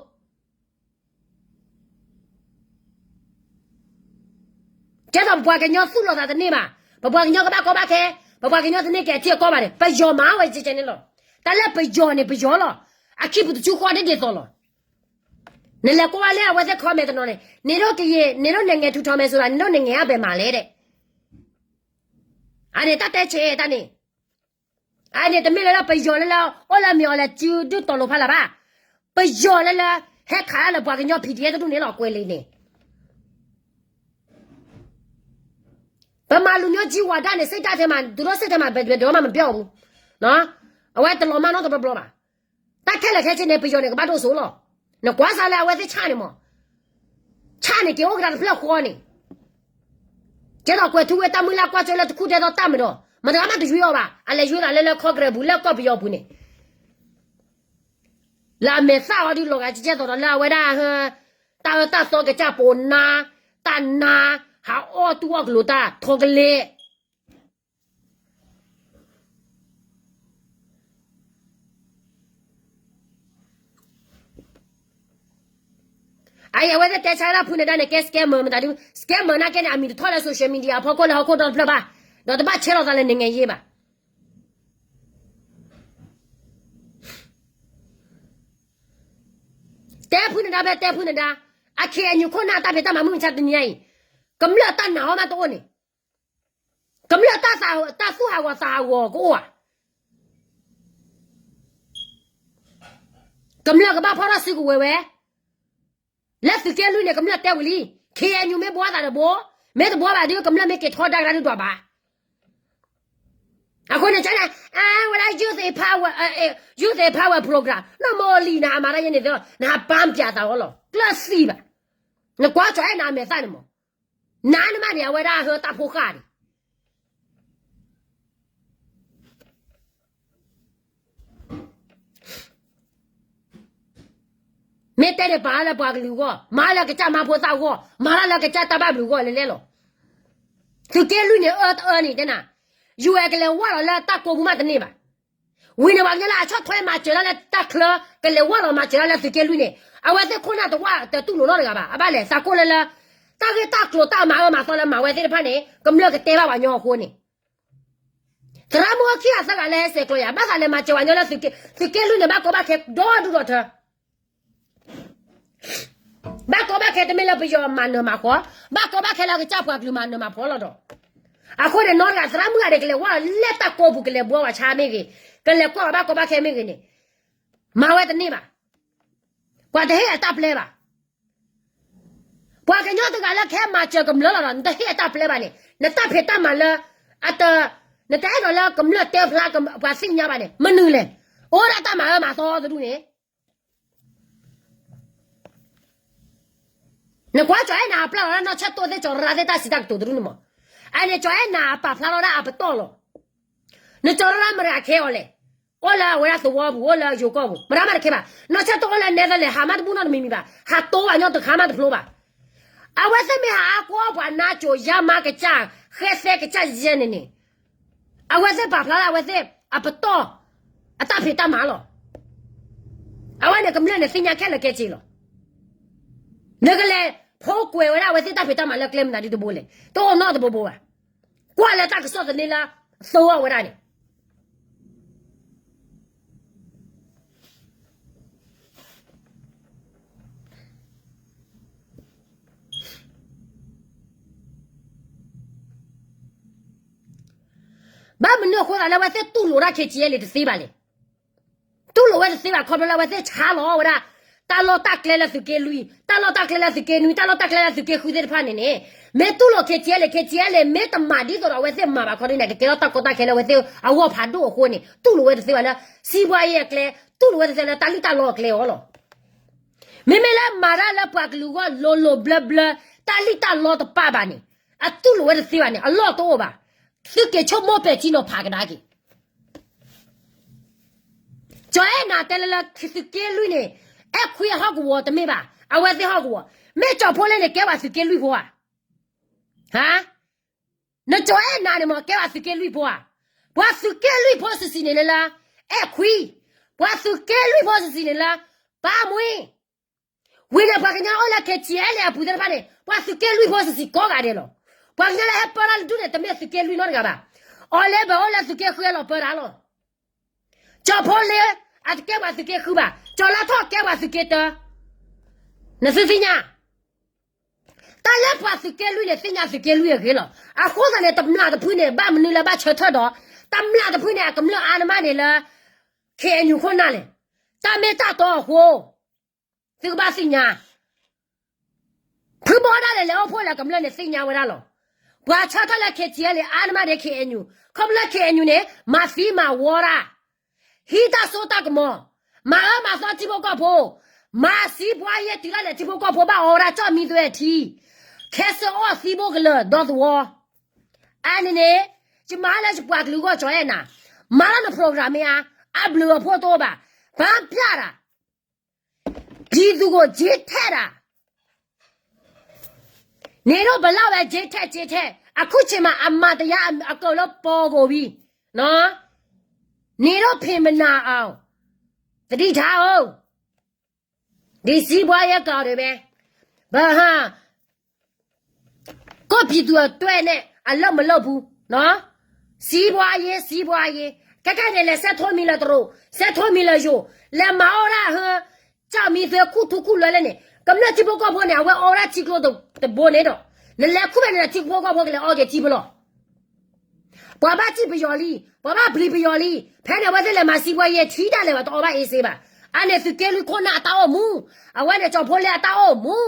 ကဲသိးပပှၤကညီသူၣ်လီၤသးတန့ၢ်ဘၣ်, ပပှၤကညီကဘၣ်ကီဘၣ်ခဲ, ပပှၤကညီတန့ၢ်ကဲထံအကီၢ်ဘၣ်န့ၣ် ပယီၤမၤဝဲကဲကဲန့ၣ်လီၤ. တၢ်လၢပယီၤန့ၣ် ပယီၤလီၤ. အခံပူၤတဆူဃီဒ်ဒ်သိးလီၤ. နလဲၤကွၢ်ဝဲလၢအဝဲသ့ၣ် comment တနီၤန့ၣ် နင်တို့ကရင်, နင်တို့နိုင်ငံထူထောင်မယ်ဆိုတာ နင်တို့နိုင်ငံကဘယ်မှာလဲတဲ့. အန့ၣ်တၢ်တဲဆဲးတၢ်န့ၣ် အန့ၣ်တမ့ၢ်လၢလၢပယီၤလၢလၢ အိၣ်လၢမ့ၢ်အီၤလၢစုဒုၣ်တီၤလိၤဖးလၢၤဘၣ်. ပယီၤလၢလၢ ဟဲခးလၢပှၤကညီ PDF တဒူၣ်န့ၣ်လီၤ ကွဲးလံန့ၣ်. ဗမာလူမျိုးကြီးဝါဒန့ၣ် စိတ်ဓာတ်ထဲမှာ, သူတို့စိတ်ထဲမှာ ဘယ်တော့မှ မပြောဘူး. အဝဲတလီၤမၢ်နီတဘျီဘျီဘၣ်. တၢ်ခဲလၢာ်ခဲဆ့န့ၣ် ပယီၤန့ၣ် ကဘၣ်ဒိၣ်စိလီၤ. နကွၢ်စးလၢအဝဲသ့ၣ်ဆၣ်န့ၣ်မး, ဆၣ်န့ၣ် က့ၤအိၣ်ကဒါတဖျၢၣ်ဃီန့ၣ် ကဲသိးကွဲးထူဝ့တၢ်မုၢ်လၢ်ကွၢ်စိလၢတခူၣ်တဲသီတၢ်မုာ်ဒီး မတၤဂၤမးတယွ့အီၤဘၣ်. အလဲၤယွ့သးလၢလၢ Congress ပူၤ လၢကီၢ်ပယီၤပူၤန့ၣ် လၢအမဲာ်သၣ်အီၤဒုးလီၤဂာ်ကဲသိးဒီးလၢအဝဲဒၣ် တၢ်အၢတၢ်သီကစၢ်ပိာ်နါ, တၢ်နါ, ဟးအီၣ်တူၢ်အီၣ်ကလိၤတၢ်ထီကလဲာ် အအံၤအဝဲသ့ၣ်တဲဆါဒၣ်ဖုနဒါန့ၣ် ကဲ scammer မတၤဒုး scammer နာ်က့န့ၣ် အမံၤတထီၣ်လၢ social media အဖီခိၣ်လၢဟီၣ်ခိၣ်ဒီတဖျၢၣ်ဘၣ်, ဒီးတဘၣ်ဆဲးလီၤသးလၢ နိုင်ငံရေး ဘၣ်. တဲဖုနဒါဖဲတဲဖုနဒါ, အ ခ့ၣ်အဲၣ်ယူၣ် ခိၣ်နၢ်တၢ်ဖံးတၢ်မၤမုၢ်မဆါတနံၤညါအံၤ, ကမျၢၢ်တၢ်နာ်အီၤမးတအိၣ်န့ၣ်, ကမျၢၢ်တၢ်သူၣ်ဟးဂီၤသးဟးဂီၤကအိၣ်ဧါ. ကမျၢၢ်ကဘၣ်ဖီၣ်ထီၣ်စုကဝဲၤဝဲ, လၢသုးက့လွံၢ်န့ၣ် ကမျၢၢ်တဲဝံၤလံ, ခ့ၣ်အဲၣ်ယူၣ်မ့ၢ်ဘှီသးတဘိ, မ့ၢ်တဘှီဘၣ်ဒီး ကမျၢၢ်မ့ၢ်က့ၤထီဒါကဒါဒုးဒွးဘၣ်. အဃိန့ၣ် ကန့ၣ် အဝဲဒၣ် youth empower, youth empower program နမ့ၢ်လံနအမၤတၢ်ယဲန့ၣ်သ့ နဟးပာ်ပၠးသးအီၤလီၤ ကျၢၢ်သံဘၣ်. နကွၢ်ကၠီၤအဲၣ်နၤအမဲာ်သၣ်န့ၣ်မး, နၤနမးန့ၣ် အဝဲဒၣ်ဟၢတၢ်ဖိဃာ်န့ၣ် မ့ၢ်တဲန့ၣ်ပာ်လၢပှၤကလုာ်အဂီၢ်, မၤလၢကစၢ်မါဖိသၣ်အဂီၢ်, မၤလၢကစၢ်တၢ်ဘၣ်ဘျုးအဂီၢ်လဲၤလဲၤလီၤ. သုးက့လွံၢ်န့ၣ်အၢတအၢန့ၣ်တဲနၤ, ယူၤအဲၣ်ကလဲၤဝါလီၤလၢတၢ်ကိးပူၤမးတန့ၢ်ဘၣ်. ဝံၤန့ၣ်ပှၤကညီလၢအဆီၣ်ထွဲမၤစၢၤဒၣ်လၢတၢ်ချၢ ကလဲၤဝါလီၤမၤစၢၤဒၣ်လၢသုးက့လွံၢ်န့ၣ်, အဝဲသ့ၣ်ခိၣ်နၢ်တဝၢ်တတူၢ်လိာ်နီတဂၤဘၣ်. အဘၣ်လဲၣ် သးကိၢ်လၢလၢ တၢ်ဂ့ၢ်တၢ်ကျိၤတၢ်မၤအၢမၤသီလၢမၤဝဲသ့ၣ်တဖၣ်န့ၣ် ကမျၢၢ်ကတဲဘၣ်ပှၤညီအဃိန့ၣ် သရၣ်မုၣ်အခံဂၤသၢဂၤလၢဟဲဆဲးကျိးယၤ ဘၣ်သးလဲၤမၤစၢၤပှၤညီလၢသုးက့လွံၢ်န့ၣ် ဘၣ်ကီဘၣ်ခဲဒီဒူၣ်ဒီထၢ, ဘၣ်ကီဘၣ်ခဲတမ့ၢ်လၢပယီၤမၤနၢၤမၤဃီ, ဘၣ်ကီဘၣ်ခဲလၢကစၢ်ပှၤကလုာ်မၤနၢၤမၤဖှီၣ်လီၤဒီး, အဃိန့ၣ် နီတဂၤသရၣ်မုၣ်ဂၤန့ၣ် ကလဲၤဝါလီၤလၢတၢ်ကိးပူၤ ကလဲၤဘှီဝဲဆါမ့ၢ်ဂ့ၤ, ကလဲၤကွၢ်ဘၣ်ကီဘၣ်ခဲမ့ၢ်ဂ့ၤန့ၣ်, မၤဝဲတန့ၢ်ဘၣ်. ပှၤတဟ့ၣ်အတၢ်ပျဲဘၣ်. ပှၤကညီတဂၤလၢကဟဲမၤစၢၤကမျၢၢ်လီၤဒီး နတဟ့ၣ်အတၢ်ပျဲဘၣ်န့ၣ် နတၢ်ဖံးတၢ်မၤလၢ အတ, နတအဲၣ်ဒိးလၢကမျၢၢ်တဲဖျါပှၤသ့ၣ်ညါဘၣ်န့ၣ် မနုၤလဲၣ်. အိၣ်ဒၣ်တၢ်မၤအၢမၤသီတဒူၣ်န့ၣ် နကွၢ်ကၠီၤအဲၣ်နၤအပျဲလီၤဒၣ်နီၢ်ဆၢၣ်တိၢ်သ့ၣ်ကၠီၤရၤသ့ၣ်တၢ်စံးတၢ်ကတိၤတဒူၣ်န့ၣ်မး, အန့ၣ်ကၠီၤအဲၣ်နၤအပာ်ဖျါလီၤဒၣ်အပတီၢ်လီၤ. နကၠီၤရၤမတၤဂၤခဲအီၤလဲၣ်. အိၣ်လၢအဝဲဒၣ်သဝီပူၤ အိၣ်လၢယိၤကီၢ်ပူၤ မတၤမးတခဲဘၣ်. နီၢ်ဆၢၣ်တိၢ်အိၣ်လၢ Netherlands ဟးမးတဘူၣ်နီတမံၤမံၤဘၣ်, ဟးတိဘၣ်ညီတခါမးတဖျိဘၣ်. အဝဲသ့ၣ်မ့ၢ်ဟးအါကွီၢ်ပှၤနါကိၤ ယါမါကစၢ် ဃဲသဲကစၢ်ယဲၢ်န့ၣ်န့ၣ်, အဝဲသ့ၣ်ပာ်ဖျါလၢအဝဲသ့ၣ်အပတီၢ် အတၢ်ဖံးတၢ်မၤလီၤ. အဝဲန့ၣ်ကမျၢၢ်န့ၣ်သ့ၣ်ညါခဲလၢာ်ကဲက့ၤလီၤ. နကလဲၤဖိကွဲးဝဲဒၣ်အဝဲသ့ၣ်တၢ်ဖံးတၢ်မၤလၢကျဲမနုၤဒ်တဘိလဲၣ်, တအိၣ်နီတဘိဘိဘၣ်. ကွၢ်လၢတၢ်ကစီၣ်သန့လၢ သိအီၤဝဲဒၣ်န့ၣ် ဘၣ်မနုၤအဃိသတးလၢအဝဲသ့ၣ်တူၢ်လိာ်ဒၣ် ခ့ၣ်ကၠံၣ်အဲၣ်လ့ၣ် တသ့ဘၣ်လဲၣ်. တူၢ်လိာ်ဝဲတသ့ဘၣ် ခီဖျိလၢအဝဲသ့ၣ်ဆါလီၤဝဲဒၣ် တၢ်လီၢ်တၢ်ကျဲလၢသုးက့လွံၢ်, တၢ်လီၢ်တၢ်ကျဲလၢသုးက့နွံ, တၢ်လီၢ်တၢ်ကျဲလၢသုးက့ဃုသ့ၣ်တဖၣ်န့ၣ်န့ၣ်, မ့ၢ်တူၢ်လိာ် ခ့ၣ်ကၠံၣ်အဲၣ်လ့ၣ်, ခ့ၣ်ကၠံၣ်အဲၣ်လ့ၣ် မ့ၢ်တမၤဒ်သိးဒီးအဝဲသ့ၣ်မၤဘၣ်ခီဒ်န့ၣ် ကကဲထီၣ်တၢ်ကီတၢ်ခဲလၢအဝဲသ့ၣ်အဂီၢ်ဖးဒိၣ်အဃိန့ၣ် တူၢ်လိာ်ဝဲတသ့ဘၣ်လၢ စံးဘှါယဲၢ်အကျဲ, တူၢ်လိာ်ဝဲတသ့လၢတၢ်လံၣ်တၢ်လီအကျဲအီၤလီၤ. မ့မ့ၢ်လၢမၤတၢ်လၢပှၤကလုာ်အဂီၢ်လိၤလိၤဘျၢဘျၢ တၢ်လံၣ်တၢ်လီတပာ်ဘၣ်န့ၣ် အတူၢ်လိာ်ဝဲတသ့ဘၣ်န့ၣ် အလီၢ်တအိၣ်ဘၣ်. သုက့ၤဆိကမိၣ်ပဲာ်ထံနီၤဖးကဒါက့ၤ ကၠီၤအဲၣ်နၤတဲလၢလၢသုးက့လွံၢ်န့ၣ် အဲၣ်ခွံအဟီၣ်ကဝီၤတမ့ၢ်ဘၣ်, အဝဲသ့ၣ်ဟီၣ်ကဝီၤ, မ့ၢ်ကၠီၤဖိလ့န့ၣ် ကဲပှၤသုးက့လွံၢ်ဖိဧါ. ဟါ, နကၠီၤအဲၣ်နၤန့ၣ်မ့ၢ် ကဲပှၤသုးက့လွံၢ်ဖိဧါ. ပှၤသုးက့လွံၢ်ဖိဆံးဆံးန့ၣ်လၢလၢ အဲၣ်ခွံ, ပှၤသုးက့လွံၢ်ဖိဆံးဆံးန့ၣ်လၢ ပၢ်မှံ ဝံၤန့ၣ် ပှၤကညီအိၣ်လၢ ခ့ၣ်ကၠံၣ်အဲၣ်လ့ၣ် အပူၤသ့ၣ်တဖၣ်န့ၣ် ပှၤသုးက့လွံၢ်ဖိဆံးဆံးကိးဂၤဒဲးလီၤ. ပှၤကညီလၢဟဲပၢတၢ်လၢဒူၣ်န့ၣ် တမ့ၢ်သုးက့လွံၢ်နီတဂၤဘၣ်. အီၤလဲဘၢအိၣ်လၢသုးက့ဃုလီၤပၢတၢ်လီၤ. ကၠီၤဖိလ့ အတကဲပှၤသုးက့ဃုဘၣ်, ကၠီၤလါထီၣ်ကဲပှၤသုးက့တၢ, နသုသ့ၣ်ညါ တၢ်လၢပှၤသုးက့လွံၢ်န့ၣ် သ့ၣ်ညါသုးက့လွံၢ်အဂ့ၢ်လီၤ. အဃိသတးန့ၣ် တမျၢ်တဖုန့ၣ် ဘၣ်မနုၤလၢဘၣ်ဆၢထၢၣ်ဒီး တမျၢ်တဖုန့ၣ် အကမျၢၢ်အါန့ၢ်မးန့ၣ်လၢ ခ့ၣ်အဲၣ်ယူၣ်ခိၣ်နၢ်လဲၣ်. တၢ်မ့ၢ်တၢ်တီအဃိ သုကဘၣ်သ့ၣ်ညါ ဖုဘီဒၣ်လဲာ်လဲၤအိၣ်ဖှိၣ်လၢကမျၢၢ်န့ၣ်သ့ၣ်ညါဝဲဒၣ်လီၤ. ပှၤဆၢထၢၣ်လၢ ခ့ၣ်ကၠံၣ်အဲၣ်လ့ၣ် အါန့ၢ်မးန့ၣ် ခ့ၣ်အဲၣ်ယူၣ်, ခီဖျိလၢ ခ့ၣ်အဲၣ်ယူၣ်န့ၣ် မၤသံမၤဝီတၢ်, ဟံးတၢ်စိတၢ်ကမီၤ, မၤအၢမၤသီထံဖိကီၢ်ဖိ, မၤစံးဘှါယဲၢ်တုၤလၢန့ၣ် ထံဖိကီၢ်ဖိဘၣ်အီဝဲဒၣ်ကၠီၣ်မံသွဲထံ, ခဲစၢအီၣ်သံဘိကလၢာ်ဒီသဝီ. အန့ၣ်န့ၣ် ယမၤလၢယပှၤကလုာ်ဂီၢ်ကၠီၤအဲၣ်နၤ, မၤလၢန program မ့ၢ်ဧါ, အဘျုးအဖှိၣ်တအိၣ်ဘၣ်, ပၢ်ပျၢ်တၢ် ပြည်သူကို ကြေးထည့်တာ, နင်တို့ဘယ်လောက်ပဲ ကြေးထည့် ကြေးထည့်, အခုချိန်မှာ အမှန်တရား အကုန်လုံး ပေါ်ကုန်ပြီနော်, နင်တို့ ဖင်မနာအောင် သတိထားအောင်, ဒီစီးပွားရေးကောင်တွေပဲ, ဘယ်ဟာ ကိုယ့်ပြည်သူအတွက်နဲ့ အလုပ်မလုပ်ဘူးနော်, စီးပွားရေး စီးပွားရေး, ခဲခဲန့ၣ် လဲၤဆဲးထိမံၤလၢတရူး, ဆဲးထိမံၤလၢယိၤ, လဲၤမၤအီၣ်ဒၣ်ဟၢ, ကၠီၣ်မံသွဲ ခူၣ်ထူခူၣ်လွဲလဲၣ်န့ၣ်, ကမျၢၢ်ထံဖိကီၢ်ဖိန့ၣ် အဝဲအီဝဲဒၣ်ထံကျိတဘိန့ၣ်ဒီး, နလဲၤခူၣ်ဖဲန့ၣ်ဒီး ထံဖိကီၢ်ဖိကလဲၤအီက့ၤထံဖဲလီၤ. ပှၤဘၣ်စံၣ်ပယီၤလံ, ပှၤဘၣ်ပျံၤပယီၤလံ, ဖဲန့ၣ်အဝဲသ့ၣ်လဲၤမၤစံးဘှါယဲၢ်ထံဒၣ်လဲာ်ဘၣ် တအီဘၣ်အ့စ့ဘၣ်. အန့ၣ်သုးက့လွံၢ်ခိၣ်နၢ်အတၢ်အိၣ်မူ, အဝဲန့ၣ်ကၠီၤဖိလ့အတၢ်အိၣ်မူ,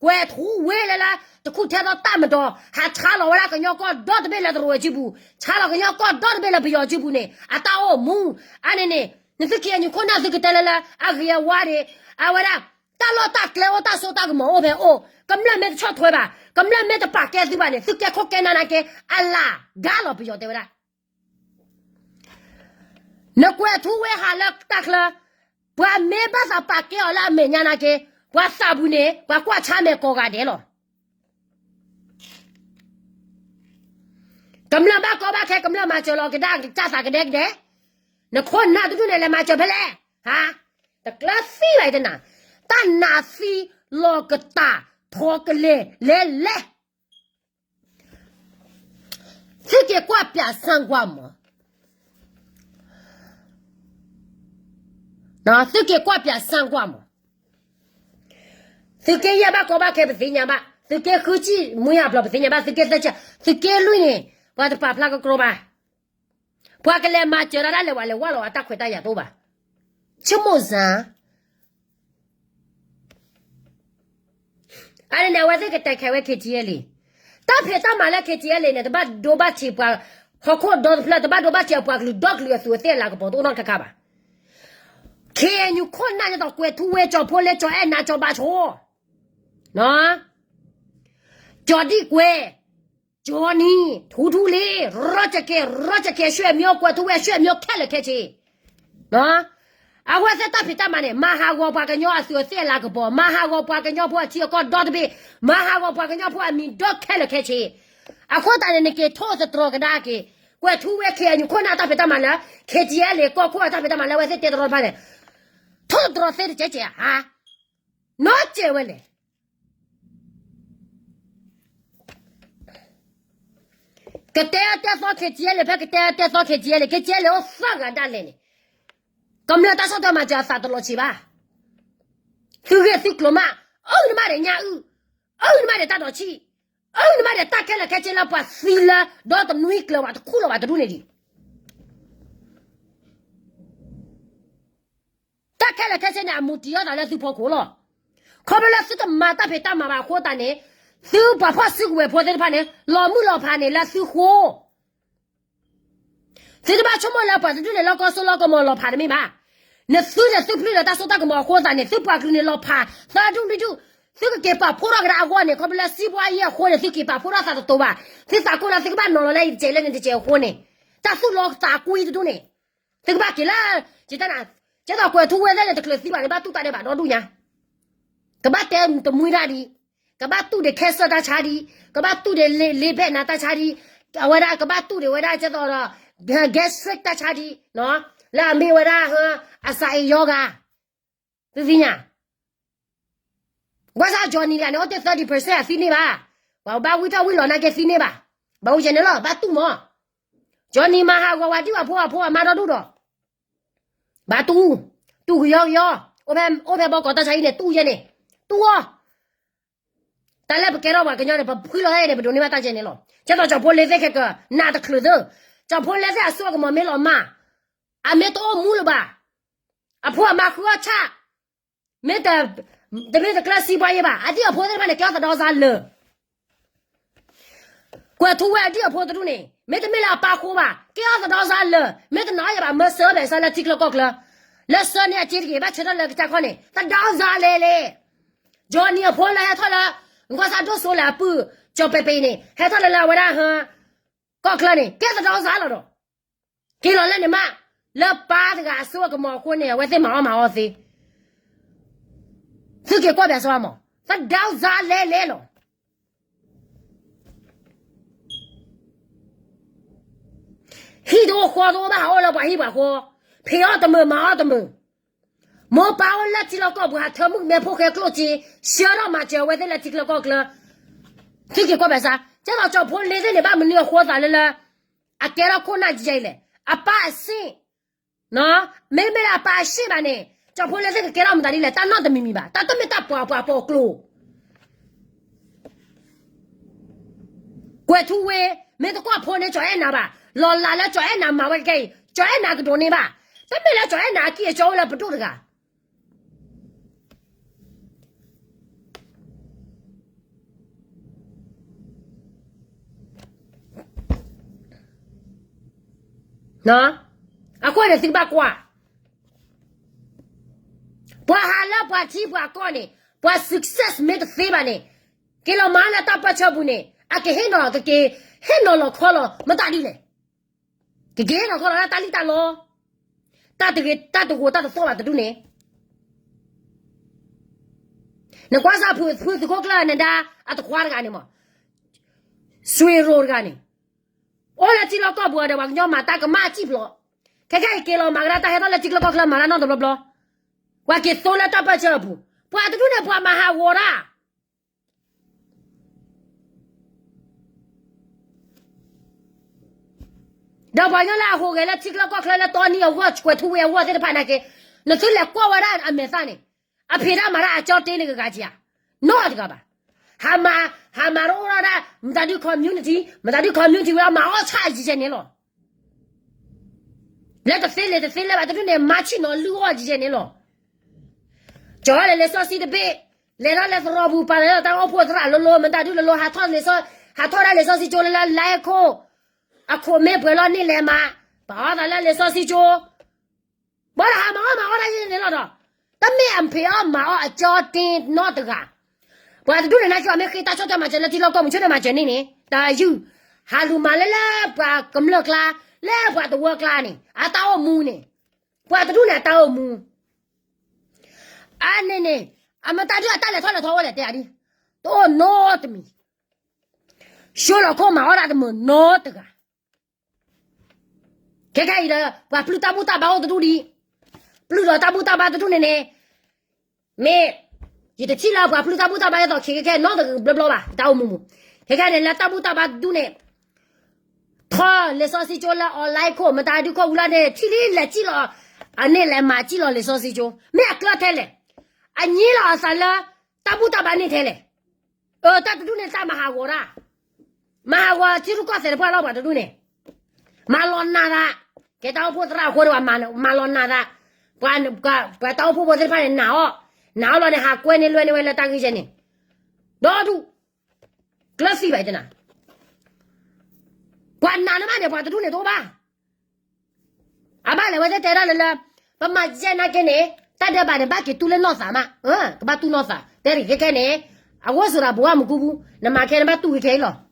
ကွဲၤထူဝ့လၢလၢ တခူၣ်ထဲသိးတၢ်မတီၤ ဟးဆါလီၤဝဲဒၣ်ကညီကီၢ်ဒီတဘ့ၣ်လၢတရူးဝဲစုပူၤ, ဆါလီၤကညီကီၢ်ဒီတဘ့ၣ်လၢပယီၤစုပူၤန့ၣ် အတၢ်အိၣ်မူ, အန့ၣ်န့ၣ် နသုးက့အညူခိၣ်နၢ်သုကတဲလၢလၢ အဂ့ၤအဝါန့ၣ်, အဝဲဒၣ် တၢ်လီၢ်တၢ်ကျဲအိၣ်တၢ်စိတၢ်ကမီၤအိၣ်ဖဲအိၣ်, ကမျၢၢ်မ့ၢ်တဆီၣ်ထွဲဘၣ်, ကမျၢၢ်မ့ၢ်တပာ်ကဲသုဘၣ်န့ၣ် သုကဲခိၣ်ကဲနၢ်နာ်က့ အလၢ်ဒါလီၤပယီၤတဲဝဲဒၣ် နကွဲၤထူဝ့ဟးလၢတၢ်ချၢ, ပှၤမ့ၢ်ဘၣ်သးပာ်ကဲအီၤလၢအမဲာ်ညါနာ်က့, ပှၤသးပူၤန့ၣ် ပှၤကွၢ်ဆါမဲာ်ကိးဂၤဒဲးလီၤ. ကမျၢၢ်ဘၣ်ကီဘၣ်ခဲ ကမျၢၢ်မၤစၢၤလီၤကဒါကစၢ်သးကဒဲကဒဲ, နခိၣ်နၢ်တဒူၣ်န့ၣ် လဲၤမၤစၢၤဖဲလဲၣ်, ဟါ, တကျၢၤသံဘၣ်အံၤတနၤ, တၢ်နးသံလီၤကတၢ်ထီကလဲာ်လဲၤလဲၤ သုက့ၤကွၢ်ပၠးစၣ်ကွၢ်မး, သုက့ၤကွၢ်ပၠးစၣ်ကွၢ်မး, သုးက့ယဲၢ်ဘၣ်ကီဘၣ်ခဲပသ့ၣ်ညါဘၣ်, သုးက့ဃုဆံမွံဟးဖျိးပသ့ၣ်ညါဘၣ်, သုးက့သၢဆံ, သုးက့လွံၢ်န့ၣ် ပှၤတပာ်ဖျါကကြီဘၣ်, ပှၤကလဲၤမၤစၢၤတၢ်ဒၣ်လဲာ် ပှၤလဲၤဝဲလီၤအတၢ်ခွဲးတၢ်ယာ်တအိၣ်ဘၣ်, ဆိကမိၣ်စၢ် အန့ၣ်န့ၣ် အဝဲသ့ၣ်ကတဲခဲဝဲ ခ့ၣ်ထံအဲလ့ၣ်, တၢ်ဖံးတၢ်မၤလၢ ခ့ၣ်ထံအဲလ့ၣ် န့ၣ် တဘၣ်ဒိဘၣ်ထံးပှၤဟီၣ်ခိၣ်ဒီတဖျၢၣ်, တဘၣ်ဒိဘၣ်ထံးအပှၤကလုာ်ဒီကလုာ်အသူးအသ့ၣ်အလၤကပီၤတအိၣ်နီတခါခါဘၣ်. ခ့ၣ်အဲၣ်ယူၣ်ခိၣ်နၢ်ဒ်သိးကွဲၤထူဝ့, ကၠီၤဖိလ့, ကၠီၤအဲၣ်နၤ, ကၠီၤဘါဆိ, ကၠီၤဒံၣ်ကွဲၤ, ကၠီၤနံၤ, ထူထူလ့, ရီကကဲ, ရီကကဲ, ဆွဲၣ်မၠိ, ကွဲၤထူဝ့, ဆွဲၣ်မၠိခဲလၢာ်ခဲဆ့ အဝဲသ့ၣ်တၢ်ဖံးတၢ်မၤန့ၣ် မၤဟးဂီၤပှၤကညီအသူးအသ့ၣ်အလၤကပီၤ, မၤဟးဂီၤပှၤကညီဖိအထံအကီၢ်ဒီတဘ့ၣ်, မၤဟးဂီၤပှၤကညီဖိအမံၤဒီခဲလၢာ်ခဲဆ့. အဃိသတးန့ၣ် နက့ၤထိၣ်သတြီၤကဒါက့ၤ, ကွဲၤထူဝ့ ခ့ၣ်အဲၣ်ယူၣ်ခိၣ်နၢ်တၢ်ဖံးတၢ်မၤလၢ ခ့ၣ်ထံအဲလ့ၣ် ကီၢ်ခိၣ်အတၢ်ဖံးတၢ်မၤလၢအဝဲသ့ၣ်တဲတရီတဖၣ်န့ၣ်, ထိၣ်သတြီၤသ့တကဲးကဲးဧါ, နီၢ်ကဲးဝဲလဲၣ် ကတဲအတဲသီ ခ့ၣ်ထံအဲလ့ၣ် ဖဲကတဲအတဲသီ ခ့ၣ်ထံအဲလ့ၣ်, ခ့ၣ်ထံအဲလ့ၣ်အိၣ်သၢဂၤဒၣ်လဲာ်န့ၣ်, ကမျၢၢ်တၢ်ဆီၣ်ထွဲမၤစၢၤအသးတလီၤဆံးဘၣ်. သုဂ့ၢ်သုကျိၤမး, အၢနမးဒီးညၣ်အုၣ်, အၢနမးဒီးတၢ်ဒိးဆံၣ်, အၢနမးဒီးတၢ်ခဲလၢာ်ခဲဆ့လၢပှၤသံလၢ ဒီတနွံကျၢၤဘၣ်တခူၣ်လီၤဘၣ်တဒူၣ်န့ၣ်ဒံး တၢ်ခဲလၢာ်ခဲဆ့န့ၣ် အမူးတံၢ်အီၣ်သးလၢသုဖီခိၣ်လီၤ. ခီဖျိလၢသုတမၤတၢ်ဖံးတၢ်မၤဘၣ်အဃိသတးန့ၣ်, သုပှၤဖီၣ်စုကဝဲၤဖိသ့ၣ်တဖၣ်န့ၣ် လီၤမုၢ်လီၤဖးန့ၣ်လၢသုဃိ, သုတဘၣ်ဆိကမိၣ်လၢပှၤတဒူၣ်န့ၣ် လီၢ်ကီၢ်စိလီၢ်ကီၢ်မီၤလီၤဖးတမ့ၢ်ဘၣ်. နသုန့ၣ်သုဖျိလၢတၢ်စိတၢ်ကမီၤအဃိသတးန့ၣ် သုပှၤကလုာ်န့ၣ်လီၤဖး, သၢဒူၣ်လွံၢ်ဒူၣ်, သုကက့ၤပာ်ဖှိၣ်ထီၣ်ကဒါအဂီၢ်န့ၣ် ခီဖျိလၢစံးဘှါယဲၢ်အဃိန့ၣ် သုက့ၤပာ်ဖှိၣ်ထီၣ်သးတတိၤဘၣ်. သုသးကိၢ်လၢသုကဘၣ်နီၤလီၤလၢအံၤတစဲးလၢန့ၣ်တစဲးအဃိန့ၣ်, တၢ်သူၣ်လီသးကွံတဒူၣ်န့ၣ်, သုကဘၣ်က့ၤလၢ, ကဲသး, ကဲသိးကွဲၤထူဝ့သ့ၣ်န့ၣ် တချုးသံဘၣ်န့ၣ် ဘၣ်တူၢ်တၢ်ဒဲးဘးဒီဒူၣ်ညါ ကဘၣ်တဲတမှံတၢ်ဒံး, ကဘၣ်တူၢ်ဒံး cancer တၢ်ဆါဒံး, ကဘၣ်တူၢ်ဒံး liver နၤတၢ်ဆါဒံး, အဝဲဒၣ်ကဘၣ်တူၢ်ဒံးဝဲဒၣ်ကဲသိးဒီး gastric တၢ်ဆါဒံး, လၢအမ့ၢ်ဝဲဒၣ် အစးအ့ၣ်ယီဂၤ, သုသ့ၣ်ညါ, ဘၣ်ဆၣ် Johnny လၢန့ၣ် အိၣ်တ့ၢ် thirty percent အသံန့ၢ်ဘၣ်, ပှၤဘၣ်ဝံထီၣ်ဝံလီၤနာ်က့သံန့ၢ်ဘၣ်, ဘၣ်ဝံယဲန့ၣ်လီၤ ဘၣ်တူၢ်မး, Johnny မၤဟးဂီၤဝဲဒ်ပှၤဖိအဖိအမါဒီဒူၣ်ဒီး ဘၣ်တူၢ်, တူၢ်ကယီကယီ, အိၣ်ဖဲဘီကီးတၢ်ဆါဟံၣ်န့ၣ် တူၢ်ယဲန့ၣ်, တူၢ်အီၤ, တၢ်လၢပကဲထီၣ်ပှၤကညီန့ၣ် ပဖှံလီၤယဲန့ၣ် ပဒိးန့ၢ်ဘၣ်တၢ်ကဲန့ၣ်လီၤ. ကဲသိးကၠီၤဖိလ့သ့ၣ်ခဲကနၣ်တချုးသု, ကၠီၤဖိလ့သ့ၣ်အစိအကမီၤမ့ၢ်လီၤမၢ်, အမ့ၢ်တအိၣ်မူလၢၤဘၣ်, အဖိအမါဃုအီၣ်ဆၣ်, မ့ၢ်တ, တမ့ၢ်တကျၢၤစံးဘှါယဲၢ်ဘၣ်, အဒံၣ်အဖိသ့ၣ်တဖၣ်န့ၣ် ကဲအီၣ်သဒီစါလၢာ် ကွဲၤထူဝ့အဒံၣ်အဖိတဒူၣ်န့ၣ် မ့တမ့ၢ်လၢအပၢ်ဃိဘၣ်, ကဲအီၣ်သဒီစါလၢာ်, မ့ၢ်တနာ်အီၤယဲၢ်ဘၣ် မၢစၢၤဘၣ်စၢၤလၢထံချၢကီၢ်ချၢ, လၢစၢၤန့ၢ်အစ့တက့ၢ် ဘၣ်ဆၢထၢၣ်လၢကစၢ်ခီၣ်န့ၣ် သဒီစါလဲၣ်လဲၣ်, ကၠီၤနံၤအဖိလၢဟဲထီၣ်လၢ ကီၢ်ဆၣ်ဒိၣ်စိလၢအပုၢ် ကၠီၤပဲၤပဲၤန့ၣ် ဟဲထီၣ်လၢလၢအဝဲဒၣ်ဟၢ ကီၢ်ချၢန့ၣ် ကဲသဒီစါလီၤဒီး က့ၤလီၤလၢန့ၣ်မး, လၢပၢ်တဂၤအစိအကမီၤအဃိန့ၣ် အဝဲသ့ၣ်မၤအီၣ်မၤအီသ့, သုက့ၤကွၢ်ပၠးစၢၤမး, သဒီစါလဲၣ်လဲၣ်လီၤ. ဟံၣ်တအိၣ်ဃီတအိၣ်ဘၣ် ဟးအိၣ်လၢပှၤဟံၣ်ပှၤဃီ, ဖံးအီၣ်တမုာ်မၤအီၣ်တမုာ်, မိၢ်ပၢ်အိၣ်လၢထံလီၢ်ကီၢ်ပူၤ ဟးထၢမုၢ်ကမဲဖိဃဲကျိၣ်စ့, ဆှၢထီၣ်မၤစၢၤအဝဲသ့ၣ်လၢထံချၢကီၢ်ချၢ, သုက့ၤကွၢ်ပၠးစၢၤ, ကဲသိးကၠီၤဖိလ့သ့ၣ်န့ၣ် ဘၣ်မနုၤအဃိသးလၢလၢ အကဲထီၣ်ခိၣ်နၢ်ယဲၢ်အံၤလဲၣ်, အပၢ်အစ့ၣ် မ့မ့ၢ်လၢအပၢ်အစ့ၣ်ဘၣ်န့ၣ် ကၠီၤဖိလ့သ့ၣ်ကကဲထီၣ်မတၤဒ်လဲၣ်, တၢ်နီတမံၤမံၤဘၣ်, တၢ်တမ့ၢ်တၢ်ပှၤပှၤပိာ်ကျိာ်, ကွဲၤထူဝ့ မ့ၢ်တကွၢ်ဖိန့ၣ် ကၠီၤအဲၣ်နၤဘၣ်, လီၤလးလၢကၠီၤအဲၣ်နၤမၤဝဲကဲအံၤ ကၠီၤအဲၣ်နၤကဒိးန့ၢ်ဘၣ်, တမ့ၢ်လၢကၠီၤအဲၣ်နၤအကံၢ်အစီအိၣ်လၢပဒိၣ်တဂၤ, အဃိန့ၣ်သုကဘၣ်ကွၢ်, ပှၤဟးလၢပှၤထံပှၤကီၢ်န့ၣ်, ပှၤ success မ့ၢ်တသ့ဘၣ်န့ၣ်, က့ၤလီၤမၤလၢတၢ်ပၢၢ်ဆၢပူၤန့ၣ် အကဟ့ၣ်နီၤ ကက့ၤဟ့ၣ်နီၤလီၤခီလီၤ မတၤဒ်လဲၣ်, ကက့ၤဟ့ၣ်နီၤခီလီၤလၢတၢ်လံၣ်တၢ်လီ, တၢ်တဂ့ၤတၢ်တဂိၤတၢ်တသီၣ်ဘၣ်တဒူၣ်န့ၣ် နကွၢ်စၢ်ဖုသုးခိၣ်ကျၢၢ်နဒါ အတခွါတဂၤန့ၣ်မး, စွ့ရိၤတဂၤန့ၣ်, အိၣ်လၢထံလီၢ်ကီၢ်ပူၤဒီး ပှၤကညီမၤတၢ်ကမၣ်စံၣ်ဖျိး, ခဲခဲအံၤက့ၤလီၤမၤကဒါတၢ်ဟဲထီၣ်လၢထံချၢကီၢ်ချၢမၤတၢ်နီတဘျီဘျီ, ပှၤက့ၤသိလၢတၢ်ပၢၢ်ဆၢအပူၤ, ပှၤတဒူၣ်န့ၣ်ပှၤမၤဟးဂီၤတၢ် ဒီးပှၤကညီလၢအဟူးဂဲၤလၢထံချၢကီၢ်ချၢလၢတီနံၤအဂီၢ် ကွဲၤထူဝ့အဂီၢ်သ့ၣ်တဖၣ်နာ်က့, နသုလဲၤကွၢ်ဝဲဒၣ်အမဲာ်သၣ်န့ၣ်, အဖံးတၢ်မၤတၢ်အကၠီတ့န့ၣ်ကဂၤက့ဧါ, နီတဂၤဘၣ်, ဟးမၤ, ဟးမၤတအိၣ်ဒၣ်ဒၣ် မတၤဒု community, မတၤဒု community ဝဲဒၣ်မၤအီၣ်ဆၣ်ယံၤယဲန့ၣ်လီၤ. လၢတသ့လဲၤတသ့လဲၤဘၣ်တဒူၣ်န့ၣ် မၤဆံၣ်နီၤလုၢ်အီၣ်ယံၤယဲန့ၣ်လီၤ. ကၠီလဲၤလံာ်စီဆှံတဘ့ၣ်, လဲၤထီၣ်လၢသရိာ်ပူၤ ပာ်လီၤတၢ်အိၣ်ဖှိၣ်သရၣ်လိၤလိၤ မတၤဒုလိၤလိၤ ဟးထီၣ်လံာ်စီ, ဟးထီၣ်ဒၣ်လံာ်စီဆှံကၠိလၢလါအဲၣ်ခိၣ်, အခိၣ်မ့ၢ်ပှဲၤလီၤန့ၣ်လဲၤမၤ, ပာ်အီၣ်သးလၢလံာ်စီဆှံကၠိ, ဘၣ်တဟးမၤအီၣ်မၤအီၣ်တၢ်ယဲန့ၣ်လီၤဒီး, တမ့ၢ်အဖံးအီၣ်မၤအီၣ်အကၠီတ့နီတဂၤ ပှၤတဒူၣ်န့ၣ်နာ်က့အီၤမ့ၢ်ဃ့တၢ်ဆီၣ်ထွဲမၤစၢၤလၢထံလီၢ်ကီၢ်ပူၤ ဆိန့ၣ်မၤစၢၤန့ၣ်န့ၣ် တၢ်ယုၢ်, ဟးလူၤမၤလၢလၢပှၤကမျၢၢ်ကျါ, လၢပှၤတဝၢကျါန့ၣ် အတၢ်အိၣ်မူန့ၣ်, ပှၤတဒူၣ်န့ၣ်အတၢ်အိၣ်မူ, အန့ၣ်န့ၣ်, အမတၤဒုအတၢ်လဲၤထီၣ်လဲၤထီအိၣ်လဲၣ်တဲအဒ်, တအိၣ်နီတမံၤ, ဆိလီၤခိၣ်မၤအီၣ်ဒၣ်တမုာ်နီတဂၤ ခဲခဲအံၤဒီး ပှၤပျုၢ်တၢ်ဘူၣ်တၢ်ဘါအိၣ်တဒူၣ်ဒံး, ပျုၢ်ဒီးတၢ်ဘူၣ်တၢ်ဘါတဒူၣ်န့ၣ်န့ၣ်, မ့ၢ်, ယတထံၣ်လၢပှၤပျုၢ်တၢ်ဘူၣ်တၢ်ဘါအသိးခံခဲခဲနီတဘျီဘျီဘၣ် ယတၢ်အိၣ်မူမူ, ခဲခဲန့ၣ် လၢတၢ်ဘူၣ်တၢ်ဘါတဒူၣ်န့ၣ်, ထီၣ်လံာ်စီဆှံကၠိလၢ online ခိၣ် မတၤဒုခိၣ်ဝူလၢန့ၣ် ထံၣ်လံလဲၤစံၣ်လီၤ, အန့ၣ်လဲၤမၤစံၣ်လီၤလံာ်စီဆှံကၠိ မ့ၢ်အကျၢၢ်ထဲလဲၣ်, အညံလီၤအသးလၢ တၢ်ဘူၣ်တၢ်ဘါန့ၣ်ထဲလဲၣ် အတၢ်တဒူၣ်န့ၣ် တၢ်မၤဟးဂီၤတၢ်, မၤဟးဂီၤထံရူၢ်ကီၢ်သဲးတဖၣ်လီၤ ပှၤတဒူၣ်န့ၣ်, မၤလီၤနးသး, ကဲတၢ်အိၣ်ဖှိၣ်သရၣ်အဃိဒီး မၤလီၤနးသး, ပှၤတၢ်အိၣ်ဖှိၣ်ဖိသ့ၣ်တဖၣ်န့ၣ် နာ်အီၤ, နာ်အီၤလီၤန့ၣ် ဟးကွဲန့ၢ်လွဲန့ၢ်ဝဲလၢတၢ်ဂ့ၢ်ယဲန့ၣ်, ဒီဒူၣ်, ကျၢၢ်သံဘၣ်တနၤ, ပှၤနာ်န့ၢ်ဘၣ်န့ၣ် ပှၤတဒူၣ်န့ၣ်တအိၣ်ဘၣ် အဘၣ်လဲၣ် အဝဲသ့ၣ်တဲဒၣ်လၢလၢ, ပမၤယဲနာ်က့န့ၣ်, တၢ်ဒဲးဘးန့ၣ် ဘၣ်က့ၤတူၢ်လၢနီၢ်သးမး, ကဘၣ်တူၢ်နီၢ်သး, တဲတဂ့ၤခဲခဲန့ၣ်, အဂိၢ်စူၤရၤဘိဝါမူကူပူၤ, နမၤခဲနဘၣ်တူၢ်ဂ့ၤခဲအံၤလီၤ.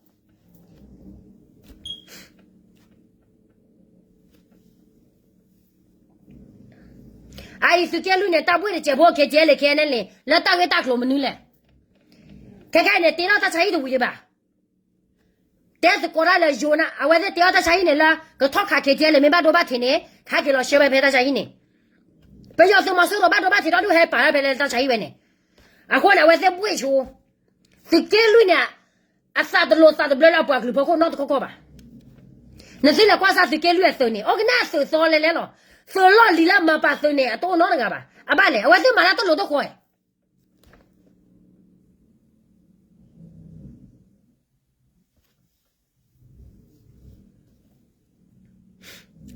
အအံၤသုးက့လွံၢ်န့ၣ် တၢ်ဘှ့ၣ်တစဲးဖိ KTLA KNLA လၢတၢ်ဂ့ၢ်တၢ်ကျိၤမနုၤလဲၣ်. ခဲခဲန့ၣ် တ့ထီၣ်တၢ်ဆါဟံၣ်တဝံၤဒံးဘၣ် တဲသကိးတၢ်လၢယိၤနၤ အဝဲသ့ၣ်တ့ထီၣ်တၢ်ဆါဟံၣ်န့ၣ်လၢ ကထီၣ်ခး KTLA မ့ၢ်ဘၣ်ဒိဘၣ်ထံးန့ၣ် ခးက့ၤလီၤဆှၢဝဲဖဲတၢ်ဆါဟံၣ်န့ၣ်, ပယီၤသုးမီၤစိရိၤဘၣ်ဒိဘၣ်ထံးဒီဒူၣ်ဟဲပာ်ဝဲဖဲလၢတၢ်ဆါဟံၣ်ဝဲန့ၣ်, အဃိန့ၣ် အဝဲသ့ၣ်ဘှ့ၣ်ဆိ သုးက့လွံၢ်န့ၣ် အသးတလိၤသးတဘျၢလၢအပှၤကလုာ်ဖီခိၣ်နီတခီခီဘၣ်. နသုလဲၤကွၢ်စၢ်သုးက့လွံၢ်အသုးန့ၣ် အိၣ်ကနၣ်သုးသီလဲလဲလီၤ. သုးလီၢ်လံၤလၢမၤပာ်သုးန့ၣ် အတအိၣ်နီတဂၤဘၣ်. အဘၣ်လဲၣ် အဝဲသ့ၣ်မၤတၢ်တလိၤတဃီၤ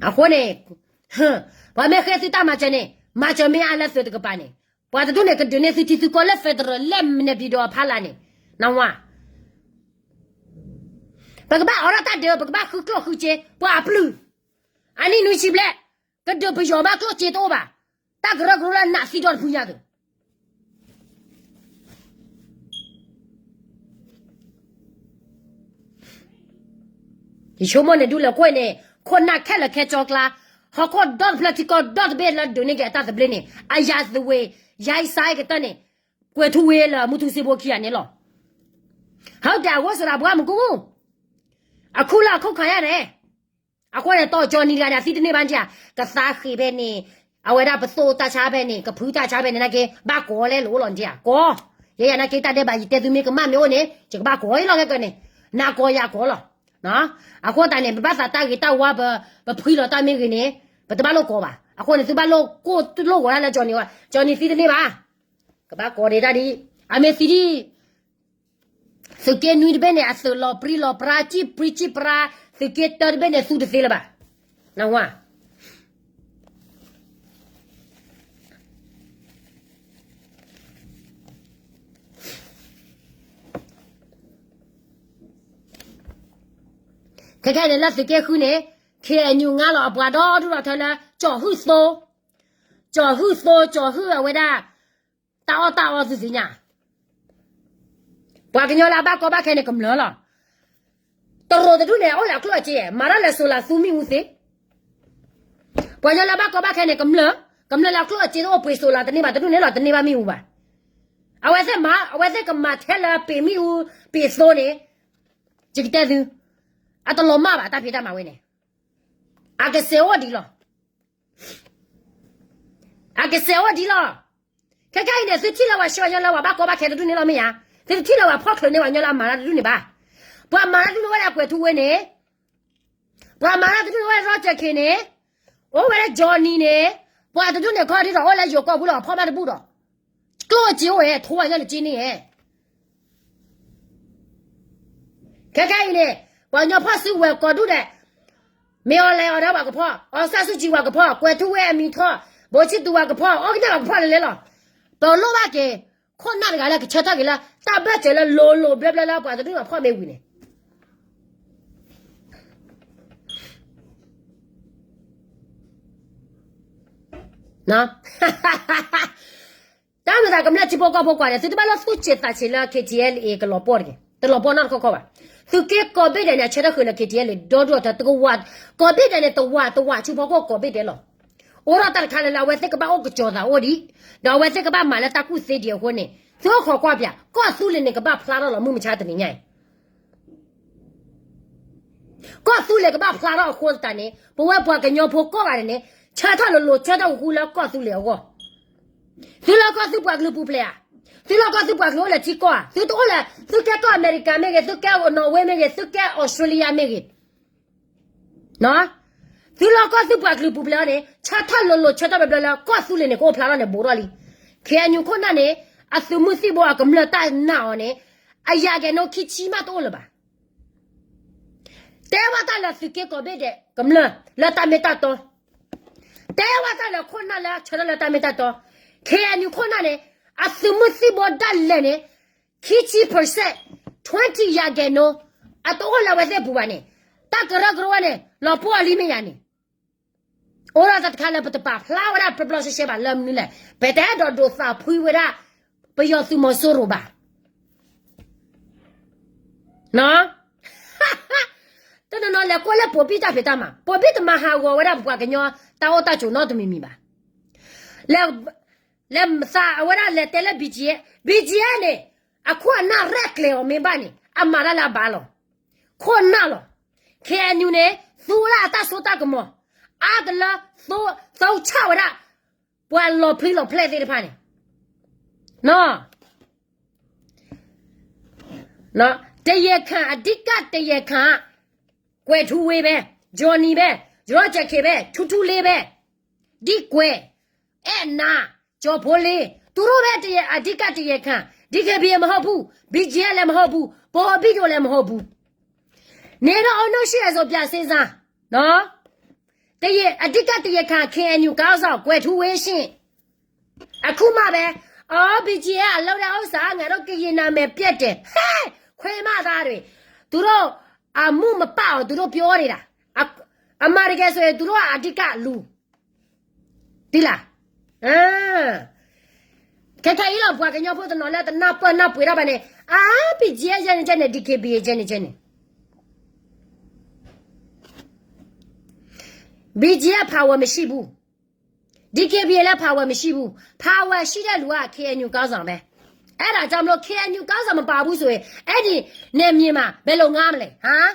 အဃိန့ၣ် ပှၤမ့ၢ်ဃ့သုတၢ်မၤစၢၤန့ၣ် မၤစၢၤမ့ၢ်အါလၢသုးတကပၤန့ၣ်, ပှၤတဒူၣ်န့ၣ် ကဒုးန့ၢ်သုထံသုကီၢ်လၢ federal လၢမနုၤပံၤဒီးအဖီလာ်န့ၣ်, နဝါ, ပကဘၣ်အိးထီၣ်တၢ်ဒုး ပကဘၣ်ဃုကျိၣ်ဃုစ့ ပှၤအပျုၢ်, အနံၣ်နွံဆံဘျဲၣ်, ကဒုးပယီၤဘၣ်ကျိၣ်စ့တအိၣ်ဘၣ်, တၢ်ကရၢကရိလၢနးသံဒီတဖုညါသုး ယဆိကမိၣ်န့ၣ် ဒူလၢခိၣ်န့ၣ် ခိၣ်နၢ်ခဲလၢာ်ခဲဆ့ကျါ, ဟီၣ်ခိၣ်ဒီတဖျၢၣ်ထံကီၢ်ဒီတဘ့ၣ်လၢဒုးန့ၢ်က့ၤအတၢ်သဘျ့န့ၣ် အယၤသဝ့ၤ, ယါအံၤစါအံၤကတၢၢ်န့ၣ်, ကွဲၤထူဝ့လၢမူထူစ့ဖိခံဂၤန့ၣ်လီၤ. ဟဲတဲအဂိၢ်စရၤပှၤမူကူ, အခုလၢအခိၣ်ခါယါန့ၣ် အဃိန့ၣ် တီကၠီနံၤတဂၤန့ၣ် အသံတန့ၢ်ဘၣ်န့ၣ်ဧါ, ကသါဃ့ဖဲန့ၣ်, အဝဲဒၣ်ပသိၣ်တၢ်ဆါဖဲန့ၣ်, ကဖုတၢ်ဆါဖဲန့ၣ် နာ်က့ ဘၣ်ကိးလဲၣ်လိၤလီၤန့ၣ်ဧါ, ကိး, ယဲယၤနာ်က့ တၢ်ဒဲးဘးယတဲသုမ့ၢ်ကမၣ်မ့ၢ်အိၣ်န့ၣ် ယကဘၣ်ကိးအံၤလီၤခဲကနံၣ်, နၤကိးယၤကိးလီၤ. အဃိသတးန့ၣ် ပဘၣ်သးတၢ်ဂ့ၤတၢ်ဝါ ပဖှံလီၤတၢ်မ့ၢ်ဂ့ၤန့ၣ်, ပတဘၣ်လိၣ်ကိးဘၣ်. အဃိန့ၣ် သုဘၣ်လိၣ်ကိၢ်လိၣ်ဂီၤတၢ်လၢကၠီနံၤဝဲ, ကၠီနံၤသံတန့ၢ်ဘၣ်, ကဘၣ်ကိးဒံးတၢ်ဒ်, အမ့ၢ်သံဒ် သုးက့နွံတဘ့ၣ်န့ၣ် အသုးလီၤပြံလီၤပြါ စံၣ်ပြံစံၣ်ပြါ, သုးက့တၢတဘ့ၣ်န့ၣ် သူတသ့လၢၤဘၣ်. နဝါ ခဲခဲန့ၣ် လၢသုးက့ဃုန့ၣ်, ခ့ၣ်အဲၣ်ယူၣ် ငါလီၤအပှၤဒီဒူၣ်ဒီထၢလၢ ကၠီၤဟုၣ်သိ, ကၠီၤဟုၣ်သိ ကၠီၤဟုၣ်အဝဲဒၣ် တၢ်အီၣ်တၢ်အီသုသ့ၣ်ညါ, ပှၤကညီလၢအဘၣ်ကီဘၣ်ခဲန့ၣ်ကမျၢၢ်လီၤ. တရူးတဒူၣ်န့ၣ် အိၣ်လၢအကျိၣ်အစ့ မၤတၢ်လၢ solar သူမ့ၣ်အူသ့, ပှၤကညီလၢအဘၣ်ကီဘၣ်ခဲန့ၣ် ကမျၢၢ်, ကမျၢၢ်လၢအကျိၣ်အစ့တအိၣ်ပှ့ၤ solar တန့ၢ်ဘၣ် တဒူၣ်န့ၣ်လီၤ တန့ၢ်ဘၣ်မ့ၣ်အူဘၣ်. အဝဲသ့ၣ်မၤ, အဝဲသ့ၣ်ကမၤထဲလၢပ့ၤမ့ၣ်အူ ပ့ၤသိန့ၣ်, ယကတဲသု, အတလီၤမၢ်ဘၣ်တၢ်ဖံးတၢ်မၤဝဲန့ၣ်, အကစဲးအိၣ်ဒံးလီၤ. အကစဲးအိၣ်ဒံးလီၤ. ခဲခါအံၤန့ၣ် သုထံၣ်လၢပှၤဆှၢပှၤညီလၢပှၤဘၣ်ကီဘၣ်ခဲတဒူၣ်န့ၣ်လီၤမ့ၢ်ဧါ, သုတထံၣ်လၢပှၤဖီၣ်ချၢန့ၢ်ပှၤညီလၢအမၤတၢ်တဒူၣ်န့ၣ်ဘၣ်. ပှၤမၤတၢ်တဒူၣ်န့ၣ်အိၣ်ဝဲဒၣ်ကွဲၤထူဝ့န့ၣ်, ပှၤမၤတၢ်တဒူၣ်န့ၣ်အိၣ်ဝဲဒၣ် Roger Khin န့ၣ်, အိၣ်ဝဲဒၣ် Johnny န့ၣ်, ပှၤတဒူၣ်န့ၣ်ခီဒ်ဒီးအိၣ်လၢယိၤကီၢ်ပူၤလီၤ အဖီၣ်မးတဘူၣ်ဒီး, ကျိၣ်စ့အိၣ်ဝဲ ထိဝဲညါန့ၣ်က့န့ၣ် ခဲခါအံၤန့ၣ်, ပှၤကညီဖီၣ်စုကဝဲၤကိးဒူၣ်ဒဲး, မ့ၢ်အီၤလဲၤအီၤဒၣ်ပှၤကဖီၣ်, အီစၣ်စူၣ်ကံပှၤကဖီၣ်, ကွဲၤထူဝ့အမံၤထီၣ်, ဘိၣ်ဆံသူပှၤကဖီၣ်, အီၣ်ကတဲာ်ပှၤကဖီၣ်လၢလဲၤလီၤ. ပလိၣ်ဘၣ်က့ၤ, ခိၣ်နၢ်တဂၤလၢကဆၢထၢၣ်က့ၤလၢ တၢ်ဘၢၣ်စၢၤလၢလိၤလိၤဘျၢဘျၢလၢပှၤတဒူၣ်န့ၣ်ဖီၣ်မ့ၢ်ဝံၤန့ၣ် တၢ်မၤသးကမျၢၢ်ထံဖိကီၢ်ဖိကွၢ်န့ၣ် သုတဘၣ်လၢသူၣ်ဆံးသးဆံးလၢ KTLA ကလီၤပှီၢ်တဂ့ၤ, တလီၤပှီၢ်နီတခီခီဘၣ်. သုးက့ကိးဘ့ၣ်ဒဲးန့ၣ် အဆၢထၢၣ်ဃုာ်လၢ KTLA ဒီဒူၣ်ဒီထၢ တကဝး, ကိးဘ့ၣ်ဒဲးန့ၣ် တဝးတဝးဆူဖီခိၣ်ကိးဘ့ၣ်ဒဲးလီၤ. အိၣ်ဒီးတၢ်တခါလၢလၢအဝဲသ့ၣ်ကဘၣ်အိၣ်ကစီၤသးအိၣ်ဒံး, ဒီးအဝဲသ့ၣ်ကဘၣ်မၤလၢတၢ်ကူၣ်သ့ဒံးအဃိန့ၣ် သုအိၣ်ခိးကွၢ်ပၠး ကီၢ်သူလ့ၤန့ၣ်ကဘၣ်ဖျါထီၣ်လီၤမုၢ်မဆါတနံၤညါအံၤ ကီၢ်သူလ့ၤကဘၣ်ဖျါထီၣ်အဃိသတးန့ၣ် ပဝဲပှၤကညီဖိကိးဂၤဒဲးန့ၣ် ဆၢထၢၣ်လိၤလိၤ ဆၢထၢၣ်ဃူဃူလၢကီၢ်သူလ့ၤအဂီၢ်. သုလီၢ်ကီၢ်သုပှၤကလုာ်ပူၤဖျဲးဧါ, သုလီၢ်ကီၢ်သုပှၤကလုာ်အိၣ်လၢထံကီၢ်ဧါ, သုတအိၣ်လၢ သုကဲကီၢ်အမဲရကၤမ့ၢ်ဂ့ၤ, သုကဲနီၣ်ဝ့မ့ၢ်ဂ့ၤ, သုကဲအီစထြ့လယါမ့ၢ်ဂ့ၤ, သုလီၢ်ကီၢ်သုပှၤကလုာ်ပူၤဖျဲးအီၤန့ၣ် ဆၢထၢၣ်လိၤလိၤ ဆၢထၢၣ်ဘျၢဘျၢလၢကီၢ်သူလ့ၤန့ၣ် ကအိၣ်ဖျါထီၣ်န့ၣ် ဘူးထီၣ်လံ. ခ့ၣ်အဲၣ်ယူၣ်ခိၣ်နၢ်န့ၣ် အသုးမုၢ်သံၣ်ဘိအကမျၢၢ်တၢ်နာ်အီၤန့ၣ် အယၤကဲၤနိခံဆံမးတအိၣ်လၢၤဘၣ်. တဲဝဲတၢ်လၢသုးက့ကိးဘ့ၣ်ဒဲးကမျၢၢ်လၢတၢ်မ့ၢ်တၢ်တီ, တဲဝဲတၢ်လၢခိၣ်နၢ်လၢဆၢထၢၣ်လၢတၢ်မ့ၢ်တၢ်တီ, ခ့ၣ်အဲၣ်ယူၣ်ခိၣ်နၢ်န့ၣ် အသုးမုၢ်သံၣ်ဘိဒၣ်လဲာ်န့ၣ် ခံဆံ percent, twenty ယၤကဲၤနိ အတအိၣ်လၢအဝဲသ့ၣ်ပူၤဘၣ်န့ၣ် တၢ်ကရၢကရိဝဲန့ၣ် လီၤပှီၢ်လံမ့ၢ်ယၤန့ၣ် အိၣ်ဒီးတၢ်တခါလၢပတပာ်ဖျါဝဲဒၣ်ပျီပျီရှဲရှဲဘၣ်လၢမနုၤလဲၣ်, ပတအဲၣ်ဒိးဒိးသးဖှံဝဲဒၣ် ပယီၤသုးမီၤစိရိၤဘၣ်. တနီၤနီၤလဲၤကွၢ်လၢပိာ်ဘံၣ်တၢ်ဖံးတၢ်မၤ, ပိာ်ဘံၣ်တမၤဟးဂီၤဝဲဒၣ်ပပှၤကညီတၢ်အိၣ်တၢ်ဆိးနီတမံၤမံၤဘၣ်. လဲၤ, လဲၤသးအဝဲဒၣ်လဲၤတဲလၢ ဘံၣ်ကၠံၣ်အဲၣ်, ဘံၣ်ကၠံၣ်အဲၣ်န့ၣ် အခိၣ်အနၢ်ရဲၣ်ကျဲၤအီၤမ့ၢ်ဘၣ်န့ၣ် အမၤတၢ်လၢအဘၣ်လီၤ. ခိၣ်နၢ်လီၤ. ခ့ၣ်အဲၣ်ယူၣ်န့ၣ် သူဝဲဒၣ်အတၢ်စိတၢ်ကမီၤ အါတလၢ သူဆၣ်ဝဲဒၣ် ပှၤလီၤဖျံလီၤဖျဲၣ်သ့ၣ်တဖၣ်န့ၣ် တရားခံ အဓိကတရားခံ ကွဲၤထူဝ့ဘဲ, ကၠီနံၤဘဲ, ရီကၠၢၣ်ခ့ၣ်ဘဲ, ထူထူလ့ဘဲ, ဒ်ကွဲၤ, အဲၣ်နၤ, ကၠီဖိလ့, သူတို့ပဲ အဓိကတရားခံ, ဒီကဘံမဟုတ်ဘူး, ဘံကဲလည်းမဟုတ်ဘူး, ပိာ်ဘံတို့လည်းမဟုတ်ဘူး. နေတော့ အုံနောက်ရှိတယ်ဆို ပြန်စဉ်းစားနော်. တရား, အဓိကတရားခံ KNU ခေါင်းဆောင် ကွဲၤထူဝ့ရှင့်. အခုမှပဲ အော် ဘီကီအန်အလုပ်တဲ့ဥစ္စာ ငါတို့ကရင်နာမည်ပျက်တယ်. ဟဲ့ ခွေးမသားတွေ, သူတို့အမှုမပအောင် သူတို့ပြောနေတာ. အမှန်တကယ်ဆိုရင် သူတို့ကအဓိကလူ. သိလား? ခဲခဲအံၤလီၤ ပှၤကညီဖိတနီၤလၢတနၢ်ပၢၢ်နၢ်ပှ့ၤတၢ်ဘၣ်န့ၣ် အါ ဘီကီအန် ယဲန့ၣ်ယဲန့ၣ် ဒီကဘံ ယဲန့ၣ်ယဲန့ၣ် ဘီကီအန် power မရှိဘူး. ဒီကဘံ လည်း power မရှိဘူး. Power ရှိတဲ့လူက KNU ခေါင်းဆောင်ပဲ. အဲဒါကြောင့်မလို့ KNU ခေါင်းဆောင်မပါဘူးဆိုရင် အဲ့ဒီနယ်မြေမှာ ဘယ်လိုငှားမလဲ? ဟမ်?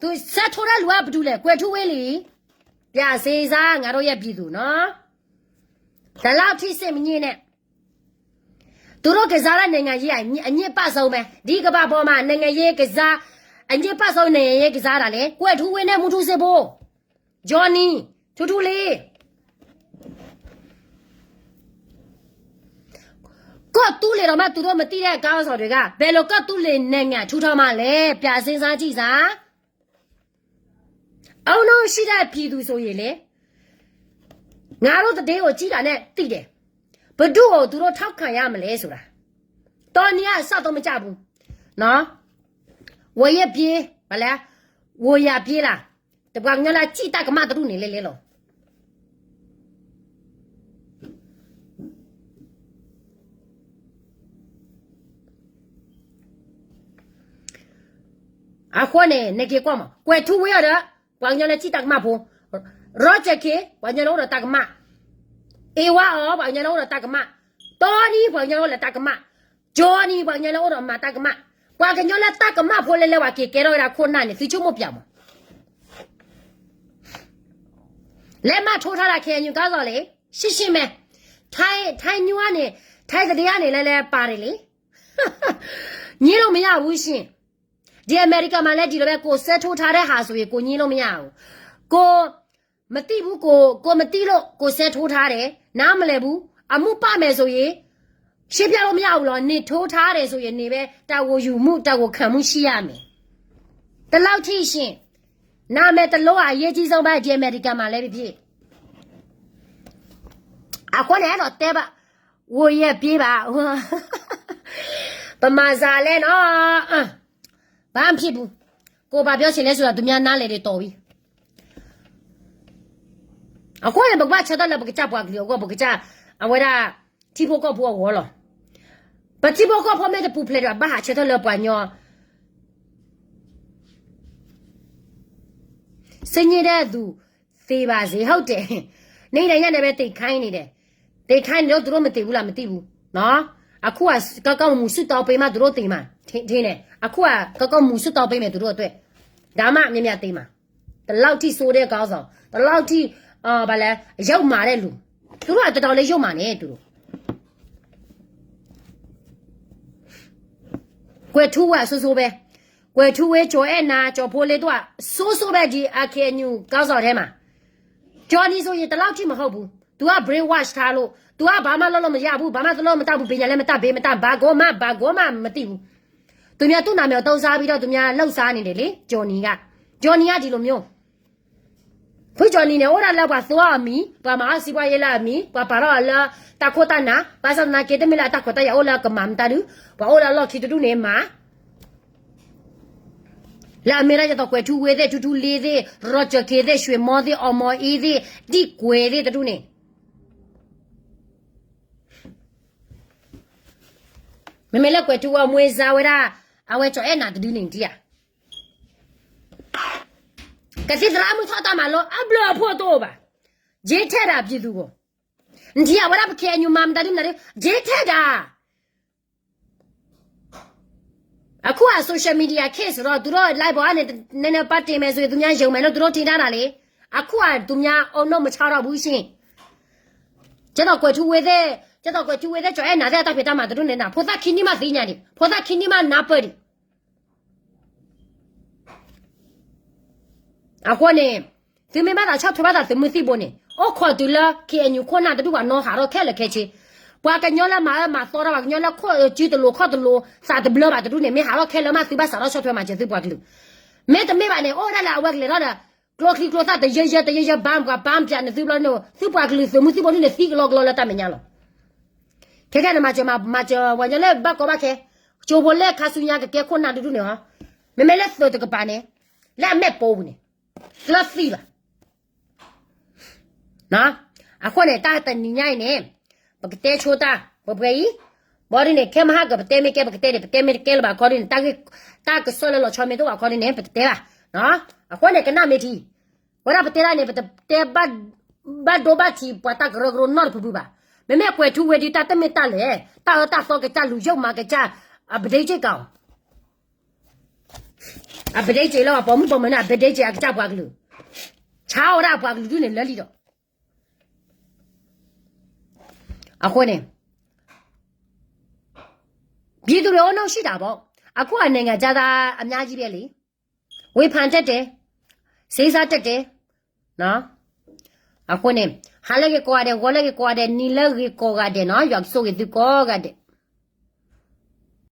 သူ ဆက်ထိုးတဲ့လူက ဘယ်သူလဲ? ကွဲၤထူဝ့လီၤ. ပြန်စဉ်းစား ငါတို့ရဲ့ပြည်သူနော်. ဒီလောက်ထိစိတ်မညစ်နဲ့. သူတို့ကစားတဲ့နိုင်ငံရေးက အညစ်အပတ်ဆုံးပဲ. ဒီကမ္ဘာပေါ်မှာ နိုင်ငံရေးကစား အညစ်ပတ်ဆုံးနိုင်ငံရေးကစားတာလေ ကွဲၤထူဝ့နဲ့ မူထူစ့ဘို, ကၠီနံၤ, ထူထူလ့. ကီၢ်သူလ့ၤတောင်မှ သူတို့မသိတဲ့ ခေါင်းဆောင်တွေက ဘယ်လို ကီၢ်သူလ့ၤနိုင်ငံ ထူထောင်မှာလဲ. ပြန်စဉ်းစားကြည့်စမ်း. အုံနောက်ရှိတဲ့ပြည်သူဆိုရင်လေ, ငါတို့သတင်းကိုကြည့်တာနဲ့သိတယ်. ဘယ်သူ့ကို သူတို့ထောက်ခံရမလဲဆိုတာ. တောနည်းအစတော့မကြဘူးနော်. ဝေယက်ပြေး, ဘာလဲ, ဝေယက်ပြေးလား. တပှၤကညီလၢအစံၣ်တၢ်ကမၣ်တရူၢ်န့ၣ်လဲၤလဲၤလီၤ. အဃိန့ၣ် နက့ၤကွၢ်မး ကွဲၤထူဝ့အီၤဒီး ပှၤကညီလၢစံၣ်တၢ်ကမၣ်ဖိ, ရီကၠၢၣ်ခ့ ပှၤကညီလၢအိၣ်ဒီးတၢ်ကမၣ်, အ့ဝါအီၤ ပှၤကညီလၢအိၣ်ဒီးတၢ်ကမၣ်, တီနံ ပှၤကညီလၢအိၣ်ဒီးတၢ်ကမၣ်, ကၠီနံ ပှၤကညီလၢအိၣ်ဒီးမၤတၢ်ကမၣ်, ပှၤကညီလၢတၢ်ကမၣ်ဖိလဲၤလဲၤဝဲက့ၤကဲထီၣ်ဝဲဒၣ်ခိၣ်နၢ်န့ၣ် သုဆိကမိၣ်ပျးမး. လဲၤမၤထိးထါဒၣ် ခဲအံၤညူကါသိးလံ, ရှင်းရှင်းပဲ, ထိုင်းညူအါန့ၣ်, ထိုင်းသတင်းအါန့ၣ် လဲၤလဲၤပာ်တယ်လံ. ငြင်းလို့မရဘူးရှင်. ဒီအမေရိကန်မှာလည်း ဒီလိုပဲ ကိုယ်ဆွဲထိုးထားတဲ့ဟာဆိုရင် ကိုယ်ငြင်းလို့မရဘူး. ကိုယ်မသိဘူး, ကိုယ်, ကိုယ်မသိလို့ ကိုယ်ဆွဲထိုးထားတယ်, နားမလည်ဘူး, အမှုပာ်မယ်ဆိုရင် ရှင်းပြလို့မရဘူးလီၤ. နင်ထိုးထားတယ်ဆိုရင် နင်ပဲ တာဝန်ယူမှု တာဝန်ခံမှုရှိရမယ်. ဒီလောက်ထိရှင်. နာမည်တစ်လုံးဟာ အရေးကြီးဆုံးပဲ ဒီအမေရိကန်မှာလည်းဖြစ်ဖြစ်. အဃိန့ၣ် အဲၣ်ဒိးတဲဘၣ်, ဝိုရင်ပြေးပါ, ဗမာစာလဲနော်, ဘာမှမဖြစ်ဘူး, ကိုယ်ဘာပြောချင်လဲဆိုတာ သူများနားလည်တယ်တော်ပြီ. အဃိန့ၣ် ပကဘၣ်ဆၢထၢၣ်လၢပကစၢ်ပှၤကလုာ်အဂီၢ်, ပကစၢ်အဝဲဒၣ် ထံဖိကီၢ်ဖိအဂီၢ်လီၤ. ပထံဖိကီၢ်ဖိမ့ၢ်တပူၤဖျဲးဒီး ဘၣ်ဟးဆၢထၢၣ်လၢပှၤကညီ ဆင်ញင်တဲ့သူသေပါစေ, ဟုတ်တယ်, နေတိုင်းညနေပဲ သေခိုင်းနေတယ်, သေခိုင်းနေတော့ သူတို့မသေဘူးလား မသိဘူးနော်. အခုက ကောင်းကောင်းမွန်မွန် ဆုတောင်းပေးမှ သူတို့သေမှာ, ထင်တယ်, အခုက ကောင်းကောင်းမွန်မွန် ဆုတောင်းပေးမယ် သူတို့အတွက်, ဒါမှ မြန်မြန်သေမှာ. ဒီလောက်ထိဆိုးတဲ့ခေါင်းဆောင်, ဒီလောက်ထိ ဘာလဲ, ယုတ်မာတဲ့လူ, သူတို့ကတော်တော်လေးယုတ်မာနေ, သူတို့. ကွဲၤထူဝ့ ဆိုးဆိုးပဲ, ကွဲၤထူဝ့ ကျော်အဲၣ်နၤ ကျော်ဖိလေးတို့က ဆိုးဆိုးပဲ, ဒီ အ ခ့ၣ်အဲၣ်ယူၣ် ခေါင်းဆောင်ထဲမှာ, ကျော်နံဆိုရင် ဒီလောက်ထိမဟုတ်ဘူး, သူက brainwash ထားလို့, သူက ဘာမှလုပ်လို့မရဘူး, ဘာမှလုပ်လို့မတတ်ဘူး, ပညာလည်းမတတ်ဘူး, မတတ်ဘူး, ဘာကိုမှ ဘာကိုမှမသိဘူး. သူများသူ့နာမည်ကိုသုံးစားပြီးတော့ သူများလှုပ်ရှားနေတယ်လေ, ကျော်နံက, ကျော်နံက ဒီလိုမျိုး. ဖုကၠီၣ်နံၤန့ၣ် အိၣ်ဒၣ်လၢပှၤသိအီၤအမံၤ, ပှၤမၤအီၣ်စီးပွားရေးလၢအမံၤ, ပှၤပာ်ထီၣ်အီၤလၢတၢ်ခိၣ်တၢ်နၢ်, ဘၣ်ဆၣ်သနာ်က့ တမ့ၢ်လၢအတၢ်ခွဲးတၢ်ယာ်အိၣ်လၢအကမၤမတၤဒု, ပှၤအိၣ်လၢအလီၢ်ခံတဒူၣ်န့ၣ်မၤ လၢအမ့ၢ်ဒၣ်ယသိးကွဲၤထူဝ့သ့ၣ်, ထူထူလ့သ့ၣ်, ရီကၠၢၣ်ခ့သ့ၣ်, ရွှေမောသ့ၣ်, အောင်မောင်အေးသ့ၣ်, ဒံၣ်ကွဲၤသ့ၣ်တဒူၣ်န့ၣ်, မ့မ့ၢ်လၢကွဲၤထူဝ့အမွေးစားဝဲဒၣ်, အဝဲကၠီၣ်အဲၣ်နၤတဒုန့ၣ် နထံၣ်ဧါ. ကသံၣ်သရၣ်မုၣ်ထီၣ်တၢ်မၤလိ အဘျုးအဖှိၣ်တအိၣ်ဘၣ်. ယ့ထဲဒၣ်ပျံၤသူၣ်ဧိၤ, နထံၣ်ဧါ ဝဲဒၣ်ပခဲအံၤညူမၤမတၤဒုမတၤဒု, ယ့ထဲဒၣ်. အခုက social media case ဆိုတော့ သူတို့ live ပေါ်ကနေ နည်းနည်းပါတင်မယ်ဆိုရင် သူများယုံမယ်လို့ သူတို့ထင်ထားတာလေ. အခုက သူများအုံနောက်မချတော့ဘူးရှင်. ကျတော့ကွဲၤထူဝ့သ့ၣ်, ကျတော့ကွဲၤထူဝ့သ့ၣ် ကၠီၣ်အဲၣ်နၤသ့ၣ် အတၢ်ဖံးတၢ်မၤတဒူၣ်န့ၣ်နၤ, ဖိသၣ်ခံနံၣ်မးသ့ညါဒံး, ဖိသၣ်ခံနံၣ်မးနၢ်ပၢၢ်ဒံး. အဃိန့ၣ် သုမ့ၢ်ဘၣ်သးဆီၣ်ထွဲဘၣ်သးသုးမုၢ်သံၣ်ဘိန့ၣ် အိၣ်ခိးတုၤလၢ ခ့ၣ်အဲၣ်ယူၣ် ခိၣ်နၢ်တဒူၣ်ဘၣ် နီၢ်ဟးထီၣ်ခဲလၢာ်ခဲဆ့. ပှၤကညီလၢမၤအၢမၤသီထီၣ် ပှၤကညီလၢခိၣ်စုတလိၤခီၣ်တလိၤ သးတဘျၢဘၣ်တဒူၣ်န့ၣ် မ့ၢ်ဟးထီၣ်ခဲလၢာ်မး သုဘၣ်စးထီၣ်ဆီၣ်ထွဲမၤစၢၤသုပှၤကလုာ်. မ့တမ့ၢ်ဘၣ်န့ၣ် အိၣ်ဝဲဒၣ်လၢအဝဲကလဲၤထီၣ်ဒီး ကျိချံကျိသၣ်တယၢယၢတယၢယၢ ဘၣ်ပှၤဘၣ်ပၠးန့ၣ် သုဘျီန့ၣ် သုပှၤကလုာ်သုးမုၢ်သံၣ်ဘိဒ်န့ၣ် သံကလီကလီလၢတၢ်မဲာ်ညါလီၤ. ခဲခဲန့ၣ် မၤစၢၤမၤစၢၤပှၤကညီလၢဘၣ်ကီဘၣ်ခဲ, ကၠိဖိလၢခါဆူညါကကဲခိၣ်နၢ်တဒူၣ်န့ၣ်ဟီ, မ့မ့ၢ်လၢသုးတကပၤန့ၣ် လၢအမဲာ်ပိာ်ပူၤန့ၣ် လၢသံဘၣ်. အဃိန့ၣ် တၢ်တနံၤညါအံၤန့ၣ် ပကတဲဆိတၢ်ပှဲၤပှဲၤအံၤ, ဘၣ်ဒ်န့ၣ် ခဲမဟါကပတဲမ့ၢ်ကဲ ပကတဲန့ၣ် ပတဲမ့ၢ်တကဲလၢၤဘၣ်ခီဒ်န့ၣ် တၢ်ကစီၣ်လၢလီၤဆီမ့ၢ်တအိၣ်ဘၣ်ခီဒ်န့ၣ် ပတတဲဘၣ်. အဃိန့ၣ် ကနၣ်မ့ၢ်ထံ, ဝဲဒၣ်ပတဲဒၣ်န့ၣ် ပတတဲ ဘၣ်ဒိဘၣ်ထံးပှၤတၢ်ကရၢကရိနီတဖုဖုဘၣ်. မ့မ့ၢ်ကွဲၤထူဝ့ဒုးတၢ်တမ့ၢ်တၢ်လဲၣ်, တၢ်အၢတၢ်သီကစၢ်လူၤယုၢ်မးကစၢ် အပဒိၣ်စ့ၢ်ကီး အပဒိၣ်စ့ၢ်လၢပှၤပိာ်မုၣ်ပိာ်မၢၤန့ၣ် အပဒိၣ်စ့ၢ်အကစၢ်ပှၤကလုာ်, ဆါအီၣ်ဝဲဒၣ်ပှၤကလုာ်ဒုးန့ၣ်လၢလံဒီး အဃိန့ၣ် ပြည်သူတွေ အုံနောက်ရှိတာပေါ့. အခုက နိုင်ငံခြားသား အများကြီးပဲလေ, ဝေဖန်တတ်တယ်, စေးစားတတ်တယ်. အဃိန့ၣ် ဟါလၢဂ့ၤကိးဂၤဒဲး, ဂီၤလၢဂ့ၤကိးဂၤဒဲး, နံၤလၢဂ့ၤကိးဂၤဒဲးနီၤ, ယွၤကဆိၣ်ဂ့ၤသုကိးဂၤဒဲး.